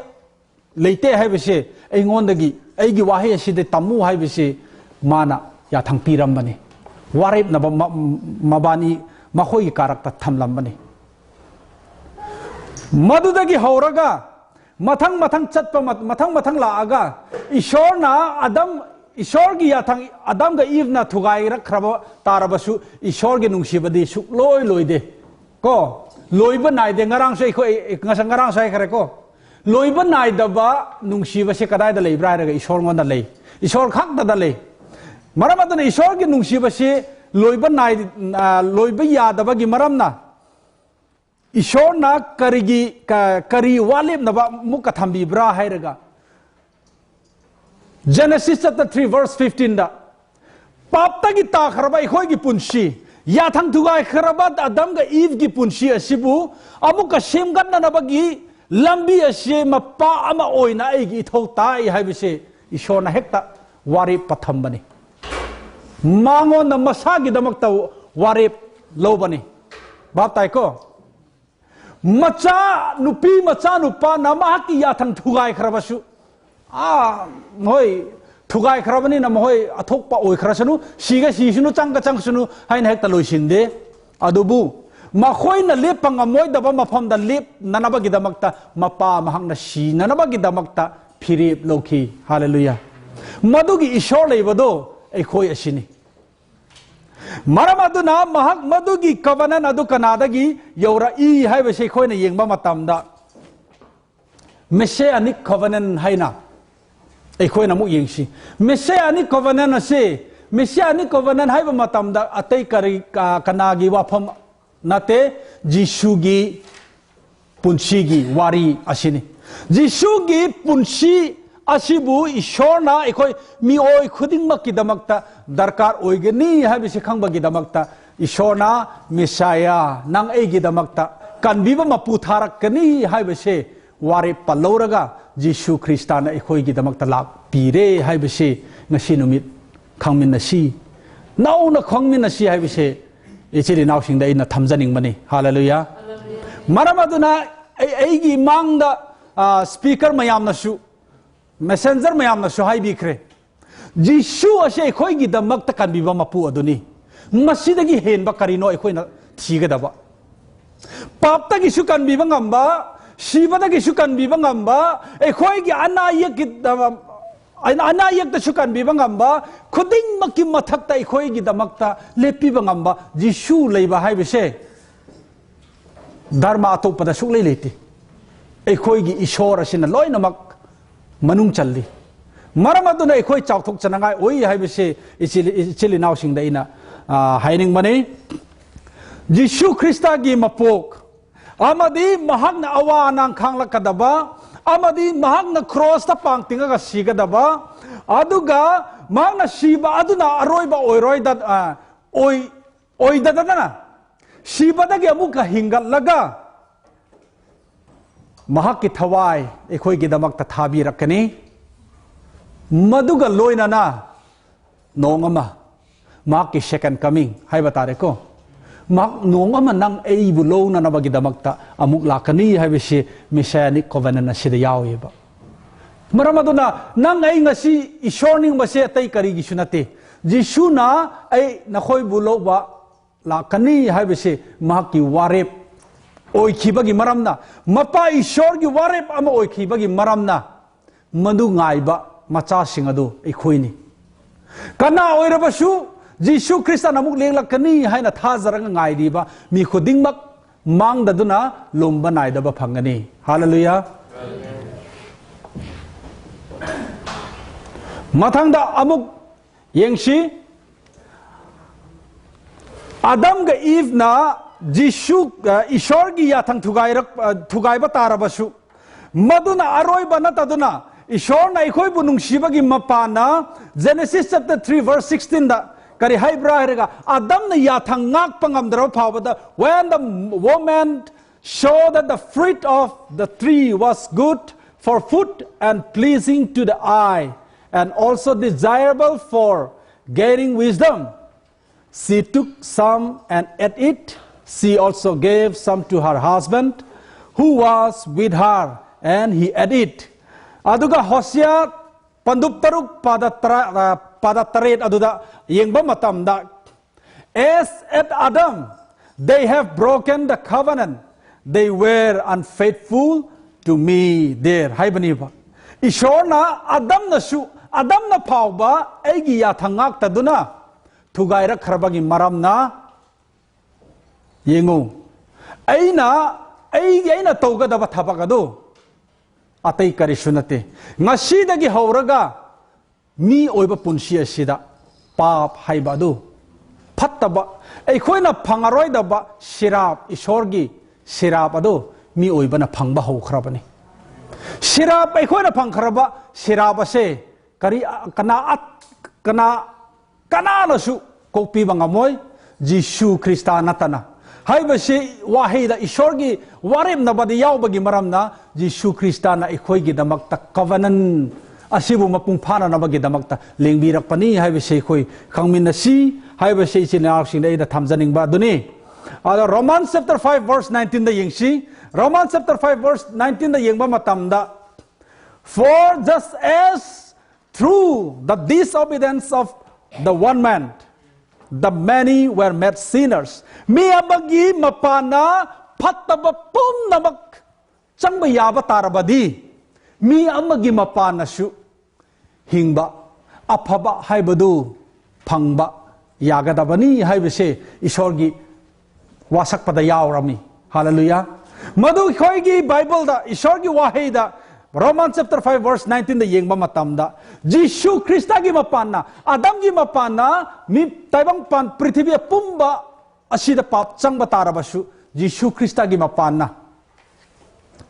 ꯂꯩꯇꯦ ꯍꯥꯏꯕꯁꯦ ꯑꯩꯉꯣꯟꯗꯒꯤ, ꯑꯩꯒꯤ ꯋꯥꯍꯩ ꯑꯁꯤꯗ ꯇꯝꯃꯨ ꯍꯥꯏꯕꯁꯦ ꯃꯥꯅ ꯌꯥꯊꯪ ꯄꯤꯔꯝꯕꯅꯤ꯫ ꯋꯥꯔꯦꯞꯅꯕ ꯃ-, ꯃꯕꯥꯅꯤ ꯃꯈꯣꯏꯒꯤ ꯀꯥꯔꯛꯇ ꯊꯝꯂꯝꯕꯅꯤ꯫ ꯃꯗꯨꯗꯒꯤ ꯍꯧꯔꯒ ꯃꯊꯪ ꯃꯊꯪ ꯆꯠꯄ ꯃ-, ꯃꯊꯪ ꯃꯊꯪ ꯂꯥꯛꯑꯒ ꯏꯁꯣꯔꯅ ꯑꯗꯝ, ꯏꯁꯣꯔꯒꯤ ꯌꯥꯊꯪ, ꯑꯗꯝꯒ ꯏꯚꯅ ꯊꯨꯒꯥꯏꯔꯛꯈ꯭ꯔꯕ ꯇꯥꯔꯕꯁꯨ ꯏꯁꯣꯔꯒꯤ ꯅꯨꯡꯁꯤꯕꯗꯤ ꯁꯨꯛꯂꯣꯏ ꯂꯣꯏꯗꯦ꯫ ꯀꯣ, ꯂꯣꯏꯕ ꯅꯥꯏꯗꯦ꯫ ꯉꯔꯥꯡꯁꯨ ꯑꯩꯈꯣꯏ, ꯉꯁꯥꯏ, ꯉꯔꯥꯡꯁꯨ ꯍꯥꯏꯈ꯭ꯔꯦ ꯀꯣ, ꯂꯣꯏꯕ ꯅꯥꯏꯗꯕ ꯅꯨꯡꯁꯤꯕꯁꯦ ꯀꯗꯥꯏꯗ ꯂꯩꯕ꯭ꯔꯥ ꯍꯥꯏꯔꯒ ꯏꯁꯣꯔꯉꯣꯟꯗ ꯂꯩ, ꯏꯁꯣꯔ ꯈꯛꯇꯗ ꯂꯩ꯫ ꯃꯔꯝ ꯑꯗꯨꯅ ꯏꯁꯣꯔꯒꯤ ꯅꯨꯡꯁꯤꯕꯁꯤ ꯂꯣꯏꯕ ꯅꯥꯏ-, ꯑ, ꯂꯣꯏꯕ ꯌꯥꯗꯕꯒꯤ ꯃꯔꯝꯅ ꯏꯁꯣꯔꯅ ꯀꯔꯤꯒꯤ, ꯀ-, ꯀꯔꯤ ꯋꯥꯂꯦꯞꯅꯕ ꯑꯃꯨꯛꯀ ꯊꯝꯕꯤꯕ꯭ꯔꯥ ꯍꯥꯏꯔꯒ, Genesis chapter three verse fifteen ꯗ, "ꯄꯥꯞꯇꯒꯤ ꯇꯥꯈ꯭ꯔꯕ ꯑꯩꯈꯣꯏꯒꯤ ꯄꯨꯟꯁꯤ, ꯌꯥꯊꯪ ꯊꯨꯒꯥꯏꯈ꯭ꯔꯕ ꯑꯗꯝꯒ ꯏꯚꯒꯤ ꯄꯨꯟꯁꯤ ꯑꯁꯤꯕꯨ ꯑꯃꯨꯛꯀ ꯁꯦꯝꯒꯠꯅꯅꯕꯒꯤ ꯂꯝꯕꯤ ꯑꯁꯤ ꯃꯄꯥ ꯑꯃ ꯑꯣꯏꯅ ꯑꯩꯒꯤ ꯏꯊꯧ ꯇꯥꯏ" ꯍꯥꯏꯕꯁꯦ ꯏꯁꯣꯔꯅ ꯍꯦꯛꯇ ꯋꯥꯔꯦꯞ ꯄꯊꯝꯕꯅꯤ꯫ ꯃꯉꯣꯟꯗ ꯃꯁꯥꯒꯤꯗꯃꯛꯇ ꯋꯥꯔꯦꯞ ꯂꯧꯕꯅꯤ꯫ ꯚꯥꯞ ꯇꯥꯏꯀꯣ? ꯃꯆꯥ ꯅꯨꯄꯤ, ꯃꯆꯥ ꯅꯨꯄꯥꯅ ꯃꯍꯥꯛꯀꯤ ꯌꯥꯊꯪ ꯊꯨꯒꯥꯏꯈ꯭ꯔꯕꯁꯨ, ꯑꯥ, ꯃꯈꯣꯏ ꯊꯨꯒꯥꯏꯈ꯭ꯔꯕꯅꯤꯅ ꯃꯈꯣꯏ ꯑꯊꯣꯛꯄ ꯑꯣꯏꯈ꯭ꯔꯁꯅꯨ, ꯁꯤꯒ ꯁꯤꯁꯅꯨ, ꯆꯪꯒ ꯆꯪꯁꯅꯨ ꯍꯥꯏꯅ ꯍꯦꯛꯇ ꯂꯣꯏꯁꯤꯟꯗꯦ꯫ ꯑꯗꯨꯕꯨ ꯃꯈꯣꯏꯅ ꯂꯦꯞꯄ ꯉꯝꯃꯣꯏꯗꯕ ꯃꯐꯝꯗ ꯂꯦꯞꯅꯅꯕꯒꯤꯗꯃꯛꯇ ꯃꯄꯥ ꯃꯍꯥꯛꯅ ꯁꯤꯅꯅꯕꯒꯤꯗꯃꯛꯇ ꯐꯤꯔꯦꯞ ꯂꯧꯈꯤ꯫ ꯍꯥꯂꯦꯂꯨꯌꯥ! ꯃꯗꯨꯒꯤ ꯏꯁꯣꯔ ꯂꯩꯕꯗꯣ ꯑꯩꯈꯣꯏ ꯑꯁꯤꯅꯤ꯫ ꯃꯔꯝ ꯑꯗꯨꯅ ꯃꯍꯥꯛ ꯃꯗꯨꯒꯤ covenant ꯑꯗꯨ ꯀꯅꯥꯗꯒꯤ ꯌꯧꯔꯛꯏ ꯍꯥꯏꯕꯁꯤ ꯑꯩꯈꯣꯏꯅ ꯌꯦꯡꯕ ꯃꯇꯝꯗ, Messianic covenant ꯍꯥꯏꯅ ꯑꯩꯈꯣꯏꯅ ꯑꯃꯨꯛ ꯌꯦꯡꯁꯤ꯫ Messianic covenant ꯑꯁꯤ, Messianic covenant ꯍꯥꯏꯕ ꯃꯇꯝꯗ ꯑꯇꯩ ꯀꯔꯤ, ꯀ-, ꯀꯅꯥꯒꯤ ꯋꯥꯐꯝ ꯅꯠꯇꯦ, ꯖꯤꯁꯨꯒꯤ ꯄꯨꯟꯁꯤꯒꯤ ꯋꯥꯔꯤ ꯑꯁꯤꯅꯤ꯫ ꯖꯤꯁꯨꯒꯤ ꯄꯨꯟꯁꯤ ꯑꯁꯤꯕꯨ ꯏꯁꯣꯔꯅ ꯑꯩꯈꯣꯏ ꯃꯤꯑꯣꯏ ꯈꯨꯗꯤꯡꯃꯛꯀꯤꯗꯃꯛꯇ ꯗꯔꯀꯥꯔ ꯑꯣꯏꯒꯅꯤ ꯍꯥꯏꯕꯁꯤ ꯈꯪꯕꯒꯤꯗꯃꯛꯇ ꯏꯁꯣꯔꯅ, "ꯃꯦꯁꯥꯌꯥ, ꯅꯪ ꯑꯩꯒꯤꯗꯃꯛꯇ ꯀꯟꯕꯤꯕ ꯃꯄꯨ ꯊꯥꯔꯛꯀꯅꯤ" ꯍꯥꯏꯕꯁꯦ ꯋꯥꯔꯦꯞ ꯄꯜꯂꯧꯔꯒ ꯖꯤꯁꯨ ꯈ꯭ꯔꯤꯁꯇꯥꯅ ꯑꯩꯈꯣꯏꯒꯤꯗꯃꯛꯇ ꯂꯥꯛꯄꯤꯔꯦ ꯍꯥꯏꯕꯁꯤ ꯉꯁꯤ ꯅꯨꯃꯤꯠ ꯈꯪꯃꯤꯟꯅꯁꯤ꯫ ꯅꯧꯅ ꯈꯪꯃꯤꯟꯅꯁꯤ ꯍꯥꯏꯕꯁꯦ ꯏꯆꯤꯜ ꯏꯅꯥꯎꯁꯤꯡꯗ ꯑꯩꯅ ꯊꯝꯖꯅꯤꯡꯕꯅꯤ꯫ ꯍꯥꯂꯦꯂꯨꯌꯥ꯫ ꯃꯔꯝ ꯑꯗꯨꯅ ꯑꯩ ꯑꯩꯒꯤ ꯃꯥꯡꯗ ꯁ꯭ꯄꯤꯀꯔ ꯃꯌꯥꯝꯅꯁꯨ, ꯃꯦꯁꯦꯟꯖꯔ ꯃꯌꯥꯝꯅꯁꯨ ꯍꯥꯏꯕꯤꯈ꯭ꯔꯦ, ꯖꯤꯁꯨ ꯑꯁꯤ ꯑꯩꯈꯣꯏꯒꯤꯗꯃꯛꯇ ꯀꯟꯕꯤꯕ ꯃꯄꯨ ꯑꯗꯨꯅꯤ꯫ ꯃꯁꯤꯗꯒꯤ ꯍꯦꯟꯕ ꯀꯔꯤꯅꯣ ꯑꯩꯈꯣꯏꯅ ꯊꯤꯒꯗꯕ? ꯄꯥꯞꯇꯒꯤꯁꯨ ꯀꯟꯕꯤꯕ ꯉꯝꯕ, ꯁꯤꯕꯗꯒꯤꯁꯨ ꯀꯟꯕꯤꯕ ꯉꯝꯕ, ꯑꯩꯈꯣꯏꯒꯤ ꯑꯅꯥ ꯑꯌꯦꯛꯀꯤ ꯑꯅꯥ ꯑꯌꯦꯛꯇꯁꯨ ꯀꯟꯕꯤꯕ ꯉꯝꯕ, ꯈꯨꯗꯤꯡꯃꯛꯀꯤ ꯃꯊꯛꯇ ꯑꯩꯈꯣꯏꯒꯤꯗꯃꯛꯇ ꯂꯦꯞꯄꯤꯕ ꯉꯝꯕ ꯖꯤꯁꯨ ꯂꯩꯕ ꯍꯥꯏꯕꯁꯦ ꯙꯔꯃ ꯑꯇꯣꯞꯄꯗ ꯁꯨꯛꯂꯩ ꯂꯩꯇꯦ꯫ ꯑꯩꯈꯣꯏꯒꯤ ꯏꯁꯣꯔ ꯑꯁꯤꯅ ꯂꯣꯏꯅꯃꯛ ꯃꯅꯨꯡ ꯆꯜꯂꯤ꯫ ꯃꯔꯝ ꯑꯗꯨꯅ ꯑꯩꯈꯣꯏ ꯆꯥꯎꯊꯣꯛꯆꯅꯉꯥꯏ ꯑꯣꯏ ꯍꯥꯏꯕꯁꯤ ꯏꯆꯤꯜ ꯏꯆꯤꯜ ꯏꯅꯥꯎꯁꯤꯡꯗ ꯑꯩꯅ ꯍꯥꯏꯅꯤꯡꯕꯅꯤ꯫ ꯖꯤꯁꯨ ꯈ꯭ꯔꯤꯁꯇꯒꯤ ꯃꯄꯣꯛ ꯑꯃꯗꯤ ꯃꯍꯥꯛꯅ ꯑꯋꯥ ꯑꯅꯥ ꯈꯥꯡꯂꯛꯀꯗꯕ ꯑꯃꯗꯤ ꯃꯍꯥꯛꯅ ꯀ꯭ꯔꯣꯁꯇ ꯄꯥꯡ ꯇꯤꯡꯉꯒ ꯁꯤꯒꯗꯕ, ꯑꯗꯨꯒ ꯃꯍꯥꯛꯅ ꯁꯤꯕ ꯑꯗꯨꯅ ꯑꯔꯣꯏꯕ ꯑꯣꯏꯔꯣꯏꯗ ꯑꯣꯏ ꯑꯣꯏꯗꯗꯅ ꯁꯤꯕꯗꯒꯤ ꯑꯃꯨꯛꯀ ꯍꯤꯡꯒꯠꯂꯒ ꯃꯍꯥꯛꯀꯤ ꯊꯋꯥꯏ ꯑꯩꯈꯣꯏꯒꯤꯗꯃꯛꯇ ꯊꯥꯕꯤꯔꯛꯀꯅꯤ꯫ ꯃꯗꯨꯒ ꯂꯣꯏꯅꯅ ꯅꯣꯡ ꯑꯃ, ꯃꯍꯥꯛꯀꯤ second coming ꯍꯥꯏꯕ ꯇꯥꯔꯦꯀꯣ, ꯃꯍꯥꯛ ꯅꯣꯡ ꯑꯃ ꯅꯪ ꯑꯩꯕꯨ ꯂꯧꯅꯅꯕꯒꯤꯗꯃꯛꯇ ꯑꯃꯨꯛ ꯂꯥꯛꯀꯅꯤ ꯍꯥꯏꯕꯁꯤ Messianic covenant ꯑꯁꯤꯗ ꯌꯥꯎꯏꯕ꯫ ꯃꯔꯝ ꯑꯗꯨꯅ ꯅꯪ ꯑꯩ ꯉꯁꯤ ꯏꯁꯣꯔ ꯅꯤꯡꯕꯁꯦ ꯑꯇꯩ ꯀꯔꯤꯒꯤꯁꯨ ꯅꯠꯇꯦ꯫ ꯖꯤꯁꯨꯅ ꯑꯩ ꯅꯈꯣꯏꯕꯨ ꯂꯧꯕ ꯂꯥꯛꯀꯅꯤ ꯍꯥꯏꯕꯁꯤ ꯃꯍꯥꯛꯀꯤ ꯋꯥꯔꯦꯞ ꯑꯣꯏꯈꯤꯕꯒꯤ ꯃꯔꯝꯅ, ꯃꯄꯥ ꯏꯁꯣꯔꯒꯤ ꯋꯥꯔꯦꯞ ꯑꯃ ꯑꯣꯏꯈꯤꯕꯒꯤ ꯃꯔꯝꯅ, ꯃꯗꯨ ꯉꯥꯏꯕ ꯃꯆꯥꯁꯤꯡ ꯑꯗꯨ ꯑꯩꯈꯣꯏꯅꯤ꯫ ꯀꯅꯥ ꯑꯣꯏꯔꯕꯁꯨ ꯖꯤꯁꯨ ꯈ꯭ꯔꯤꯁꯇꯅ ꯑꯃꯨꯛ ꯂꯦꯡꯂꯛꯀꯅꯤ ꯍꯥꯏꯅ ꯊꯥꯖꯔꯒ ꯉꯥꯏꯔꯤꯕ ꯃꯤ ꯈꯨꯗꯤꯡꯃꯛ ꯃꯥꯡꯗꯗꯨꯅ ꯂꯨꯝꯕ ꯅꯥꯏꯗꯕ ꯐꯪꯒꯅꯤ꯫ ꯍꯥꯂꯦꯂꯨꯌꯥ꯫ ꯃꯊꯪꯗ ꯑꯃꯨꯛ ꯌꯦꯡꯁꯤ꯫ ꯑꯗꯝꯒ ꯏꯚꯅ ꯖꯤꯁꯨ, ꯑ, ꯏꯁꯣꯔꯒꯤ ꯌꯥꯊꯪ ꯊꯨꯒꯥꯏꯔꯛ-, ꯑ, ꯊꯨꯒꯥꯏꯕ ꯇꯥꯔꯕꯁꯨ, ꯃꯗꯨꯅ ꯑꯔꯣꯏꯕ ꯅꯠꯇꯗꯨꯅ, ꯏꯁꯣꯔꯅ ꯑꯩꯈꯣꯏꯕꯨ ꯅꯨꯡꯁꯤꯕꯒꯤ ꯃꯄꯥꯟꯅ, Genesis chapter three verse sixteen ꯗ ꯀꯔꯤ ꯍꯥꯏꯕ꯭ꯔꯥ ꯍꯥꯏꯔꯒ, ꯑꯗꯝꯅ ꯌꯥꯊꯪ ꯉꯥꯛꯄ ꯉꯝꯗ꯭ꯔꯕ ꯐꯥꯎꯕꯗ, "When the woman saw that the fruit of the tree was good for food and pleasing to the eye, and also desirable for gaining wisdom, She took some and ate it. She also gave some to her husband, who was with her, and he ate it. ꯑꯗꯨꯒ ꯍꯣꯁꯤꯌꯥ ꯄꯟꯗꯨꯞ ꯇꯔꯨꯛ ꯄꯥꯗ ꯇꯔꯥ, ꯑ, ꯄꯥꯗ ꯇꯔꯦꯠ ꯑꯗꯨꯗ ꯌꯦꯡꯕ ꯃꯇꯝꯗ, "As at Adam, they have broken the covenant. They were unfaithful to me there." ꯍꯥꯏꯕꯅꯦꯕ꯫ ꯏꯁꯣꯔꯅ ꯑꯗꯝꯅꯁꯨ, ꯑꯗꯝꯅ ꯐꯥꯎꯕ ꯑꯩꯒꯤ ꯌꯥꯊꯪ ꯉꯥꯛꯇꯗꯨꯅ ꯊꯨꯒꯥꯏꯔꯛꯈ꯭ꯔꯕꯒꯤ ꯃꯔꯝꯅ, ꯌꯦꯡꯉꯨ, ꯑꯩꯅ, ꯑꯩꯒꯤ, ꯑꯩꯅ ꯇꯧꯒꯗꯕ ꯊꯕꯛ ꯑꯗꯨ ꯑꯇꯩ ꯀꯔꯤꯁꯨ ꯅꯠꯇꯦ꯫ ꯉꯁꯤꯗꯒꯤ ꯍꯧꯔꯒ ꯃꯤ ꯑꯣꯏꯕ ꯄꯨꯟꯁꯤ ꯑꯁꯤꯗ ꯄꯥꯞ ꯍꯥꯏꯕ ꯑꯗꯨ, ꯐꯠꯇꯕ, ꯑꯩꯈꯣꯏꯅ ꯐꯪꯉꯔꯣꯏꯗꯕ ꯁꯤꯔꯥꯞ, ꯏꯁꯣꯔꯒꯤ ꯁꯤꯔꯥꯞ ꯑꯗꯨ ꯃꯤ ꯑꯣꯏꯕꯅ ꯐꯪꯕ ꯍꯧꯈ꯭ꯔꯕꯅꯤ꯫ ꯁꯤꯔꯥꯞ, ꯑꯩꯈꯣꯏꯅ ꯐꯪꯈ꯭ꯔꯕ ꯁꯤꯔꯥꯞ ꯑꯁꯦ ꯀꯔꯤ, ꯀꯅꯥ, ꯀꯅꯥ, ꯀꯅꯥꯅꯁꯨ ꯀꯣꯛꯄꯤꯕ ꯉꯝꯃꯣꯏ, ꯖꯤꯁꯨ ꯈ꯭ꯔꯤꯁꯇ ꯅꯠꯇꯅ꯫ ꯍꯥꯏꯕꯁꯤ ꯋꯥꯍꯩꯗ ꯏꯁꯣꯔꯒꯤ ꯋꯥꯔꯦꯞꯅꯕꯗ ꯌꯥꯎꯕꯒꯤ ꯃꯔꯝꯅ, ꯖꯤꯁꯨ ꯈ꯭ꯔꯤꯁꯇꯅ ꯑꯩꯈꯣꯏꯒꯤꯗꯃꯛꯇ covenant ꯑꯁꯤꯕꯨ ꯃꯄꯨꯡ ꯐꯥꯅꯅꯕꯒꯤꯗꯃꯛꯇ ꯂꯦꯡꯕꯤꯔꯛꯄꯅꯤ ꯍꯥꯏꯕꯁꯤ ꯑꯩꯈꯣꯏ ꯈꯪꯃꯤꯟꯅꯁꯤ ꯍꯥꯏꯕꯁꯤ ꯏꯆꯤꯟ ꯏꯅꯥꯎꯁꯤꯡꯗ ꯑꯩꯅ ꯊꯝꯖꯅꯤꯡꯕ ꯑꯗꯨꯅꯤ꯫ ꯑꯗꯣ Romans chapter five verse nineteenꯗ ꯌꯦꯡꯁꯤ꯫ Romans chapter five verse nineteenꯗ ꯌꯦꯡꯕ ꯃꯇꯝꯗ, "For just as through the disobedience of the one man, the many were made sinners." ꯃꯤ ꯑꯃꯒꯤ ꯃꯄꯥꯟꯅ ꯐꯠꯇꯕ ꯄꯨꯝꯅꯃꯛ ꯆꯪꯕ ꯌꯥꯕ ꯇꯥꯔꯕꯗꯤ, ꯃꯤ ꯑꯃꯒꯤ ꯃꯄꯥꯟꯅꯁꯨ ꯍꯤꯡꯕ, ꯑꯐꯕ ꯍꯥꯏꯕꯗꯨ ꯐꯪꯕ ꯌꯥꯒꯗꯕꯅꯤ ꯍꯥꯏꯕꯁꯦ ꯏꯁꯣꯔꯒꯤ ꯋꯥꯁꯛꯄꯗ ꯌꯥꯎꯔꯝꯃꯤ꯫ ꯍꯥꯂꯦꯂꯨꯌꯥ꯫ ꯃꯗꯨ ꯑꯩꯈꯣꯏꯒꯤ ꯕꯥꯏꯕꯜꯗ, ꯏꯁꯣꯔꯒꯤ ꯋꯥꯍꯩꯗ, Romans chapter five verse nineteenꯗ ꯌꯦꯡꯕ ꯃꯇꯝꯗ, ꯖꯤꯁꯨ ꯈ꯭ꯔꯤꯁꯇꯒꯤ ꯃꯄꯥꯟꯅ, ꯑꯗꯝꯒꯤ ꯃꯄꯥꯟꯅ, ꯃꯤ, ꯇꯥꯏꯕꯪꯄꯥꯟ ꯄ꯭ꯔꯤꯊꯤꯕꯤ ꯑꯄꯨꯝꯕ ꯑꯁꯤꯗ ꯄꯥꯞ ꯆꯪꯕ ꯇꯥꯔꯕꯁꯨ, ꯖꯤꯁꯨ ꯈ꯭ꯔꯤꯁꯇꯒꯤ ꯃꯄꯥꯟꯅ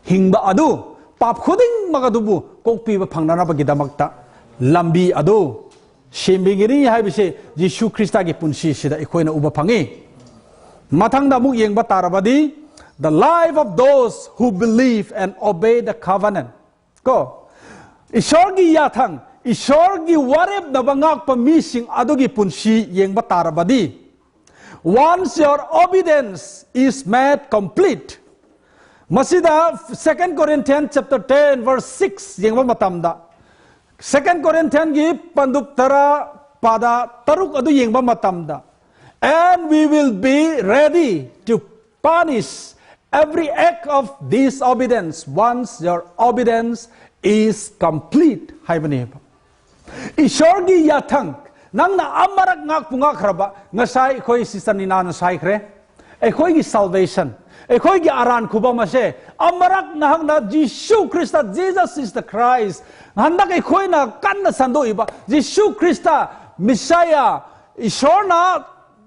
ꯍꯤꯡꯕ ꯑꯗꯨ, ꯄꯥꯞ ꯈꯨꯗꯤꯡꯃꯛ ꯑꯗꯨꯕꯨ ꯀꯣꯛꯄꯤꯕ ꯐꯪꯅꯅꯕꯒꯤꯗꯃꯛꯇ ꯂꯝꯕꯤ ꯑꯗꯨ ꯁꯦꯝꯕꯤꯒꯅꯤ ꯍꯥꯏꯕꯁꯦ ꯖꯤꯁꯨ ꯈ꯭ꯔꯤꯁꯇꯒꯤ ꯄꯨꯟꯁꯤꯁꯤꯗ ꯑꯩꯈꯣꯏꯅ ꯎꯕ ꯐꯪꯉꯤ꯫ ꯃꯊꯪꯗ ꯑꯃꯨꯛ ꯌꯦꯡꯕ ꯇꯥꯔꯕꯗꯤ, "The life of those who believe and obey the covenant." ꯀꯣ, ꯏꯁꯣꯔꯒꯤ ꯌꯥꯊꯪ, ꯏꯁꯣꯔꯒꯤ ꯋꯥꯔꯦꯞꯅꯕ ꯉꯥꯛꯄ ꯃꯤꯁꯤꯡ ꯑꯗꯨꯒꯤ ꯄꯨꯟꯁꯤ ꯌꯦꯡꯕ ꯇꯥꯔꯕꯗꯤ, once your obedience is made complete, ꯃꯁꯤꯗ Second Corinthians chapter ten verse six ꯌꯦꯡꯕ ꯃꯇꯝꯗ, Second Corinthiansꯒꯤ ꯄꯟꯗꯨꯞ ꯇꯔꯥ ꯄꯥꯗ ꯇꯔꯨꯛ ꯑꯗꯨ ꯌꯦꯡꯕ ꯃꯇꯝꯗ, "And we will be ready to punish every act of disobedience once your obedience is complete" ꯍꯥꯏꯕꯅꯦꯕ꯫ ꯏꯁꯣꯔꯒꯤ ꯌꯥꯊꯪ, ꯅꯪꯅ ꯑꯃꯔꯛ ꯉꯥꯛꯄꯨ ꯉꯥꯛꯈ꯭ꯔꯕ, ꯉꯁꯥꯏ ꯑꯩꯈꯣꯏ ꯁꯤꯁꯇꯔ ꯅꯤꯅꯥꯅꯁꯨ ꯍꯥꯏꯈ꯭ꯔꯦ, ꯑꯩꯈꯣꯏꯒꯤ salvation, ꯑꯩꯈꯣꯏꯒꯤ ꯑꯔꯥꯟ ꯈꯨꯕꯝ ꯑꯁꯦ ꯑꯃꯔꯛ ꯅꯍꯥꯛꯅ Jesus Christ, Jesus is the Christ, ꯍꯟꯗꯛ ꯑꯩꯈꯣꯏꯅ ꯀꯟꯅ ꯁꯟꯗꯣꯛꯏꯕ ꯖꯤꯁꯨ ꯈ꯭ꯔꯤꯁꯇ, ꯃꯤꯁꯥꯌꯥ, ꯏꯁꯣꯔꯅ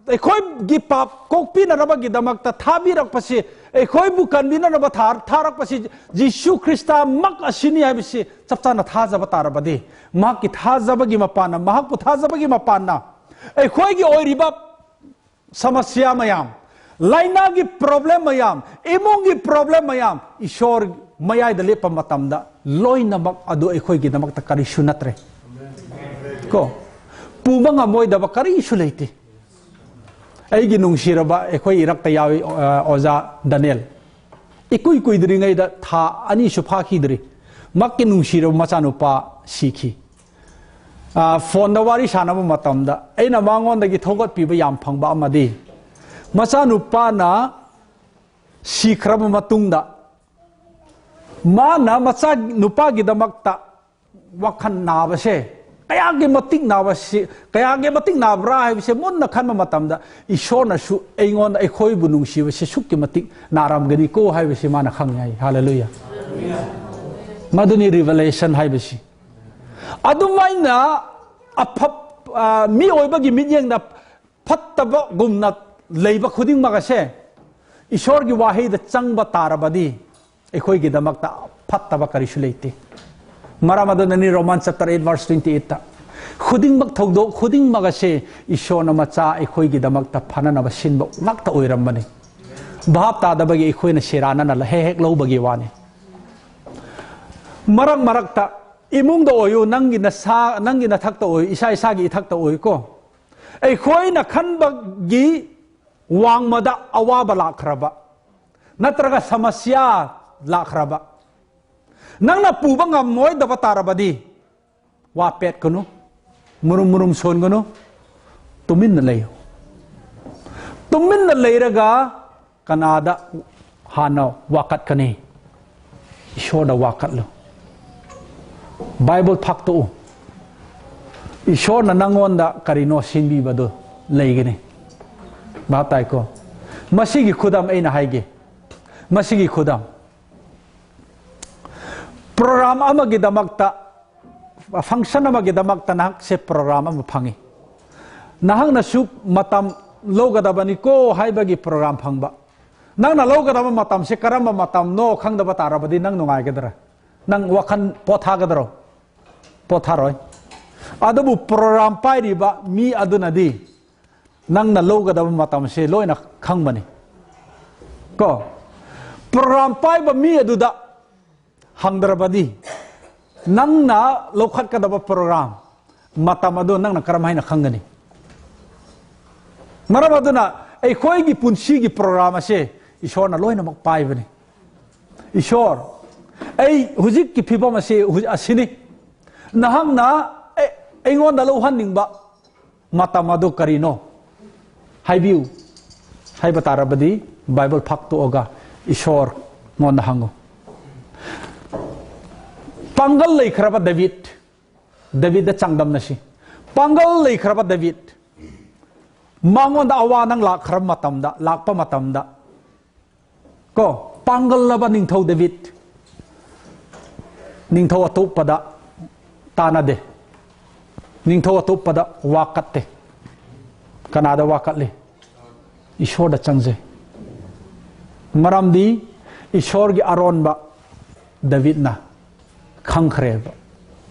ꯑꯩꯈꯣꯏꯒꯤ ꯄꯥꯞ ꯀꯣꯛꯄꯤꯅꯅꯕꯒꯤꯗꯃꯛꯇ ꯊꯥꯕꯤꯔꯛꯄꯁꯤ, ꯑꯩꯈꯣꯏꯕꯨ ꯀꯟꯕꯤꯅꯅꯕ ꯊꯥ-, ꯊꯥꯔꯛꯄꯁꯤ ꯖꯤꯁꯨ ꯈ꯭ꯔꯤꯁꯇꯃꯛ ꯑꯁꯤꯅꯤ ꯍꯥꯏꯕꯁꯤ ꯆꯞ ꯆꯥꯅ ꯊꯥꯖꯕ ꯇꯥꯔꯕꯗꯤ, ꯃꯍꯥꯛꯀꯤ ꯊꯥꯖꯕꯒꯤ ꯃꯄꯥꯟꯅ, ꯃꯍꯥꯛꯄꯨ ꯊꯥꯖꯕꯒꯤ ꯃꯄꯥꯟꯅ ꯑꯩꯈꯣꯏꯒꯤ ꯑꯣꯏꯔꯤꯕ ꯁꯃꯁ꯭ꯌꯥ ꯃꯌꯥꯝ, ꯂꯥꯏꯅꯥꯒꯤ problem ꯃꯌꯥꯝ, ꯏꯃꯨꯡꯒꯤ problem ꯃꯌꯥꯝ, ꯏꯁꯣꯔ ꯃꯌꯥꯏꯗ ꯂꯦꯞꯄ ꯃꯇꯝꯗ ꯂꯣꯏꯅꯃꯛ ꯑꯗꯨ ꯑꯩꯈꯣꯏꯒꯤꯗꯃꯛꯇ ꯀꯔꯤꯁꯨ ꯅꯠꯇ꯭ꯔꯦ꯫ ꯀꯣ, ꯄꯨꯕ ꯉꯝꯃꯣꯏꯗꯕ ꯀꯔꯤꯁꯨ ꯂꯩꯇꯦ꯫ ꯑꯩꯒꯤ ꯅꯨꯡꯁꯤꯔꯕ ꯑꯩꯈꯣꯏ ꯏꯔꯛꯇ ꯌꯥꯎꯏ, ꯑ, ꯑꯣꯖꯥ ꯗꯥꯅꯤꯌꯦꯜ꯫ ꯏꯀꯨꯏ ꯀꯨꯏꯗ꯭ꯔꯤꯉꯩꯗ, ꯊꯥ ꯑꯅꯤꯁꯨ ꯐꯥꯈꯤꯗ꯭ꯔꯤ, ꯃꯍꯥꯛꯀꯤ ꯅꯨꯡꯁꯤꯔꯕ ꯃꯆꯥꯅꯨꯄꯥ ꯁꯤꯈꯤ꯫ ꯑ, ꯐꯣꯟꯗ ꯋꯥꯔꯤ ꯁꯥꯟꯅꯕ ꯃꯇꯝꯗ ꯑꯩꯅ ꯃꯉꯣꯟꯗꯒꯤ ꯊꯧꯒꯠꯄꯤꯕ ꯌꯥꯝ ꯐꯪꯕ ꯑꯃꯗꯤ, ꯃꯆꯥꯅꯨꯄꯥꯅ ꯁꯤꯈ꯭ꯔꯕ ꯃꯇꯨꯡꯗ ꯃꯥꯅ ꯃꯆꯥ ꯅꯨꯄꯥꯒꯤꯗꯃꯛꯇ ꯋꯥꯈꯜ ꯅꯥꯕꯁꯦ, ꯀꯌꯥꯒꯤ ꯃꯇꯤꯛ ꯅꯥꯕꯁꯤ, ꯀꯌꯥꯒꯤ ꯃꯇꯤꯛ ꯅꯥꯕ꯭ꯔꯥ ꯍꯥꯏꯕꯁꯦ ꯃꯨꯟꯅ ꯈꯟꯕ ꯃꯇꯝꯗ, ꯏꯁꯣꯔꯅꯁꯨ ꯑꯩꯉꯣꯟꯗ, ꯑꯩꯈꯣꯏꯕꯨ ꯅꯨꯡꯁꯤꯕꯁꯦ ꯁꯨꯛꯀꯤ ꯃꯇꯤꯛ ꯅꯥꯔꯝꯒꯅꯤꯀꯣ ꯍꯥꯏꯕꯁꯤ ꯃꯥꯅ ꯈꯪꯉꯦ ꯍꯥꯏ꯫ Hallelujah꯫ ꯃꯗꯨꯅꯤ revelation ꯍꯥꯏꯕꯁꯤ꯫ ꯑꯗꯨꯃꯥꯏꯅ ꯑꯐ-, ꯑ, ꯃꯤꯑꯣꯏꯕꯒꯤ ꯃꯤꯠꯌꯦꯡꯗ ꯐꯠꯇꯕꯒꯨꯝꯅ ꯂꯩꯕ ꯈꯨꯗꯤꯡꯃꯛ ꯑꯁꯦ ꯏꯁꯣꯔꯒꯤ ꯋꯥꯍꯩꯗ ꯆꯪꯕ ꯇꯥꯔꯕꯗꯤ, ꯑꯩꯈꯣꯏꯒꯤꯗꯃꯛꯇ ꯐꯠꯇꯕ ꯀꯔꯤꯁꯨ ꯂꯩꯇꯦ꯫ ꯃꯔꯝ ꯑꯗꯨꯅꯅꯤ Romans chapter eight verse twenty eight ꯇ, "ꯈꯨꯗꯤꯡꯃꯛ, ꯊꯧꯗꯣꯛ ꯈꯨꯗꯤꯡꯃꯛ ꯑꯁꯦ ꯏꯁꯣꯔꯅ ꯃꯆꯥ ꯑꯩꯈꯣꯏꯒꯤꯗꯃꯛꯇ ꯐꯅꯅꯕ ꯁꯤꯟꯕ ꯉꯥꯛꯇ ꯑꯣꯏꯔꯝꯕꯅꯤ꯫ ꯚꯥꯞ ꯇꯥꯗꯕꯒꯤ ꯑꯩꯈꯣꯏꯅ ꯁꯦꯔꯥꯟꯅꯅ ꯍꯦꯛ ꯍꯦꯛ ꯂꯧꯕꯒꯤ ꯋꯥꯅꯤ"꯫ ꯃꯔꯛ ꯃꯔꯛꯇ ꯏꯃꯨꯡꯗ ꯑꯣꯏꯌꯨ, ꯅꯪꯒꯤ ꯅꯁꯥ, ꯅꯪꯒꯤ ꯅꯊꯛꯇ ꯑꯣꯏꯌꯨ, ꯏꯁꯥ ꯏꯁꯥꯒꯤ ꯏꯊꯛꯇ ꯑꯣꯏꯌꯨꯀꯣ꯫ ꯑꯩꯈꯣꯏꯅ ꯈꯟꯕꯒꯤ ꯋꯥꯡꯃꯗ ꯑꯋꯥꯕ ꯂꯥꯛꯈ꯭ꯔꯕ, ꯅꯠꯇ꯭ꯔꯒ ꯁꯃꯁ꯭ꯌꯥ ꯂꯥꯛꯈ꯭ꯔꯕ, ꯅꯪꯅ ꯄꯨꯕ ꯉꯝꯃꯣꯏꯗꯕ ꯇꯥꯔꯕꯗꯤ, ꯋꯥ ꯄꯦꯠꯀꯅꯨ, ꯃꯨꯔꯨꯝ ꯃꯨꯔꯨꯝ ꯁꯣꯟꯒꯅꯨ, ꯇꯨꯃꯤꯟꯅ ꯂꯩꯌꯨ꯫ ꯇꯨꯃꯤꯟꯅ ꯂꯩꯔꯒ ꯀꯅꯥꯗ ꯍꯥꯟꯅ ꯋꯥꯀꯠꯀꯅꯤ? ꯏꯁꯣꯔꯗ ꯋꯥꯀꯠꯂꯨ꯫ ꯕꯥꯏꯕꯜ ꯐꯥꯛꯇꯣꯛꯎ꯫ ꯏꯁꯣꯔꯅ ꯅꯪꯉꯣꯟꯗ ꯀꯔꯤꯅꯣ ꯁꯤꯟꯕꯤꯕꯗꯨ ꯂꯩꯒꯅꯤ꯫ ꯚꯥꯞ ꯇꯥꯏꯀꯣ? ꯃꯁꯤꯒꯤ ꯈꯨꯗꯝ ꯑꯩꯅ ꯍꯥꯏꯒꯦ꯫ ꯃꯁꯤꯒꯤ ꯈꯨꯗꯝ꯫ ꯄ꯭ꯔꯣꯒ꯭ꯔꯥꯝ ꯑꯃꯒꯤꯗꯃꯛꯇ, ꯐꯪꯁꯟ ꯑꯃꯒꯤꯗꯃꯛꯇ ꯅꯍꯥꯛꯁꯦ ꯄ꯭ꯔꯣꯒ꯭ꯔꯥꯝ ꯑꯃ ꯐꯪꯉꯤ꯫ ꯅꯍꯥꯛꯅꯁꯨ ꯃꯇꯝ ꯂꯧꯒꯗꯕꯅꯤꯀꯣ ꯍꯥꯏꯕꯒꯤ ꯄ꯭ꯔꯣꯒ꯭ꯔꯥꯝ ꯐꯪꯕ꯫ ꯅꯪꯅ ꯂꯧꯒꯗꯕ ꯃꯇꯝꯁꯦ ꯀꯔꯝꯕ ꯃꯇꯝꯅꯣ ꯈꯪꯗꯕ ꯇꯥꯔꯕꯗꯤ ꯅꯪ ꯅꯨꯡꯉꯥꯏꯒꯗ꯭ꯔꯥ? ꯅꯪ ꯋꯥꯈꯜ ꯄꯣꯊꯥꯒꯗ꯭ꯔꯣ? ꯄꯣꯊꯥꯔꯣꯏ꯫ ꯑꯗꯨꯕꯨ ꯄ꯭ꯔꯣꯒ꯭ꯔꯥꯝ ꯄꯥꯏꯔꯤꯕ ꯃꯤ ꯑꯗꯨꯅꯗꯤ ꯅꯪꯅ ꯂꯧꯒꯗꯕ ꯃꯇꯝꯁꯦ ꯂꯣꯏꯅ ꯈꯪꯕꯅꯤ꯫ ꯀꯣ? ꯄ꯭ꯔꯣꯒ꯭ꯔꯥꯝ ꯄꯥꯏꯕ ꯃꯤ ꯑꯗꯨꯗ ꯍꯪꯗ꯭ꯔꯕꯗꯤ ꯅꯪꯅ ꯂꯧꯈꯠꯀꯗꯕ ꯄ꯭ꯔꯣꯒ꯭ꯔꯥꯝ ꯃꯇꯝ ꯑꯗꯨ ꯅꯪꯅ ꯀꯔꯝ ꯍꯥꯏꯅ ꯈꯪꯒꯅꯤ? ꯃꯔꯝ ꯑꯗꯨꯅ ꯑꯩꯈꯣꯏꯒꯤ ꯄꯨꯟꯁꯤꯒꯤ ꯄ꯭ꯔꯣꯒ꯭ꯔꯥꯝ ꯑꯁꯦ ꯏꯁꯣꯔꯅ ꯂꯣꯏꯅꯃꯛ ꯄꯥꯏꯕꯅꯤ꯫ ꯏꯁꯣꯔ, ꯑꯩ ꯍꯧꯖꯤꯛꯀꯤ ꯐꯤꯕꯝ ꯑꯁꯤ ꯍꯧꯖꯤꯛ ꯑꯁꯤꯅꯤ꯫ ꯅꯍꯥꯛꯅ ꯑꯩ-, ꯑꯩꯉꯣꯟꯗ ꯂꯧꯍꯟꯅꯤꯡꯕ ꯃꯇꯝ ꯑꯗꯨ ꯀꯔꯤꯅꯣ? ꯍꯥꯏꯕꯤꯌꯨ꯫ ꯍꯥꯏꯕ ꯇꯥꯔꯕꯗꯤ ꯕꯥꯏꯕꯜ ꯐꯥꯛꯇꯣꯛꯑꯒ ꯏꯁꯣꯔꯉꯣꯟꯗ ꯍꯪꯉꯨ꯫ ꯄꯥꯡꯒꯜ ꯂꯩꯈ꯭ꯔꯕ ꯗꯦꯕꯤꯠ, ꯗꯦꯕꯤꯠꯗ ꯆꯥꯡꯗꯝꯅꯁꯤ꯫ ꯄꯥꯡꯒꯜ ꯂꯩꯈ꯭ꯔꯕ ꯗꯦꯕꯤꯠ, ꯃꯉꯣꯟꯗ ꯑꯋꯥ ꯅꯪ ꯂꯥꯛꯈ꯭ꯔꯕ ꯃꯇꯝꯗ, ꯂꯥꯛꯄ ꯃꯇꯝꯗ, ꯀꯣ, ꯄꯥꯡꯒꯜꯂꯕ ꯅꯤꯡꯊꯧ ꯗꯦꯕꯤꯠ, ꯅꯤꯡꯊꯧ ꯑꯇꯣꯞꯄꯗ ꯇꯥꯟꯅꯗꯦ, ꯅꯤꯡꯊꯧ ꯑꯇꯣꯞꯄꯗ ꯋꯥꯀꯠꯇꯦ꯫ ꯀꯅꯥꯗ ꯋꯥꯀꯠꯂꯤ? ꯏꯁꯣꯔꯗ ꯆꯪꯖꯩ꯫ ꯃꯔꯝꯗꯤ ꯏꯁꯣꯔꯒꯤ ꯑꯔꯣꯟꯕ ꯗꯦꯕꯤꯠꯅ ꯈꯪꯈ꯭ꯔꯦꯕ꯫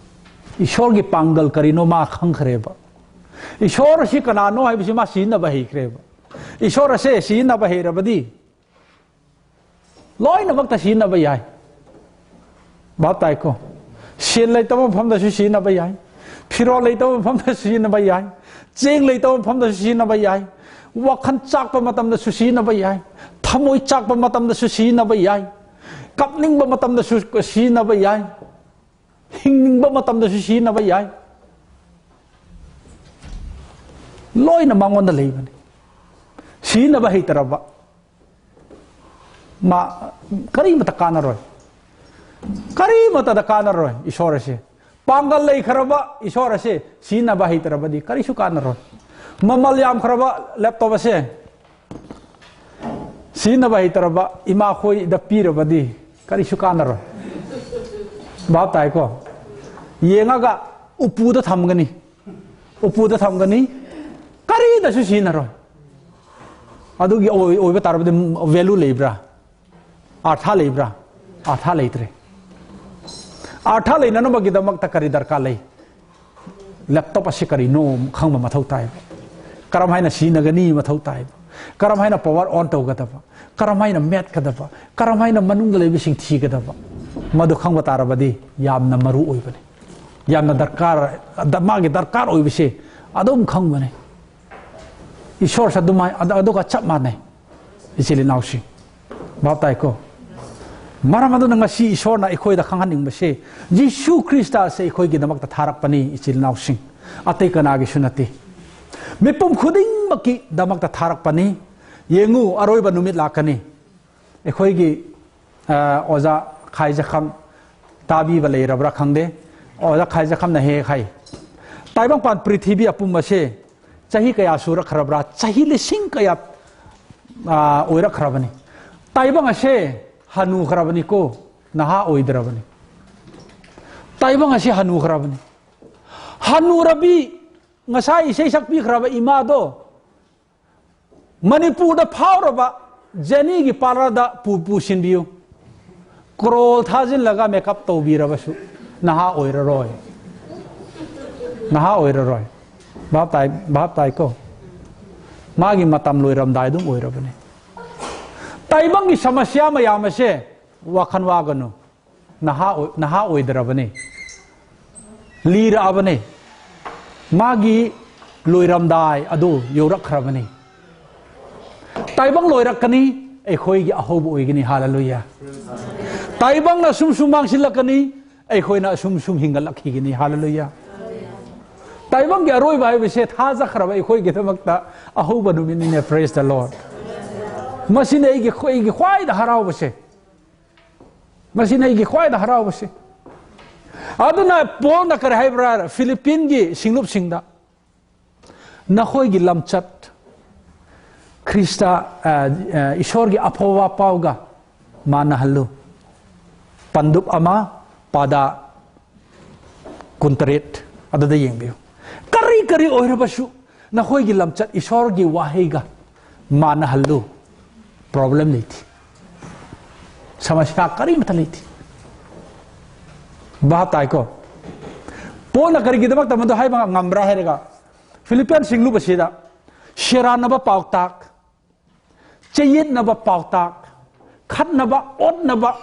ꯏꯁꯣꯔꯒꯤ ꯄꯥꯡꯒꯜ ꯀꯔꯤꯅꯣ ꯃꯥ ꯈꯪꯈ꯭ꯔꯦꯕ꯫ ꯏꯁꯣꯔ ꯑꯁꯤ ꯀꯅꯥꯅꯣ ꯍꯥꯏꯕꯁꯤ ꯃꯥ ꯁꯤꯖꯤꯟꯅꯕ ꯍꯩꯈ꯭ꯔꯦꯕ꯫ ꯏꯁꯣꯔ ꯑꯁꯦ ꯁꯤꯖꯤꯟꯅꯕ ꯍꯩꯔꯕꯗꯤ ꯂꯣꯏꯅꯃꯛꯇ ꯁꯤꯖꯤꯟꯅꯕ ꯌꯥꯏ꯫ ꯚꯥꯞ ꯇꯥꯏꯀꯣ? ꯁꯦꯟ ꯂꯩꯇꯕ ꯃꯐꯝꯗꯁꯨ ꯁꯤꯖꯤꯟꯅꯕ ꯌꯥꯏ, ꯐꯤꯔꯣꯜ ꯂꯩꯇꯕ ꯃꯐꯝꯗꯁꯨ ꯁꯤꯖꯤꯟꯅꯕ ꯌꯥꯏ, ꯆꯦꯡ ꯂꯩꯇꯕ ꯃꯐꯝꯗꯁꯨ ꯁꯤꯖꯤꯟꯅꯕ ꯌꯥꯏ, ꯋꯥꯈꯜ ꯆꯥꯛꯄ ꯃꯇꯝꯗꯁꯨ ꯁꯤꯖꯤꯟꯅꯕ ꯌꯥꯏ, ꯊꯃꯣꯏ ꯆꯥꯛꯄ ꯃꯇꯝꯗꯁꯨ ꯁꯤꯖꯤꯟꯅꯕ ꯌꯥꯏ, ꯀꯞꯅꯤꯡꯕ ꯃꯇꯝꯗꯁꯨ ꯁꯤꯖꯤꯟꯅꯕ ꯌꯥꯏ, ꯍꯤꯡꯅꯤꯡꯕ ꯃꯇꯝꯗꯁꯨ ꯁꯤꯖꯤꯟꯅꯕ ꯌꯥꯏ꯫ ꯂꯣꯏꯅ ꯃꯉꯣꯟꯗ ꯂꯩꯕꯅꯤ꯫ ꯁꯤꯖꯤꯟꯅꯕ ꯍꯩꯇꯔꯕ ꯃꯥ ꯀꯔꯤꯃꯇ ꯀꯥꯟꯅꯔꯣꯏ꯫ ꯀꯔꯤꯃꯇꯗ ꯀꯥꯟꯅꯔꯣꯏ ꯏꯁꯣꯔ ꯑꯁꯦ꯫ ꯄꯥꯡꯒꯜ ꯂꯩꯈ꯭ꯔꯕ ꯏꯁꯣꯔ ꯑꯁꯦ ꯁꯤꯖꯤꯟꯅꯕ ꯍꯩꯇ꯭ꯔꯕꯗꯤ ꯀꯔꯤꯁꯨ ꯀꯥꯟꯅꯔꯣꯏ꯫ ꯃꯃꯜ ꯌꯥꯝꯈ꯭ꯔꯕ ꯂꯦꯞꯇꯣꯞ ꯑꯁꯦ ꯁꯤꯖꯤꯟꯅꯕ ꯍꯩꯇ꯭ꯔꯕ ꯏꯃꯥꯈꯣꯏꯗ ꯄꯤꯔꯕꯗꯤ ꯀꯔꯤꯁꯨ ꯀꯥꯟꯅꯔꯣꯏ꯫ ꯚꯥꯞ ꯇꯥꯏꯀꯣ? ꯌꯦꯡꯉꯒ ꯎꯄꯨꯗ ꯊꯝꯒꯅꯤ, ꯎꯄꯨꯗ ꯊꯝꯒꯅꯤ, ꯀꯔꯤꯗꯁꯨ ꯁꯤꯖꯤꯟꯅꯔꯣꯏ꯫ ꯑꯗꯨꯒꯤ ꯑꯣꯏ-, ꯑꯣꯏꯕ ꯇꯥꯔꯕꯗꯤ ꯚꯦꯂꯨ ꯂꯩꯕ꯭ꯔꯥ? ꯑꯥꯔꯊ ꯂꯩꯕ꯭ꯔꯥ? ꯑꯥꯔꯊ ꯂꯩꯇ꯭ꯔꯦ꯫ ꯑꯥꯔꯊ ꯂꯩꯅꯅꯕꯒꯤꯗꯃꯛꯇ ꯀꯔꯤ ꯗꯔꯀꯥꯔ ꯂꯩ? ꯂꯦꯞꯇꯣꯞ ꯑꯁꯤ ꯀꯔꯤꯅꯣ ꯈꯪꯕ ꯃꯊꯧ ꯇꯥꯏꯕ꯫ ꯀꯔꯝ ꯍꯥꯏꯅ ꯁꯤꯖꯤꯟꯅꯒꯅꯤ ꯃꯊꯧ ꯇꯥꯏꯕ꯫ ꯀꯔꯝ ꯍꯥꯏꯅ ꯄꯋꯥꯔ ꯑꯣꯟ ꯇꯧꯒꯗꯕ, ꯀꯔꯝ ꯍꯥꯏꯅ ꯃꯦꯠꯀꯗꯕ, ꯀꯔꯝ ꯍꯥꯏꯅ ꯃꯅꯨꯡꯗ ꯂꯩꯕꯁꯤꯡ ꯊꯤꯒꯗꯕ, ꯃꯗꯨ ꯈꯪꯕ ꯇꯥꯔꯕꯗꯤ ꯌꯥꯝꯅ ꯃꯔꯨ ꯑꯣꯏꯕꯅꯤ꯫ ꯌꯥꯝꯅ ꯗꯔꯀꯥꯔ, ꯗ-, ꯃꯥꯒꯤ ꯗꯔꯀꯥꯔ ꯑꯣꯏꯕꯁꯦ ꯑꯗꯨꯝ ꯈꯪꯕꯅꯦ꯫ ꯏꯁꯣꯔꯁꯨ ꯑꯗꯨꯃꯥꯏ-, ꯑꯗ-, ꯑꯗꯨꯒ ꯆꯞ ꯃꯥꯟꯅꯩ꯫ ꯏꯆꯤꯜ ꯏꯅꯥꯎꯁꯤꯡ, ꯚꯥꯞ ꯇꯥꯏꯀꯣ? ꯃꯔꯝ ꯑꯗꯨꯅ ꯉꯁꯤ ꯏꯁꯣꯔꯅ ꯑꯩꯈꯣꯏꯗ ꯈꯪꯍꯟꯅꯤꯡꯕꯁꯦ, ꯖꯤꯁꯨ ꯈ꯭ꯔꯤꯁꯇ ꯑꯁꯦ ꯑꯩꯈꯣꯏꯒꯤꯗꯃꯛꯇ ꯊꯥꯔꯛꯄꯅꯤ, ꯏꯆꯤꯜ ꯏꯅꯥꯎꯁꯤꯡ꯫ ꯑꯇꯩ ꯀꯅꯥꯒꯤꯁꯨ ꯅꯠꯇꯦ꯫ ꯃꯤꯄꯨꯝ ꯈꯨꯗꯤꯡꯃꯛꯀꯤꯗꯃꯛꯇ ꯊꯥꯔꯛꯄꯅꯤ꯫ ꯌꯦꯡꯉꯨ, ꯑꯔꯣꯏꯕ ꯅꯨꯃꯤꯠ ꯂꯥꯛꯀꯅꯤ꯫ ꯑꯩꯈꯣꯏꯒꯤ, ꯑ, ꯑꯣꯖꯥ ꯈꯥꯏꯖꯈꯝ ꯇꯥꯕꯤꯕ ꯂꯩꯔꯕ꯭ꯔꯥ ꯈꯪꯗꯦ꯫ ꯑꯣꯖꯥ ꯈꯥꯏꯖꯈꯝꯅ ꯍꯦꯛ ꯍꯦꯛ ꯍꯥꯏ, "ꯇꯥꯏꯕꯪꯄꯥꯟ ꯄ꯭ꯔꯤꯊꯤꯕꯤ ꯑꯄꯨꯝꯕꯁꯦ ꯆꯍꯤ ꯀꯌꯥ ꯁꯨꯔꯛꯈ꯭ꯔꯕ꯭ꯔꯥ? ꯆꯍꯤ ꯂꯤꯁꯤꯡ ꯀꯌꯥ, ꯑ, ꯑꯣꯏꯔꯛꯈ꯭ꯔꯕꯅꯤ꯫ ꯇꯥꯏꯕꯪ ꯑꯁꯦ ꯍꯅꯨꯈ꯭ꯔꯕꯅꯤꯀꯣ, ꯅꯍꯥ ꯑꯣꯏꯗ꯭ꯔꯕꯅꯤ꯫ ꯇꯥꯏꯕꯪ ꯑꯁꯦ ꯍꯅꯨꯈ꯭ꯔꯕꯅꯤ꯫" ꯍꯅꯨꯔꯕꯤ, ꯉꯁꯥꯏ ꯏꯁꯩ ꯁꯛꯄꯤꯈ꯭ꯔꯕ ꯏꯃꯥꯗꯣ, ꯃꯅꯤꯄꯨꯔꯗ ꯐꯥꯎꯔꯕ ꯖꯦꯅꯤꯒꯤ ꯄꯥꯔꯂꯔꯗ ꯄꯨ-, ꯄꯨꯁꯤꯟꯕꯤꯌꯨ꯫ ꯀ꯭ꯔꯣꯜ ꯊꯥꯖꯤꯜꯂꯒ ꯃꯦꯀꯞ ꯇꯧꯕꯤꯔꯕꯁꯨ ꯅꯍꯥ ꯑꯣꯏꯔꯔꯣꯏ꯫ ꯅꯍꯥ ꯑꯣꯏꯔꯔꯣꯏ꯫ ꯚꯥꯞ ꯇꯥꯏ, ꯚꯥꯞ ꯇꯥꯏꯀꯣ? ꯃꯥꯒꯤ ꯃꯇꯝ ꯂꯣꯏꯔꯝꯗꯥꯏ ꯑꯗꯨꯝ ꯑꯣꯏꯔꯕꯅꯤ꯫ ꯇꯥꯏꯕꯪꯒꯤ ꯁꯃꯁ꯭ꯌꯥ ꯃꯌꯥꯝ ꯑꯁꯦ ꯋꯥꯈꯜ ꯋꯥꯒꯅꯨ꯫ ꯅꯍꯥ ꯑꯣꯏ-, ꯅꯍꯥ ꯑꯣꯏꯗ꯭ꯔꯕꯅꯤ꯫ ꯂꯤꯔꯛꯑꯕꯅꯦ꯫ ꯃꯥꯒꯤ ꯂꯣꯏꯔꯝꯗꯥꯏ ꯑꯗꯨ ꯌꯧꯔꯛꯈ꯭ꯔꯕꯅꯤ꯫ ꯇꯥꯏꯕꯪ ꯂꯣꯏꯔꯛꯀꯅꯤ, ꯑꯩꯈꯣꯏꯒꯤ ꯑꯍꯧꯕ ꯑꯣꯏꯒꯅꯤ꯫ ꯍꯥꯂꯦꯂꯨꯌꯥ꯫ ꯇꯥꯏꯕꯪꯅ ꯁꯨꯝ ꯁꯨꯝ ꯃꯥꯡꯁꯤꯜꯂꯛꯀꯅꯤ, ꯑꯩꯈꯣꯏꯅ ꯑꯁꯨꯝ ꯁꯨꯝ ꯍꯤꯡꯒꯠꯂꯛꯈꯤꯒꯅꯤ꯫ ꯍꯥꯂꯦꯂꯨꯌꯥ꯫ ꯇꯥꯏꯕꯪꯒꯤ ꯑꯔꯣꯏꯕ ꯍꯥꯏꯕꯁꯦ ꯊꯥꯖꯈ꯭ꯔꯕ ꯑꯩꯈꯣꯏꯒꯤꯗꯃꯛꯇ ꯑꯍꯧꯕ ꯅꯨꯃꯤꯠꯅꯤꯅꯦ꯫ Praise the Lord꯫ ꯃꯁꯤꯅ ꯑꯩꯒꯤ, ꯑꯩꯒꯤ ꯈ꯭ꯋꯥꯏꯗ ꯍꯔꯥꯎꯕꯁꯦ꯫ ꯃꯁꯤꯅ ꯑꯩꯒꯤ ꯈ꯭ꯋꯥꯏꯗ ꯍꯔꯥꯎꯕꯁꯦ꯫ ꯑꯗꯨꯅ ꯄꯣꯜꯅ ꯀꯔꯤ ꯍꯥꯏꯕ꯭ꯔꯥ? ꯐꯤꯂꯤꯞꯄꯤꯟꯒꯤ ꯁꯤꯡꯂꯨꯞꯁꯤꯡꯗ, "ꯅꯈꯣꯏꯒꯤ ꯂꯝꯆꯠ ꯈ꯭ꯔꯤꯁꯇ, ꯑ, ꯑ, ꯏꯁꯣꯔꯒꯤ ꯑꯐꯕ ꯄꯥꯎꯒ ꯃꯥꯟꯅꯍꯜꯂꯨ"꯫ ꯄꯟꯗꯨꯞ ꯑꯃ, ꯄꯥꯗ ꯀꯨꯟꯇꯔꯦꯠ ꯑꯗꯨꯗ ꯌꯦꯡꯕꯤꯌꯨ꯫ ꯀꯔꯤ ꯀꯔꯤ ꯑꯣꯏꯔꯕꯁꯨ ꯅꯈꯣꯏꯒꯤ ꯂꯝꯆꯠ ꯏꯁꯣꯔꯒꯤ ꯋꯥꯍꯩꯒ ꯃꯥꯟꯅꯍꯜꯂꯨ꯫ Problem ꯂꯩꯇꯦ꯫ ꯁꯃꯁ꯭ꯌꯥ ꯀꯔꯤꯃꯇ ꯂꯩꯇꯦ꯫ ꯚꯥꯞ ꯇꯥꯏꯀꯣ? ꯄꯣꯜꯅ ꯀꯔꯤꯒꯤꯗꯃꯛꯇ ꯃꯗꯨ ꯍꯥꯏꯕ ꯉꯝꯕ꯭ꯔꯥ ꯍꯥꯏꯔꯒ, ꯐꯤꯂꯤꯞꯄꯤꯌꯟ ꯁꯤꯡꯂꯨꯞ ꯑꯁꯤꯗ ꯁꯦꯔꯥꯟꯅꯕ ꯄꯥꯎꯇꯥꯛ, ꯆꯌꯦꯠꯅꯕ ꯄꯥꯎꯇꯥꯛ, ꯈꯠꯅꯕ, ꯑꯣꯠꯅꯕ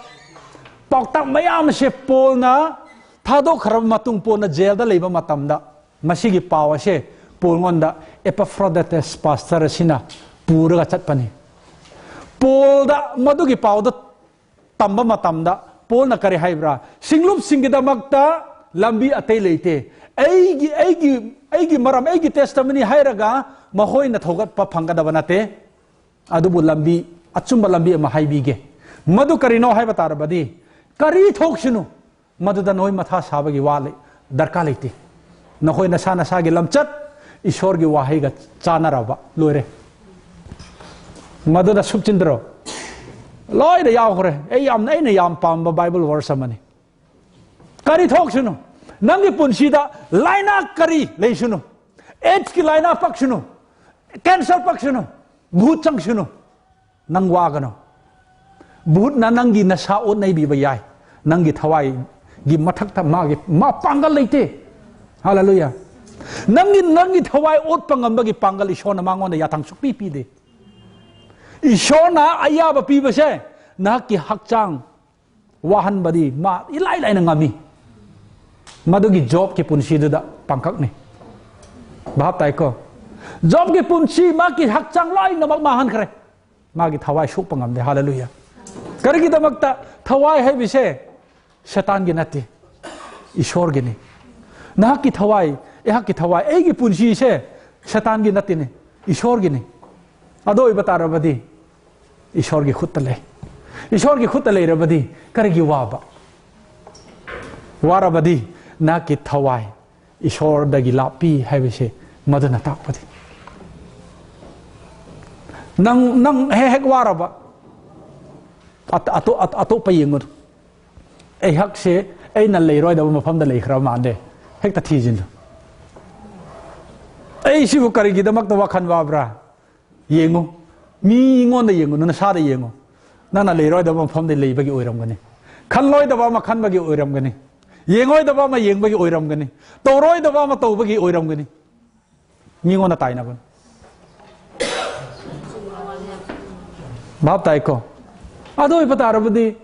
ꯄꯥꯎꯇꯥꯛ ꯃꯌꯥꯝ ꯑꯁꯦ ꯄꯣꯜꯅ ꯊꯥꯗꯣꯛꯈ꯭ꯔꯕ ꯃꯇꯨꯡ, ꯄꯣꯜꯅ ꯖꯦꯜꯗ ꯂꯩꯕ ꯃꯇꯝꯗ, ꯃꯁꯤꯒꯤ ꯄꯥꯎ ꯑꯁꯦ ꯄꯣꯜꯉꯣꯟꯗ ꯑꯦꯄꯥꯐ꯭ꯔꯣꯗꯤꯇꯁ ꯄꯥꯁꯇꯔ ꯑꯁꯤꯅ ꯄꯨꯔꯒ ꯆꯠꯄꯅꯤ꯫ ꯄꯣꯜꯗ ꯃꯗꯨꯒꯤ ꯄꯥꯎꯗ ꯇꯝꯕ ꯃꯇꯝꯗ ꯄꯣꯜꯅ ꯀꯔꯤ ꯍꯥꯏꯕ꯭ꯔꯥ? "ꯁꯤꯡꯂꯨꯞꯁꯤꯡꯒꯤꯗꯃꯛꯇ ꯂꯝꯕꯤ ꯑꯇꯩ ꯂꯩꯇꯦ꯫ ꯑꯩꯒꯤ, ꯑꯩꯒꯤ, ꯑꯩꯒꯤ ꯃꯔꯝ, ꯑꯩꯒꯤ testimony ꯍꯥꯏꯔꯒ ꯃꯈꯣꯏꯅ ꯊꯧꯒꯠꯄ ꯐꯪꯒꯗꯕ ꯅꯠꯇꯦ꯫ ꯑꯗꯨꯕꯨ ꯂꯝꯕꯤ, ꯑꯆꯨꯝꯕ ꯂꯝꯕꯤ ꯑꯃ ꯍꯥꯏꯕꯤꯒꯦ"꯫ ꯃꯗꯨ ꯀꯔꯤꯅꯣ ꯍꯥꯏꯕ ꯇꯥꯔꯕꯗꯤ, ꯀꯔꯤ ꯊꯣꯛꯁꯅꯨ, ꯃꯗꯨꯗ ꯅꯈꯣꯏ ꯃꯊꯥ ꯁꯥꯕꯒꯤ ꯋꯥ ꯂꯩ-, ꯗꯔꯀꯥꯔ ꯂꯩꯇꯦ꯫ ꯅꯈꯣꯏ ꯅꯁꯥ ꯅꯁꯥꯒꯤ ꯂꯝꯆꯠ ꯏꯁꯣꯔꯒꯤ ꯋꯥꯍꯩꯒ ꯆꯥꯟꯅꯔꯕ ꯂꯣꯏꯔꯦ꯫ ꯃꯗꯨꯗ ꯁꯨꯞꯆꯤꯟꯗ꯭ꯔꯣ? ꯂꯣꯏꯅ ꯌꯥꯎꯈ꯭ꯔꯦ꯫ ꯑꯩ ꯌꯥꯝꯅ, ꯑꯩꯅ ꯌꯥꯝ ꯄꯥꯝꯕ Bible verse ꯑꯃꯅꯤ꯫ ꯀꯔꯤ ꯊꯣꯛꯁꯅꯨ, ꯅꯪꯒꯤ ꯄꯨꯟꯁꯤꯗ ꯂꯥꯏꯅꯥ ꯀꯔꯤ ꯂꯩꯁꯅꯨ, ꯑꯦꯗꯁꯀꯤ ꯂꯥꯏꯅꯥ ꯄꯛꯁꯅꯨ, cancer ꯄꯛꯁꯅꯨ, ꯚꯨꯠ ꯆꯪꯁꯅꯨ, ꯅꯪ ꯋꯥꯒꯅꯨ꯫ ꯚꯨꯠꯅ ꯅꯪꯒꯤ ꯅꯁꯥ ꯑꯣꯠꯅꯩꯕꯤꯕ ꯌꯥꯏ, ꯅꯪꯒꯤ ꯊꯋꯥꯏꯒꯤ ꯃꯊꯛꯇ ꯃꯥꯒꯤ, ꯃꯥ ꯄꯥꯡꯒꯜ ꯂꯩꯇꯦ꯫ ꯍꯥꯂꯦꯂꯨꯌꯥ꯫ ꯅꯪꯒꯤ, ꯅꯪꯒꯤ ꯊꯋꯥꯏ ꯑꯣꯠꯄ ꯉꯝꯕꯒꯤ ꯄꯥꯡꯒꯜ ꯏꯁꯣꯔꯅ ꯃꯉꯣꯟꯗ ꯌꯥꯊꯪ ꯁꯨꯛꯄꯤ ꯄꯤꯗꯦ꯫ ꯏꯁꯣꯔꯅ ꯑꯌꯥꯕ ꯄꯤꯕꯁꯦ ꯅꯍꯥꯛꯀꯤ ꯍꯛꯆꯥꯡ ꯋꯥꯍꯟꯕꯗꯤ ꯃꯥ ꯏꯂꯥꯏ ꯂꯥꯏꯅ ꯉꯝꯃꯤ꯫ ꯃꯗꯨꯒꯤ ꯖꯣꯕꯀꯤ ꯄꯨꯟꯁꯤꯗꯨꯗ ꯄꯥꯡꯀꯛꯅꯤ꯫ ꯚꯥꯞ ꯇꯥꯏꯀꯣ? ꯖꯣꯕꯀꯤ ꯄꯨꯟꯁꯤ, ꯃꯥꯒꯤ ꯍꯛꯆꯥꯡ ꯂꯣꯏꯅꯃꯛ ꯃꯥꯡꯍꯟꯈ꯭ꯔꯦ꯫ ꯃꯥꯒꯤ ꯊꯋꯥꯏ ꯁꯣꯛꯄ ꯉꯝꯗꯦ꯫ ꯍꯥꯂꯦꯂꯨꯌꯥ! ꯀꯔꯤꯒꯤꯗꯃꯛꯇ? ꯊꯋꯥꯏ ꯍꯥꯏꯕꯁꯦ ꯁꯩꯇꯥꯟꯒꯤ ꯅꯠꯇꯦ, ꯏꯁꯣꯔꯒꯤꯅꯤ꯫ ꯅꯍꯥꯛꯀꯤ ꯊꯋꯥꯏ, ꯑꯩꯍꯥꯛꯀꯤ ꯊꯋꯥꯏ, ꯑꯩꯒꯤ ꯄꯨꯟꯁꯤꯁꯦ ꯁꯩꯇꯥꯟꯒꯤ ꯅꯠꯇꯦꯅꯦ, ꯏꯁꯣꯔꯒꯤꯅꯤ꯫ ꯑꯗꯨ ꯑꯣꯏꯕ ꯇꯥꯔꯕꯗꯤ ꯏꯁꯣꯔꯒꯤ ꯈꯨꯠꯇ ꯂꯩ꯫ ꯏꯁꯣꯔꯒꯤ ꯈꯨꯠꯇ ꯂꯩꯔꯕꯗꯤ ꯀꯔꯤꯒꯤ ꯋꯥꯕ? ꯋꯥꯔꯕꯗꯤ ꯅꯍꯥꯛꯀꯤ ꯊꯋꯥꯏ ꯏꯁꯣꯔꯗꯒꯤ ꯂꯥꯞꯄꯤ ꯍꯥꯏꯕꯁꯦ ꯃꯗꯨꯅ ꯇꯥꯛꯄꯗꯤ꯫ ꯅꯪ, ꯅꯪ ꯍꯦꯛ ꯍꯦꯛ ꯋꯥꯔꯕ, ꯑꯇ-, ꯑꯇꯣ-, ꯑꯇ-, ꯑꯇꯣꯞꯄ ꯌꯦꯡꯉꯨ꯫ ꯑꯩꯍꯥꯛꯁꯦ ꯑꯩꯅ ꯂꯩꯔꯣꯏꯗꯕ ꯃꯐꯝꯗ ꯂꯩꯈ꯭ꯔꯕ ꯃꯥꯜꯂꯦ꯫ ꯍꯦꯛꯇ ꯊꯤꯖꯤꯜꯂꯨ꯫ ꯑꯩ ꯁꯤꯕꯨ ꯀꯔꯤꯒꯤꯗꯃꯛꯇ ꯋꯥꯈꯜ ꯋꯥꯕ꯭ꯔꯥ? ꯌꯦꯡꯉꯨ꯫ ꯃꯤꯉꯣꯟꯗ ꯌꯦꯡꯉꯨ, ꯅꯁꯥꯗ ꯌꯦꯡꯉꯨ꯫ ꯅꯪꯅ ꯂꯩꯔꯣꯏꯗꯕ ꯃꯐꯝꯗ ꯂꯩꯕꯒꯤ ꯑꯣꯏꯔꯝꯒꯅꯤ꯫ ꯈꯜꯂꯣꯏꯗꯕ ꯑꯃ ꯈꯟꯕꯒꯤ ꯑꯣꯏꯔꯝꯒꯅꯤ꯫ ꯌꯦꯡꯉꯣꯏꯗꯕ ꯑꯃ ꯌꯦꯡꯕꯒꯤ ꯑꯣꯏꯔꯝꯒꯅꯤ꯫ ꯇꯧꯔꯣꯏꯗꯕ ꯑꯃ ꯇꯧꯕꯒꯤ ꯑꯣꯏꯔꯝꯒꯅꯤ꯫ ꯃꯤꯉꯣꯟꯗ ꯇꯥꯏꯅꯕꯅꯤ꯫ ꯚꯥꯞ ꯇꯥꯏꯀꯣ? ꯑꯗꯨ ꯑꯣꯏꯕ ꯇꯥꯔꯕꯗꯤ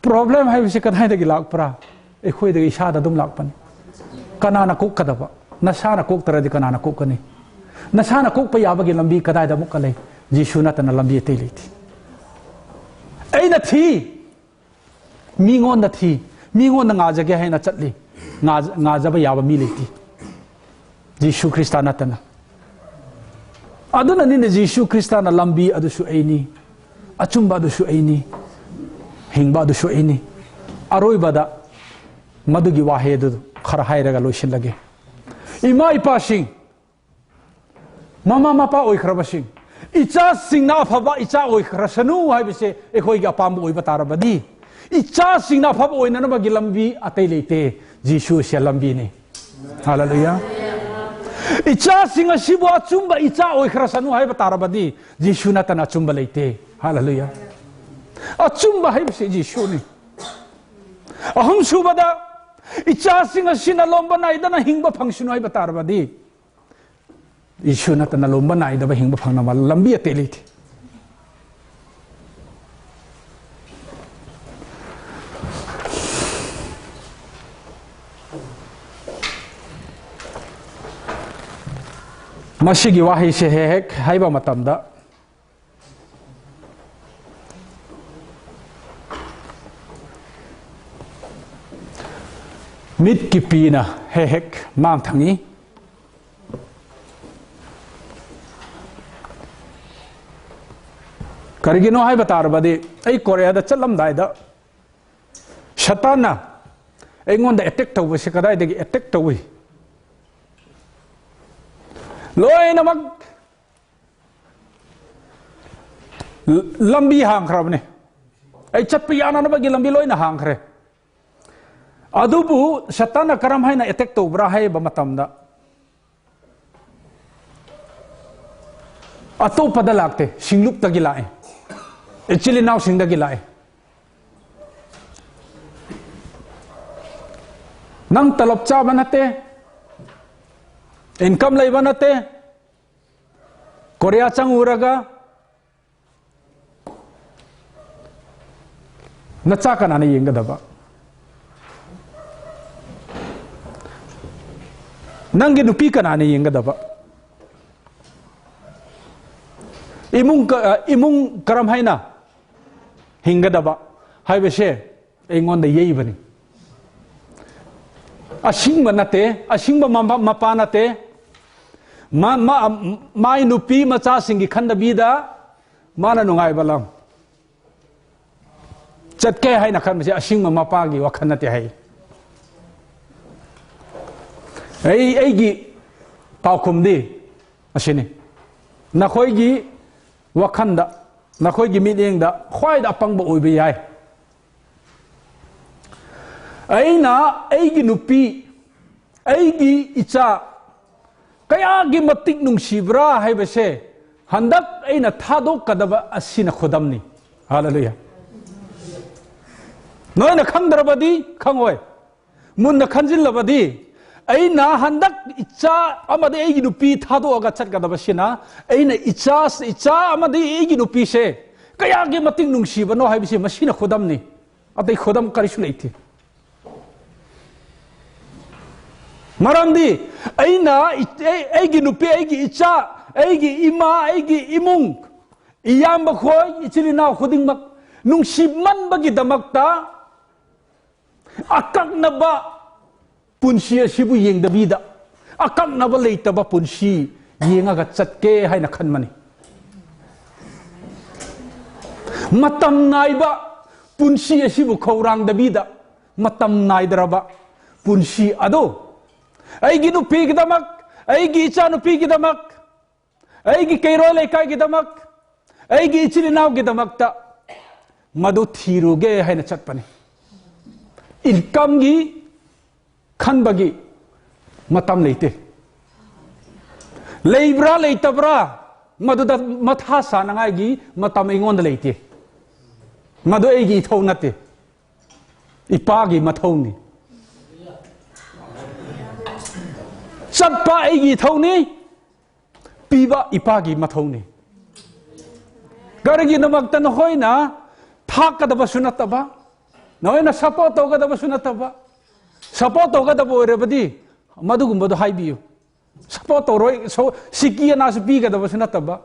ꯄ꯭ꯔꯣꯕ꯭ꯂꯦꯝ ꯍꯥꯏꯕꯁꯤ ꯀꯗꯥꯏꯗꯒꯤ ꯂꯥꯛꯄ꯭ꯔꯥ? ꯑꯩꯈꯣꯏꯗꯒꯤ ꯏꯁꯥꯗ ꯑꯗꯨꯝ ꯂꯥꯛꯄꯅꯤ꯫ ꯀꯅꯥꯅ ꯀꯣꯛꯀꯗꯕ? ꯅꯁꯥꯅ ꯀꯣꯛꯇ꯭ꯔꯗꯤ ꯀꯅꯥꯅ ꯀꯣꯛꯀꯅꯤ? ꯅꯁꯥꯅ ꯀꯣꯛꯄ ꯌꯥꯕꯒꯤ ꯂꯝꯕꯤ ꯀꯗꯥꯏꯗ ꯑꯃꯨꯛꯀ ꯂꯩ? ꯖꯤꯁꯨ ꯅꯠꯇꯅ ꯂꯝꯕꯤ ꯑꯇꯩ ꯂꯩꯇꯦ꯫ ꯑꯩꯅ ꯊꯤ, ꯃꯤꯉꯣꯟꯗ ꯊꯤ, ꯃꯤꯉꯣꯟꯗ ꯉꯥꯖꯒꯦ ꯍꯥꯏꯅ ꯆꯠꯂꯤ, ꯉꯥ-, ꯉꯥꯖꯕ ꯌꯥꯕ ꯃꯤ ꯂꯩꯇꯦ, ꯖꯤꯁꯨ ꯈ꯭ꯔꯤꯁꯇ ꯅꯠꯇꯅ꯫ ꯑꯗꯨꯅꯅꯤꯅꯦ, ꯖꯤꯁꯨ ꯈ꯭ꯔꯤꯁꯇꯅ ꯂꯝꯕꯤ ꯑꯗꯨꯁꯨ ꯑꯩꯅꯤ, ꯑꯆꯨꯝꯕ ꯑꯗꯨꯁꯨ ꯑꯩꯅꯤ, ꯍꯤꯡꯕ ꯑꯗꯨꯁꯨ ꯑꯩꯅꯤ꯫ ꯑꯔꯣꯏꯕꯗ ꯃꯗꯨꯒꯤ ꯋꯥꯍꯩ ꯑꯗꯨ ꯈꯔ ꯍꯥꯏꯔꯒ ꯂꯣꯏꯁꯤꯜꯂꯒꯦ꯫ ꯏꯃꯥ ꯏꯄꯥꯁꯤꯡ, ꯃꯃꯥ ꯃꯄꯥ ꯑꯣꯏꯈ꯭ꯔꯕꯁꯤꯡ, ꯏꯆꯥꯁꯤꯡꯅ ꯑꯐꯕ ꯏꯆꯥ ꯑꯣꯏꯈ꯭ꯔꯁꯅꯨ ꯍꯥꯏꯕꯁꯦ ꯑꯩꯈꯣꯏꯒꯤ ꯑꯄꯥꯝꯕ ꯑꯣꯏꯕ ꯇꯥꯔꯕꯗꯤ, ꯏꯆꯥꯁꯤꯡꯅ ꯑꯐꯕ ꯑꯣꯏꯅꯅꯕꯒꯤ ꯂꯝꯕꯤ ꯑꯇꯩ ꯂꯩꯇꯦ, ꯖꯤꯁꯨꯁꯦ ꯂꯝꯕꯤꯅꯤ꯫ ꯍꯥꯂꯦꯂꯨꯌꯥ꯫ ꯏꯆꯥꯁꯤꯡ ꯑꯁꯤꯕꯨ ꯑꯆꯨꯝꯕ ꯏꯆꯥ ꯑꯣꯏꯈ꯭ꯔꯁꯅꯨ ꯍꯥꯏꯕ ꯇꯥꯔꯕꯗꯤ, ꯖꯤꯁꯨ ꯅꯠꯇꯅ ꯑꯆꯨꯝꯕ ꯂꯩꯇꯦ꯫ ꯍꯥꯂꯦꯂꯨꯌꯥ꯫ ꯑꯆꯨꯝꯕ ꯍꯥꯏꯕꯁꯤ ꯖꯤꯁꯨꯅꯤ꯫ ꯑꯍꯨꯝꯁꯨꯕꯗ, ꯏꯆꯥꯁꯤꯡ ꯑꯁꯤꯅ ꯂꯣꯝꯕ ꯅꯥꯏꯗꯅ ꯍꯤꯡꯕ ꯐꯪꯁꯅꯨ ꯍꯥꯏꯕ ꯇꯥꯔꯕꯗꯤ, ꯖꯤꯁꯨ ꯅꯠꯇꯅ ꯂꯣꯝꯕ ꯅꯥꯏꯗꯕ ꯍꯤꯡꯕ ꯐꯪꯅꯕ ꯂꯝꯕꯤ ꯑꯇꯩ ꯂꯩꯇꯦ꯫ ꯃꯁꯤꯒꯤ ꯋꯥꯍꯩꯁꯦ ꯍꯦꯛ ꯍꯦꯛ ꯍꯥꯏꯕ ꯃꯇꯝꯗ, ꯃꯤꯠꯀꯤ ꯄꯤꯅ ꯍꯦꯛ ꯍꯦꯛ ꯃꯥꯡ ꯊꯪꯏ꯫ ꯀꯔꯤꯒꯤꯅꯣ ꯍꯥꯏꯕ ꯇꯥꯔꯕꯗꯤ, ꯑꯩ ꯀꯣꯔꯤꯌꯥꯗ ꯆꯠꯂꯝꯗꯥꯏꯗ ꯁꯇꯥꯟꯅ ꯑꯩꯉꯣꯟꯗ ꯑꯦꯇꯦꯛ ꯇꯧꯕꯁꯤ ꯀꯗꯥꯏꯗꯒꯤ ꯑꯦꯇꯦꯛ ꯇꯧꯏ? ꯂꯣꯏꯅꯃꯛ ꯂꯝꯕꯤ ꯍꯥꯡꯈ꯭ꯔꯕꯅꯤ꯫ ꯑꯩ ꯆꯠꯄ ꯌꯥꯅꯅꯕꯒꯤ ꯂꯝꯕꯤ ꯂꯣꯏꯅ ꯍꯥꯡꯈ꯭ꯔꯦ꯫ ꯑꯗꯨꯕꯨ ꯁꯇꯥꯟꯅ ꯀꯔꯝ ꯍꯥꯏꯅ ꯑꯦꯇꯦꯛ ꯇꯧꯕ꯭ꯔꯥ ꯍꯥꯏꯕ ꯃꯇꯝꯗ, ꯑꯇꯣꯞꯄꯗ ꯂꯥꯛꯇꯦ, ꯁꯤꯡꯂꯨꯞꯇꯒꯤ ꯂꯥꯛꯑꯦ, ꯏꯆꯤꯜ ꯏꯅꯥꯎꯁꯤꯡꯗꯒꯤ ꯂꯥꯛꯑꯦ꯫ ꯅꯪ ꯇꯂꯞ ꯆꯥꯕ ꯅꯠꯇꯦ, ꯏꯟꯀꯝ ꯂꯩꯕ ꯅꯠꯇꯦ, ꯀꯣꯔꯤꯌꯥ ꯆꯪꯉꯨꯔꯒ ꯅꯆꯥ ꯀꯅꯥꯅ ꯌꯦꯡꯒꯗꯕ? ꯅꯪꯒꯤ ꯅꯨꯄꯤ ꯀꯅꯥꯅ ꯌꯦꯡꯒꯗꯕ? ꯏꯃꯨꯡ ꯀ-, ꯏꯃꯨꯡ ꯀꯔꯝ ꯍꯥꯏꯅ ꯍꯤꯡꯒꯗꯕ ꯍꯥꯏꯕꯁꯦ ꯑꯩꯉꯣꯟꯗ ꯌꯩꯕꯅꯤ꯫ ꯑꯁꯤꯡꯕ ꯅꯠꯇꯦ, ꯑꯁꯤꯡꯕ ꯃꯃꯥ-, ꯃꯄꯥ ꯅꯠꯇꯦ꯫ ꯃꯥ-, ꯃꯥ-, ꯃꯥꯏ ꯅꯨꯄꯤ ꯃꯆꯥꯁꯤꯡꯒꯤ ꯈꯟꯗꯕꯤꯗ ꯃꯥꯅ ꯅꯨꯡꯉꯥꯏꯕ ꯂꯝ ꯆꯠꯀꯦ ꯍꯥꯏꯅ ꯈꯟꯕꯁꯦ ꯑꯁꯤꯡꯕ ꯃꯄꯥꯒꯤ ꯋꯥꯈꯜ ꯅꯠꯇꯦ ꯍꯥꯏ꯫ ꯑꯩ, ꯑꯩꯒꯤ ꯄꯥꯎꯈꯨꯝꯗꯤ ꯑꯁꯤꯅꯤ: ꯅꯈꯣꯏꯒꯤ ꯋꯥꯈꯜꯗ, ꯅꯈꯣꯏꯒꯤ ꯃꯤꯠꯌꯦꯡꯗ ꯈ꯭ꯋꯥꯏꯗ ꯑꯄꯪꯕ ꯑꯣꯏꯕ ꯌꯥꯏ꯫ ꯑꯩꯅ ꯑꯩꯒꯤ ꯅꯨꯄꯤ, ꯑꯩꯒꯤ ꯏꯆꯥ ꯀꯌꯥꯒꯤ ꯃꯇꯤꯛ ꯅꯨꯡꯁꯤꯕ꯭ꯔꯥ ꯍꯥꯏꯕꯁꯦ ꯍꯟꯗꯛ ꯑꯩꯅ ꯊꯥꯗꯣꯛꯀꯗꯕ ꯑꯁꯤꯅ ꯈꯨꯗꯝꯅꯤ꯫ ꯍꯥꯂꯦꯂꯨꯌꯥ! ꯅꯣꯏꯅ ꯈꯪꯗ꯭ꯔꯕꯗꯤ ꯈꯪꯉꯣꯏ, ꯃꯨꯟꯅ ꯈꯟꯖꯤꯜꯂꯕꯗꯤ꯫ ꯑꯩꯅ ꯍꯟꯗꯛ ꯏꯆꯥ ꯑꯃꯗꯤ ꯑꯩꯒꯤ ꯅꯨꯄꯤ ꯊꯥꯗꯣꯛꯑꯒ ꯆꯠꯀꯗꯕꯁꯤꯅ, ꯑꯩꯅ ꯏꯆꯥ, ꯏꯆꯥ ꯑꯃꯗꯤ ꯑꯩꯒꯤ ꯅꯨꯄꯤꯁꯦ ꯀꯌꯥꯒꯤ ꯃꯇꯤꯛ ꯅꯨꯡꯁꯤꯕꯅꯣ ꯍꯥꯏꯕꯁꯤ ꯃꯁꯤꯅ ꯈꯨꯗꯝꯅꯤ꯫ ꯑꯇꯩ ꯈꯨꯗꯝ ꯀꯔꯤꯁꯨ ꯂꯩꯇꯦ꯫ ꯃꯔꯝꯗꯤ ꯑꯩꯅ, ꯑꯩ- ꯑꯩꯒꯤ ꯅꯨꯄꯤ, ꯑꯩꯒꯤ ꯏꯆꯥ, ꯑꯩꯒꯤ ꯏꯃꯥ, ꯑꯩꯒꯤ ꯏꯃꯨꯡ, ꯏꯌꯥꯝꯕ ꯈꯣꯏ, ꯏꯆꯤꯜ ꯏꯅꯥꯎ ꯈꯨꯗꯤꯡꯃꯛ ꯅꯨꯡꯁꯤꯃꯟꯕꯒꯤꯗꯃꯛꯇ ꯑꯀꯛꯅꯕ ꯄꯨꯟꯁꯤ ꯑꯁꯤꯕꯨ ꯌꯦꯡꯗꯕꯤꯗ, ꯑꯀꯛꯅꯕ ꯂꯩꯇꯕ ꯄꯨꯟꯁꯤ ꯌꯦꯡꯉꯒ ꯆꯠꯀꯦ ꯍꯥꯏꯅ ꯈꯟꯕꯅꯤ꯫ ꯃꯇꯝ ꯅꯥꯏꯕ ꯄꯨꯟꯁꯤ ꯑꯁꯤꯕꯨ ꯈꯧꯔꯥꯡꯗꯕꯤꯗ, ꯃꯇꯝ ꯅꯥꯏꯗ꯭ꯔꯕ ꯄꯨꯟꯁꯤ ꯑꯗꯣ, ꯑꯩꯒꯤ ꯅꯨꯄꯤꯒꯤꯗꯃꯛ, ꯑꯩꯒꯤ ꯏꯆꯥꯅꯨꯄꯤꯒꯤꯗꯃꯛ, ꯑꯩꯒꯤ ꯀꯩꯔꯣꯜ ꯂꯩꯀꯥꯏꯒꯤꯗꯃꯛ, ꯑꯩꯒꯤ ꯏꯆꯤꯜ ꯏꯅꯥꯎꯒꯤꯗꯃꯛꯇ ꯃꯗꯨ ꯊꯤꯔꯨꯒꯦ ꯍꯥꯏꯅ ꯆꯠꯄꯅꯤ꯫ ꯏꯟꯀꯝꯒꯤ ꯈꯟꯕꯒꯤ ꯃꯇꯝ ꯂꯩꯇꯦ꯫ ꯂꯩꯕ꯭ꯔꯥ ꯂꯩꯇꯕ꯭ꯔꯥ, ꯃꯗꯨꯗ ꯃꯊꯥ ꯁꯥꯅꯉꯥꯏꯒꯤ ꯃꯇꯝ ꯑꯩꯉꯣꯟꯗ ꯂꯩꯇꯦ꯫ ꯃꯗꯨ ꯑꯩꯒꯤ ꯏꯊꯧ ꯅꯠꯇꯦ, ꯏꯄꯥꯒꯤ ꯃꯊꯧꯅꯤ꯫ ꯆꯠꯄ ꯑꯩꯒꯤ ꯏꯊꯧꯅꯤ, ꯄꯤꯕ ꯏꯄꯥꯒꯤ ꯃꯊꯧꯅꯤ꯫ ꯀꯔꯤꯒꯤꯗꯃꯛꯇ ꯅꯈꯣꯏꯅ ꯊꯥꯛꯀꯗꯕꯁꯨ ꯅꯠꯇꯕ, ꯅꯈꯣꯏꯅ ꯁꯞꯄꯣꯔꯠ ꯇꯧꯒꯗꯕꯁꯨ ꯅꯠꯇꯕ? ꯁꯞꯄꯣꯔꯠ ꯇꯧꯒꯗꯕ ꯑꯣꯏꯔꯕꯗꯤ ꯃꯗꯨꯒꯨꯝꯕꯗꯣ ꯍꯥꯏꯕꯤꯌꯨ꯫ ꯁꯞꯄꯣꯔꯠ ꯇꯧꯔꯣꯏ, ꯁꯣ- ꯁꯤꯀꯤ ꯑꯅꯥꯁꯨ ꯄꯤꯒꯗꯕꯁꯨ ꯅꯠꯇꯕ꯫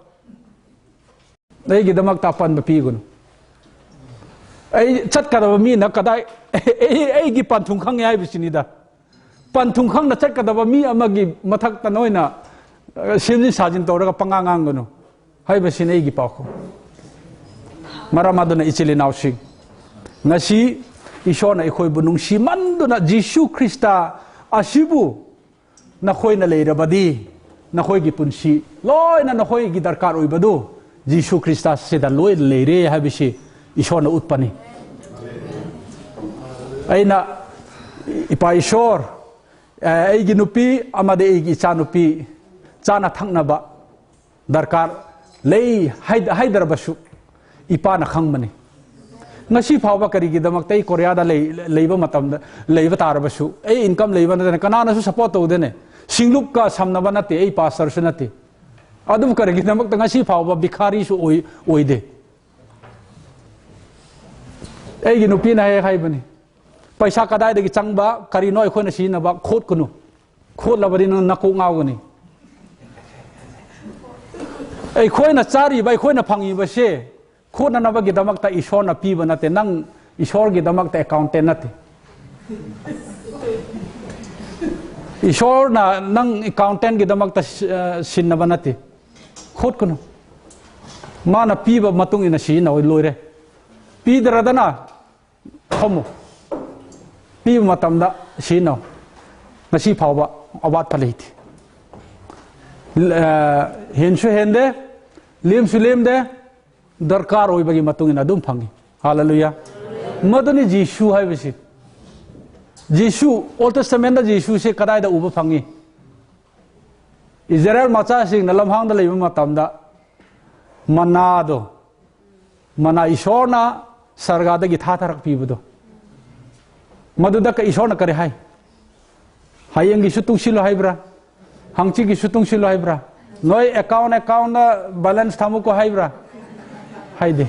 ꯑꯩꯒꯤꯗꯃꯛꯇ ꯑꯄꯟꯕ ꯄꯤꯒꯅꯨ꯫ ꯑꯩ ꯆꯠꯀꯗꯕ ꯃꯤꯅ ꯀꯗꯥꯏ, ꯑꯩ- ꯑꯩꯒꯤ ꯄꯟꯊꯨꯡ ꯈꯪꯉꯦ ꯍꯥꯏꯕꯁꯤꯅꯤꯗ꯫ ꯄꯟꯊꯨꯡ ꯈꯪꯅ ꯆꯠꯀꯗꯕ ꯃꯤ ꯑꯃꯒꯤ ꯃꯊꯛꯇ ꯅꯣꯏꯅ, ꯑ, ꯁꯦꯝꯖꯤꯟ ꯁꯥꯖꯤꯟ ꯇꯧꯔꯒ ꯄꯉꯥꯡ ꯉꯥꯡꯒꯅꯨ ꯍꯥꯏꯕꯁꯤꯅꯤ ꯑꯩꯒꯤ ꯄꯥꯎꯈꯨꯝ꯫ ꯃꯔꯝ ꯑꯗꯨꯅ, ꯏꯆꯤꯜ ꯏꯅꯥꯎꯁꯤꯡ, ꯉꯁꯤ ꯏꯁꯣꯔꯅ ꯑꯩꯈꯣꯏꯕꯨ ꯅꯨꯡꯁꯤꯃꯟꯗꯨꯅ ꯖꯤꯁꯨ ꯈ꯭ꯔꯤꯁꯇ ꯑꯁꯤꯕꯨ ꯅꯈꯣꯏꯅ ꯂꯩꯔꯕꯗꯤ, ꯅꯈꯣꯏꯒꯤ ꯄꯨꯟꯁꯤ ꯂꯣꯏꯅ ꯅꯈꯣꯏꯒꯤ ꯗꯔꯀꯥꯔ ꯑꯣꯏꯕꯗꯨ ꯖꯤꯁꯨ ꯈ꯭ꯔꯤꯁꯇꯁꯤꯗ ꯂꯣꯏꯅ ꯂꯩꯔꯦ ꯍꯥꯏꯕꯁꯤ ꯏꯁꯣꯔꯅ ꯎꯠꯄꯅꯤ꯫ ꯑꯩꯅ, ꯏꯄꯥ ꯏꯁꯣꯔ, ꯑꯩꯒꯤ ꯅꯨꯄꯤ ꯑꯃꯗꯤ ꯑꯩꯒꯤ ꯏꯆꯥꯅꯨꯄꯤ ꯆꯥꯅ ꯊꯛꯅꯕ ꯗꯔꯀꯥꯔ ꯂꯩ ꯍꯥꯏ- ꯍꯥꯏꯗ꯭ꯔꯕꯁꯨ, ꯏꯄꯥꯅ ꯈꯪꯕꯅꯤ꯫ ꯉꯁꯤ ꯐꯥꯎꯕ ꯀꯔꯤꯒꯤꯗꯃꯛꯇ ꯑꯩ ꯀꯣꯔꯤꯌꯥꯗ ꯂꯩ- ꯂꯩꯕ ꯃꯇꯝꯗ, ꯂꯩꯕ ꯇꯥꯔꯕꯁꯨ, ꯑꯩ ꯏꯟꯀꯝ ꯂꯩꯕ ꯅꯠꯇꯅ ꯀꯅꯥꯅꯁꯨ ꯁꯞꯄꯣꯔꯠ ꯇꯧꯗꯦꯅꯦ꯫ ꯁꯤꯡꯂꯨꯞꯀ ꯁꯝꯅꯕ ꯅꯠꯇꯦ, ꯑꯩ ꯄꯥꯁꯇꯔꯁꯨ ꯅꯠꯇꯦ꯫ ꯑꯗꯨꯕꯨ ꯀꯔꯤꯒꯤꯗꯃꯛꯇ ꯉꯁꯤ ꯐꯥꯎꯕ ꯚꯤꯈꯥꯔꯤꯁꯨ ꯑꯣꯏ- ꯑꯣꯏꯗꯦ? ꯑꯩꯒꯤ ꯅꯨꯄꯤꯅ ꯍꯦꯛ ꯍꯥꯏꯕꯅꯤ, "ꯄꯩꯁꯥ ꯀꯗꯥꯏꯗꯒꯤ ꯆꯪꯕ, ꯀꯔꯤꯅꯣ ꯑꯩꯈꯣꯏꯅ ꯁꯤꯖꯤꯟꯅꯕ ꯈꯣꯠꯀꯅꯨ"꯫ ꯈꯣꯠꯂꯕꯗꯤ ꯅꯪ ꯅꯀꯣꯛ ꯉꯥꯎꯒꯅꯤ꯫ ꯑꯩꯈꯣꯏꯅ ꯆꯥꯔꯤꯕ, ꯑꯩꯈꯣꯏꯅ ꯐꯪꯉꯤꯕꯁꯦ ꯈꯣꯠꯅꯅꯕꯒꯤꯗꯃꯛꯇ ꯏꯁꯣꯔꯅ ꯄꯤꯕ ꯅꯠꯇꯦ꯫ ꯅꯪ ꯏꯁꯣꯔꯒꯤꯗꯃꯛꯇ ꯑꯦꯀꯥꯎꯟꯇꯦꯟ ꯅꯠꯇꯦ꯫ ꯏꯁꯣꯔꯅ ꯅꯪ ꯑꯦꯀꯥꯎꯟꯇꯦꯟꯒꯤꯗꯃꯛꯇ ꯁꯤ-, ꯑ, ꯁꯤꯟꯅꯕ ꯅꯠꯇꯦ꯫ ꯈꯣꯠꯀꯅꯨ꯫ ꯃꯥꯅ ꯄꯤꯕ ꯃꯇꯨꯡ ꯏꯟꯅ ꯁꯤꯖꯤꯟꯅꯧ, ꯂꯣꯏꯔꯦ꯫ ꯄꯤꯗ꯭ꯔꯗꯅ ꯊꯝꯃꯨ꯫ ꯄꯤꯕ ꯃꯇꯝꯗ ꯁꯤꯖꯤꯟꯅꯧ꯫ ꯉꯁꯤ ꯐꯥꯎꯕ ꯑꯋꯥꯠꯄ ꯂꯩꯇꯦ꯫ ꯑ, ꯍꯦꯟꯁꯨ ꯍꯦꯟꯗꯦ, ꯂꯦꯝꯁꯨ ꯂꯦꯝꯗꯦ, ꯗꯔꯀꯥꯔ ꯑꯣꯏꯕꯒꯤ ꯃꯇꯨꯡ ꯏꯟꯅ ꯑꯗꯨꯝ ꯐꯪꯉꯤ꯫ ꯍꯥꯂꯦꯂꯨꯌꯥ꯫ ꯃꯗꯨꯅꯤ ꯖꯤꯁꯨ ꯍꯥꯏꯕꯁꯤ꯫ ꯖꯤꯁꯨ, Old Testament ꯇ ꯖꯤꯁꯨꯁꯦ ꯀꯗꯥꯏꯗ ꯎꯕ ꯐꯪꯉꯤ? ꯏꯖꯔꯦꯜ ꯃꯆꯥꯁꯤꯡꯅ ꯂꯝꯍꯥꯡꯗ ꯂꯩꯕ ꯃꯇꯝꯗ ꯃꯅꯥꯗꯣ, ꯃꯅꯥ ꯏꯁꯣꯔꯅ ꯁꯔꯒꯥꯗꯒꯤ ꯊꯥꯊꯔꯛꯄꯤꯕꯗꯣ, ꯃꯗꯨꯗ ꯀ-, ꯏꯁꯣꯔꯅ ꯀꯔꯤ ꯍꯥꯏ? "ꯍꯌꯦꯡꯒꯤꯁꯨ ꯇꯨꯡꯁꯤꯜꯂꯨ" ꯍꯥꯏꯕ꯭ꯔꯥ? "ꯍꯪꯆꯤꯠꯀꯤꯁꯨ ꯇꯨꯡꯁꯤꯜꯂꯨ" ꯍꯥꯏꯕ꯭ꯔꯥ? "ꯅꯣꯏ ꯑꯦꯀꯥꯎꯟ, ꯑꯦꯀꯥꯎꯟꯗ ꯕꯦꯂꯦꯟꯁ ꯊꯝꯃꯨꯀꯣ" ꯍꯥꯏꯕ꯭ꯔꯥ? ꯍꯥꯏꯗꯦ꯫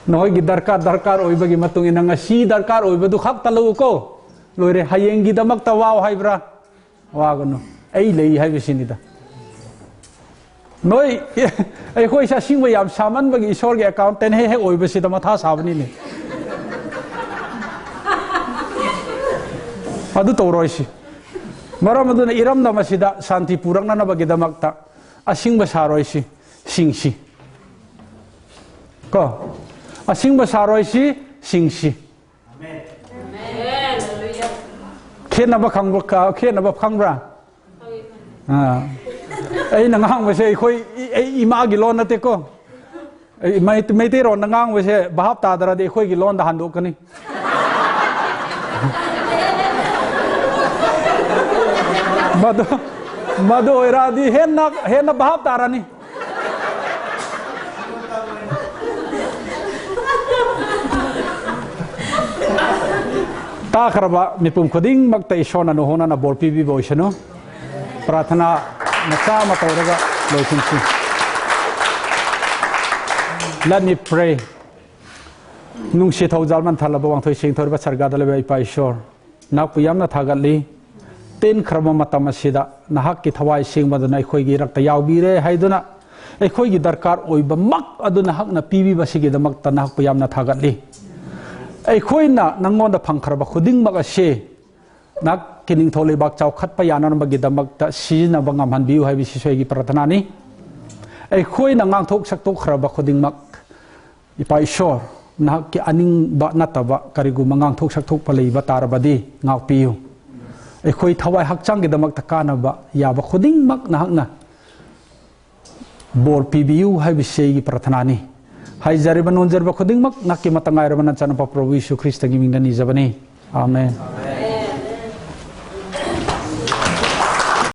ꯅꯈꯣꯏꯒꯤ ꯗꯔꯀꯥꯔ, ꯗꯔꯀꯥꯔ ꯑꯣꯏꯕꯒꯤ ꯃꯇꯨꯡ ꯏꯟꯅ ꯉꯁꯤ ꯗꯔꯀꯥꯔ ꯑꯣꯏꯕꯗꯨ ꯈꯛꯇ ꯂꯧꯎꯀꯣ꯫ ꯂꯣꯏꯔꯦ꯫ ꯍꯌꯦꯡꯒꯤꯗꯃꯛꯇ ꯋꯥꯎ ꯍꯥꯏꯕ꯭ꯔꯥ? ꯋꯥꯒꯅꯨ꯫ ꯑꯩ ꯂꯩ ꯍꯥꯏꯕꯁꯤꯅꯤꯗ꯫ ꯅꯣꯏ, ꯑꯩꯈꯣꯏꯁꯦ ꯑꯁꯤꯡꯕ ꯌꯥꯝ ꯁꯥꯃꯟꯕꯒꯤ ꯏꯁꯣꯔꯒꯤ ꯑꯦꯀꯥꯎꯟꯇꯦꯟ ꯍꯦꯛ ꯍꯦꯛ ꯑꯣꯏꯕꯁꯤꯗ ꯃꯊꯥ ꯁꯥꯕꯅꯤꯅꯦ꯫ ꯑꯗꯨ ꯇꯧꯔꯣꯏꯁꯤ꯫ ꯃꯔꯝ ꯑꯗꯨꯅ ꯏꯔꯝꯗꯝ ꯑꯁꯤꯗ ꯁꯥꯟꯇꯤ ꯄꯨꯔꯛꯅꯅꯕꯒꯤꯗꯃꯛꯇ ꯑꯁꯤꯡꯕ ꯁꯥꯔꯣꯏꯁꯤ, ꯁꯤꯡꯁꯤ꯫ ꯀꯣ? ꯑꯁꯤꯡꯕ ꯁꯥꯔꯣꯏꯁꯤ, ꯁꯤꯡꯁꯤ꯫ ꯈꯦꯠꯅꯕ ꯈꯪꯕ꯭ꯔꯥ? ꯈ-, ꯈꯦꯠꯅꯕ ꯈꯪꯕ꯭ꯔꯥ? ꯑꯥ꯫ ꯑꯩꯅ ꯉꯥꯡꯕꯁꯦ ꯑꯩꯈꯣꯏ, ꯑꯩ ꯏꯃꯥꯒꯤ ꯂꯣꯟ ꯅꯠꯇꯦꯀꯣ꯫ ꯑꯩ ꯃꯩ-, ꯃꯩꯇꯩꯔꯣꯟꯗ ꯉꯥꯡꯕꯁꯦ ꯚꯥꯞ ꯇꯥꯗ꯭ꯔꯗꯤ ꯑꯩꯈꯣꯏꯒꯤ ꯂꯣꯟꯗ ꯍꯟꯗꯣꯛꯀꯅꯤ꯫ ꯃꯗꯨ, ꯃꯗꯨ ꯑꯣꯏꯔꯛꯑꯗꯤ ꯍꯦꯟꯅ, ꯍꯦꯟꯅ ꯚꯥꯞ ꯇꯥꯔꯅꯤ꯫ ꯇꯥꯈ꯭ꯔꯕ ꯃꯤꯄꯨꯝ ꯈꯨꯗꯤꯡꯃꯛꯇ ꯏꯁꯣꯔꯅ ꯅꯨꯡꯍꯣꯡꯅꯅ ꯕꯣꯔ ꯄꯤꯕꯤꯕ ꯑꯣꯏꯁꯅꯨ꯫ ꯄ꯭ꯔꯥꯊꯅꯥ ꯃꯆꯥ ꯑꯃ ꯇꯧꯔꯒ ꯂꯣꯏꯁꯤꯟꯁꯤ꯫ Let me pray. ꯅꯨꯡꯁꯤ ꯊꯧꯖꯥꯜ ꯃꯟꯊꯜꯂꯕ ꯋꯥꯡꯊꯣꯏ ꯁꯤꯡꯊꯧꯔꯕ ꯁꯔꯒꯥꯗ ꯂꯩꯕ ꯏꯄꯥ ꯏꯁꯣꯔ, ꯅꯍꯥꯛꯄꯨ ꯌꯥꯝꯅ ꯊꯥꯒꯠꯂꯤ꯫ ꯇꯦꯟꯈ꯭ꯔꯕ ꯃꯇꯝ ꯑꯁꯤꯗ ꯅꯍꯥꯛꯀꯤ ꯊꯋꯥꯏ ꯁꯦꯡꯕꯗꯨꯅ ꯑꯩꯈꯣꯏꯒꯤ ꯏꯔꯛꯇ ꯌꯥꯎꯕꯤꯔꯦ ꯍꯥꯏꯗꯨꯅ, ꯑꯩꯈꯣꯏꯒꯤ ꯗꯔꯀꯥꯔ ꯑꯣꯏꯕꯃꯛ ꯑꯗꯨ ꯅꯍꯥꯛꯅ ꯄꯤꯕꯤꯕꯁꯤꯒꯤꯗꯃꯛꯇ ꯅꯍꯥꯛꯄꯨ ꯌꯥꯝꯅ ꯊꯥꯒꯠꯂꯤ꯫ ꯑꯩꯈꯣꯏꯅ ꯅꯪꯉꯣꯟꯗ ꯐꯪꯈ꯭ꯔꯕ ꯈꯨꯗꯤꯡꯃꯛ ꯑꯁꯤ ꯅꯍꯥꯛꯀꯤ ꯅꯤꯡꯊꯧ ꯂꯩꯕꯥꯛ ꯆꯥꯎꯈꯠꯄ ꯌꯥꯅꯅꯕꯒꯤꯗꯃꯛꯇ ꯁꯤꯖꯤꯟꯅꯕ ꯉꯝꯍꯟꯕꯤꯌꯨ ꯍꯥꯏꯕꯁꯤꯁꯨ ꯑꯩꯒꯤ ꯄ꯭ꯔꯥꯔꯊꯅꯥꯅꯤ꯫ ꯑꯩꯈꯣꯏꯅ ꯉꯥꯡꯊꯣꯛ ꯁꯛꯇꯣꯛꯈ꯭ꯔꯕ ꯈꯨꯗꯤꯡꯃꯛ, ꯏꯄꯥ ꯏꯁꯣꯔ, ꯅꯍꯥꯛꯀꯤ ꯑꯅꯤꯡꯕ ꯅꯠꯇꯕ ꯀꯔꯤꯒꯨꯝꯕ ꯉꯥꯡꯊꯣꯛ ꯁꯛꯊꯣꯛꯄ ꯂꯩꯕ ꯇꯥꯔꯕꯗꯤ ꯉꯥꯛꯄꯤꯌꯨ꯫ ꯑꯩꯈꯣꯏ ꯊꯋꯥꯏ ꯍꯛꯆꯥꯡꯒꯤꯗꯃꯛꯇ ꯀꯥꯟꯅꯕ ꯌꯥꯕ ꯈꯨꯗꯤꯡꯃꯛ ꯅꯍꯥꯛꯅ ꯕꯣꯔ ꯄꯤꯕꯤꯌꯨ ꯍꯥꯏꯕꯁꯤ ꯑꯩꯒꯤ ꯄ꯭ꯔꯥꯔꯊꯅꯥꯅꯤ꯫ ꯍꯥꯏꯖꯔꯤꯕ ꯅꯣꯟꯖꯔꯤꯕ ꯈꯨꯗꯤꯡꯃꯛ ꯅꯍꯥꯛꯀꯤ ꯑꯃꯠꯇ ꯉꯥꯏꯔꯕ ꯅꯆꯥꯅꯨꯄꯥ ꯄ꯭ꯔꯚꯨ ꯌꯤꯁꯨ ꯈ꯭ꯔꯤꯁꯇꯒꯤ ꯃꯤꯡꯗ ꯅꯤꯖꯕꯅꯤ꯫ ꯑꯥꯃꯦꯟ꯫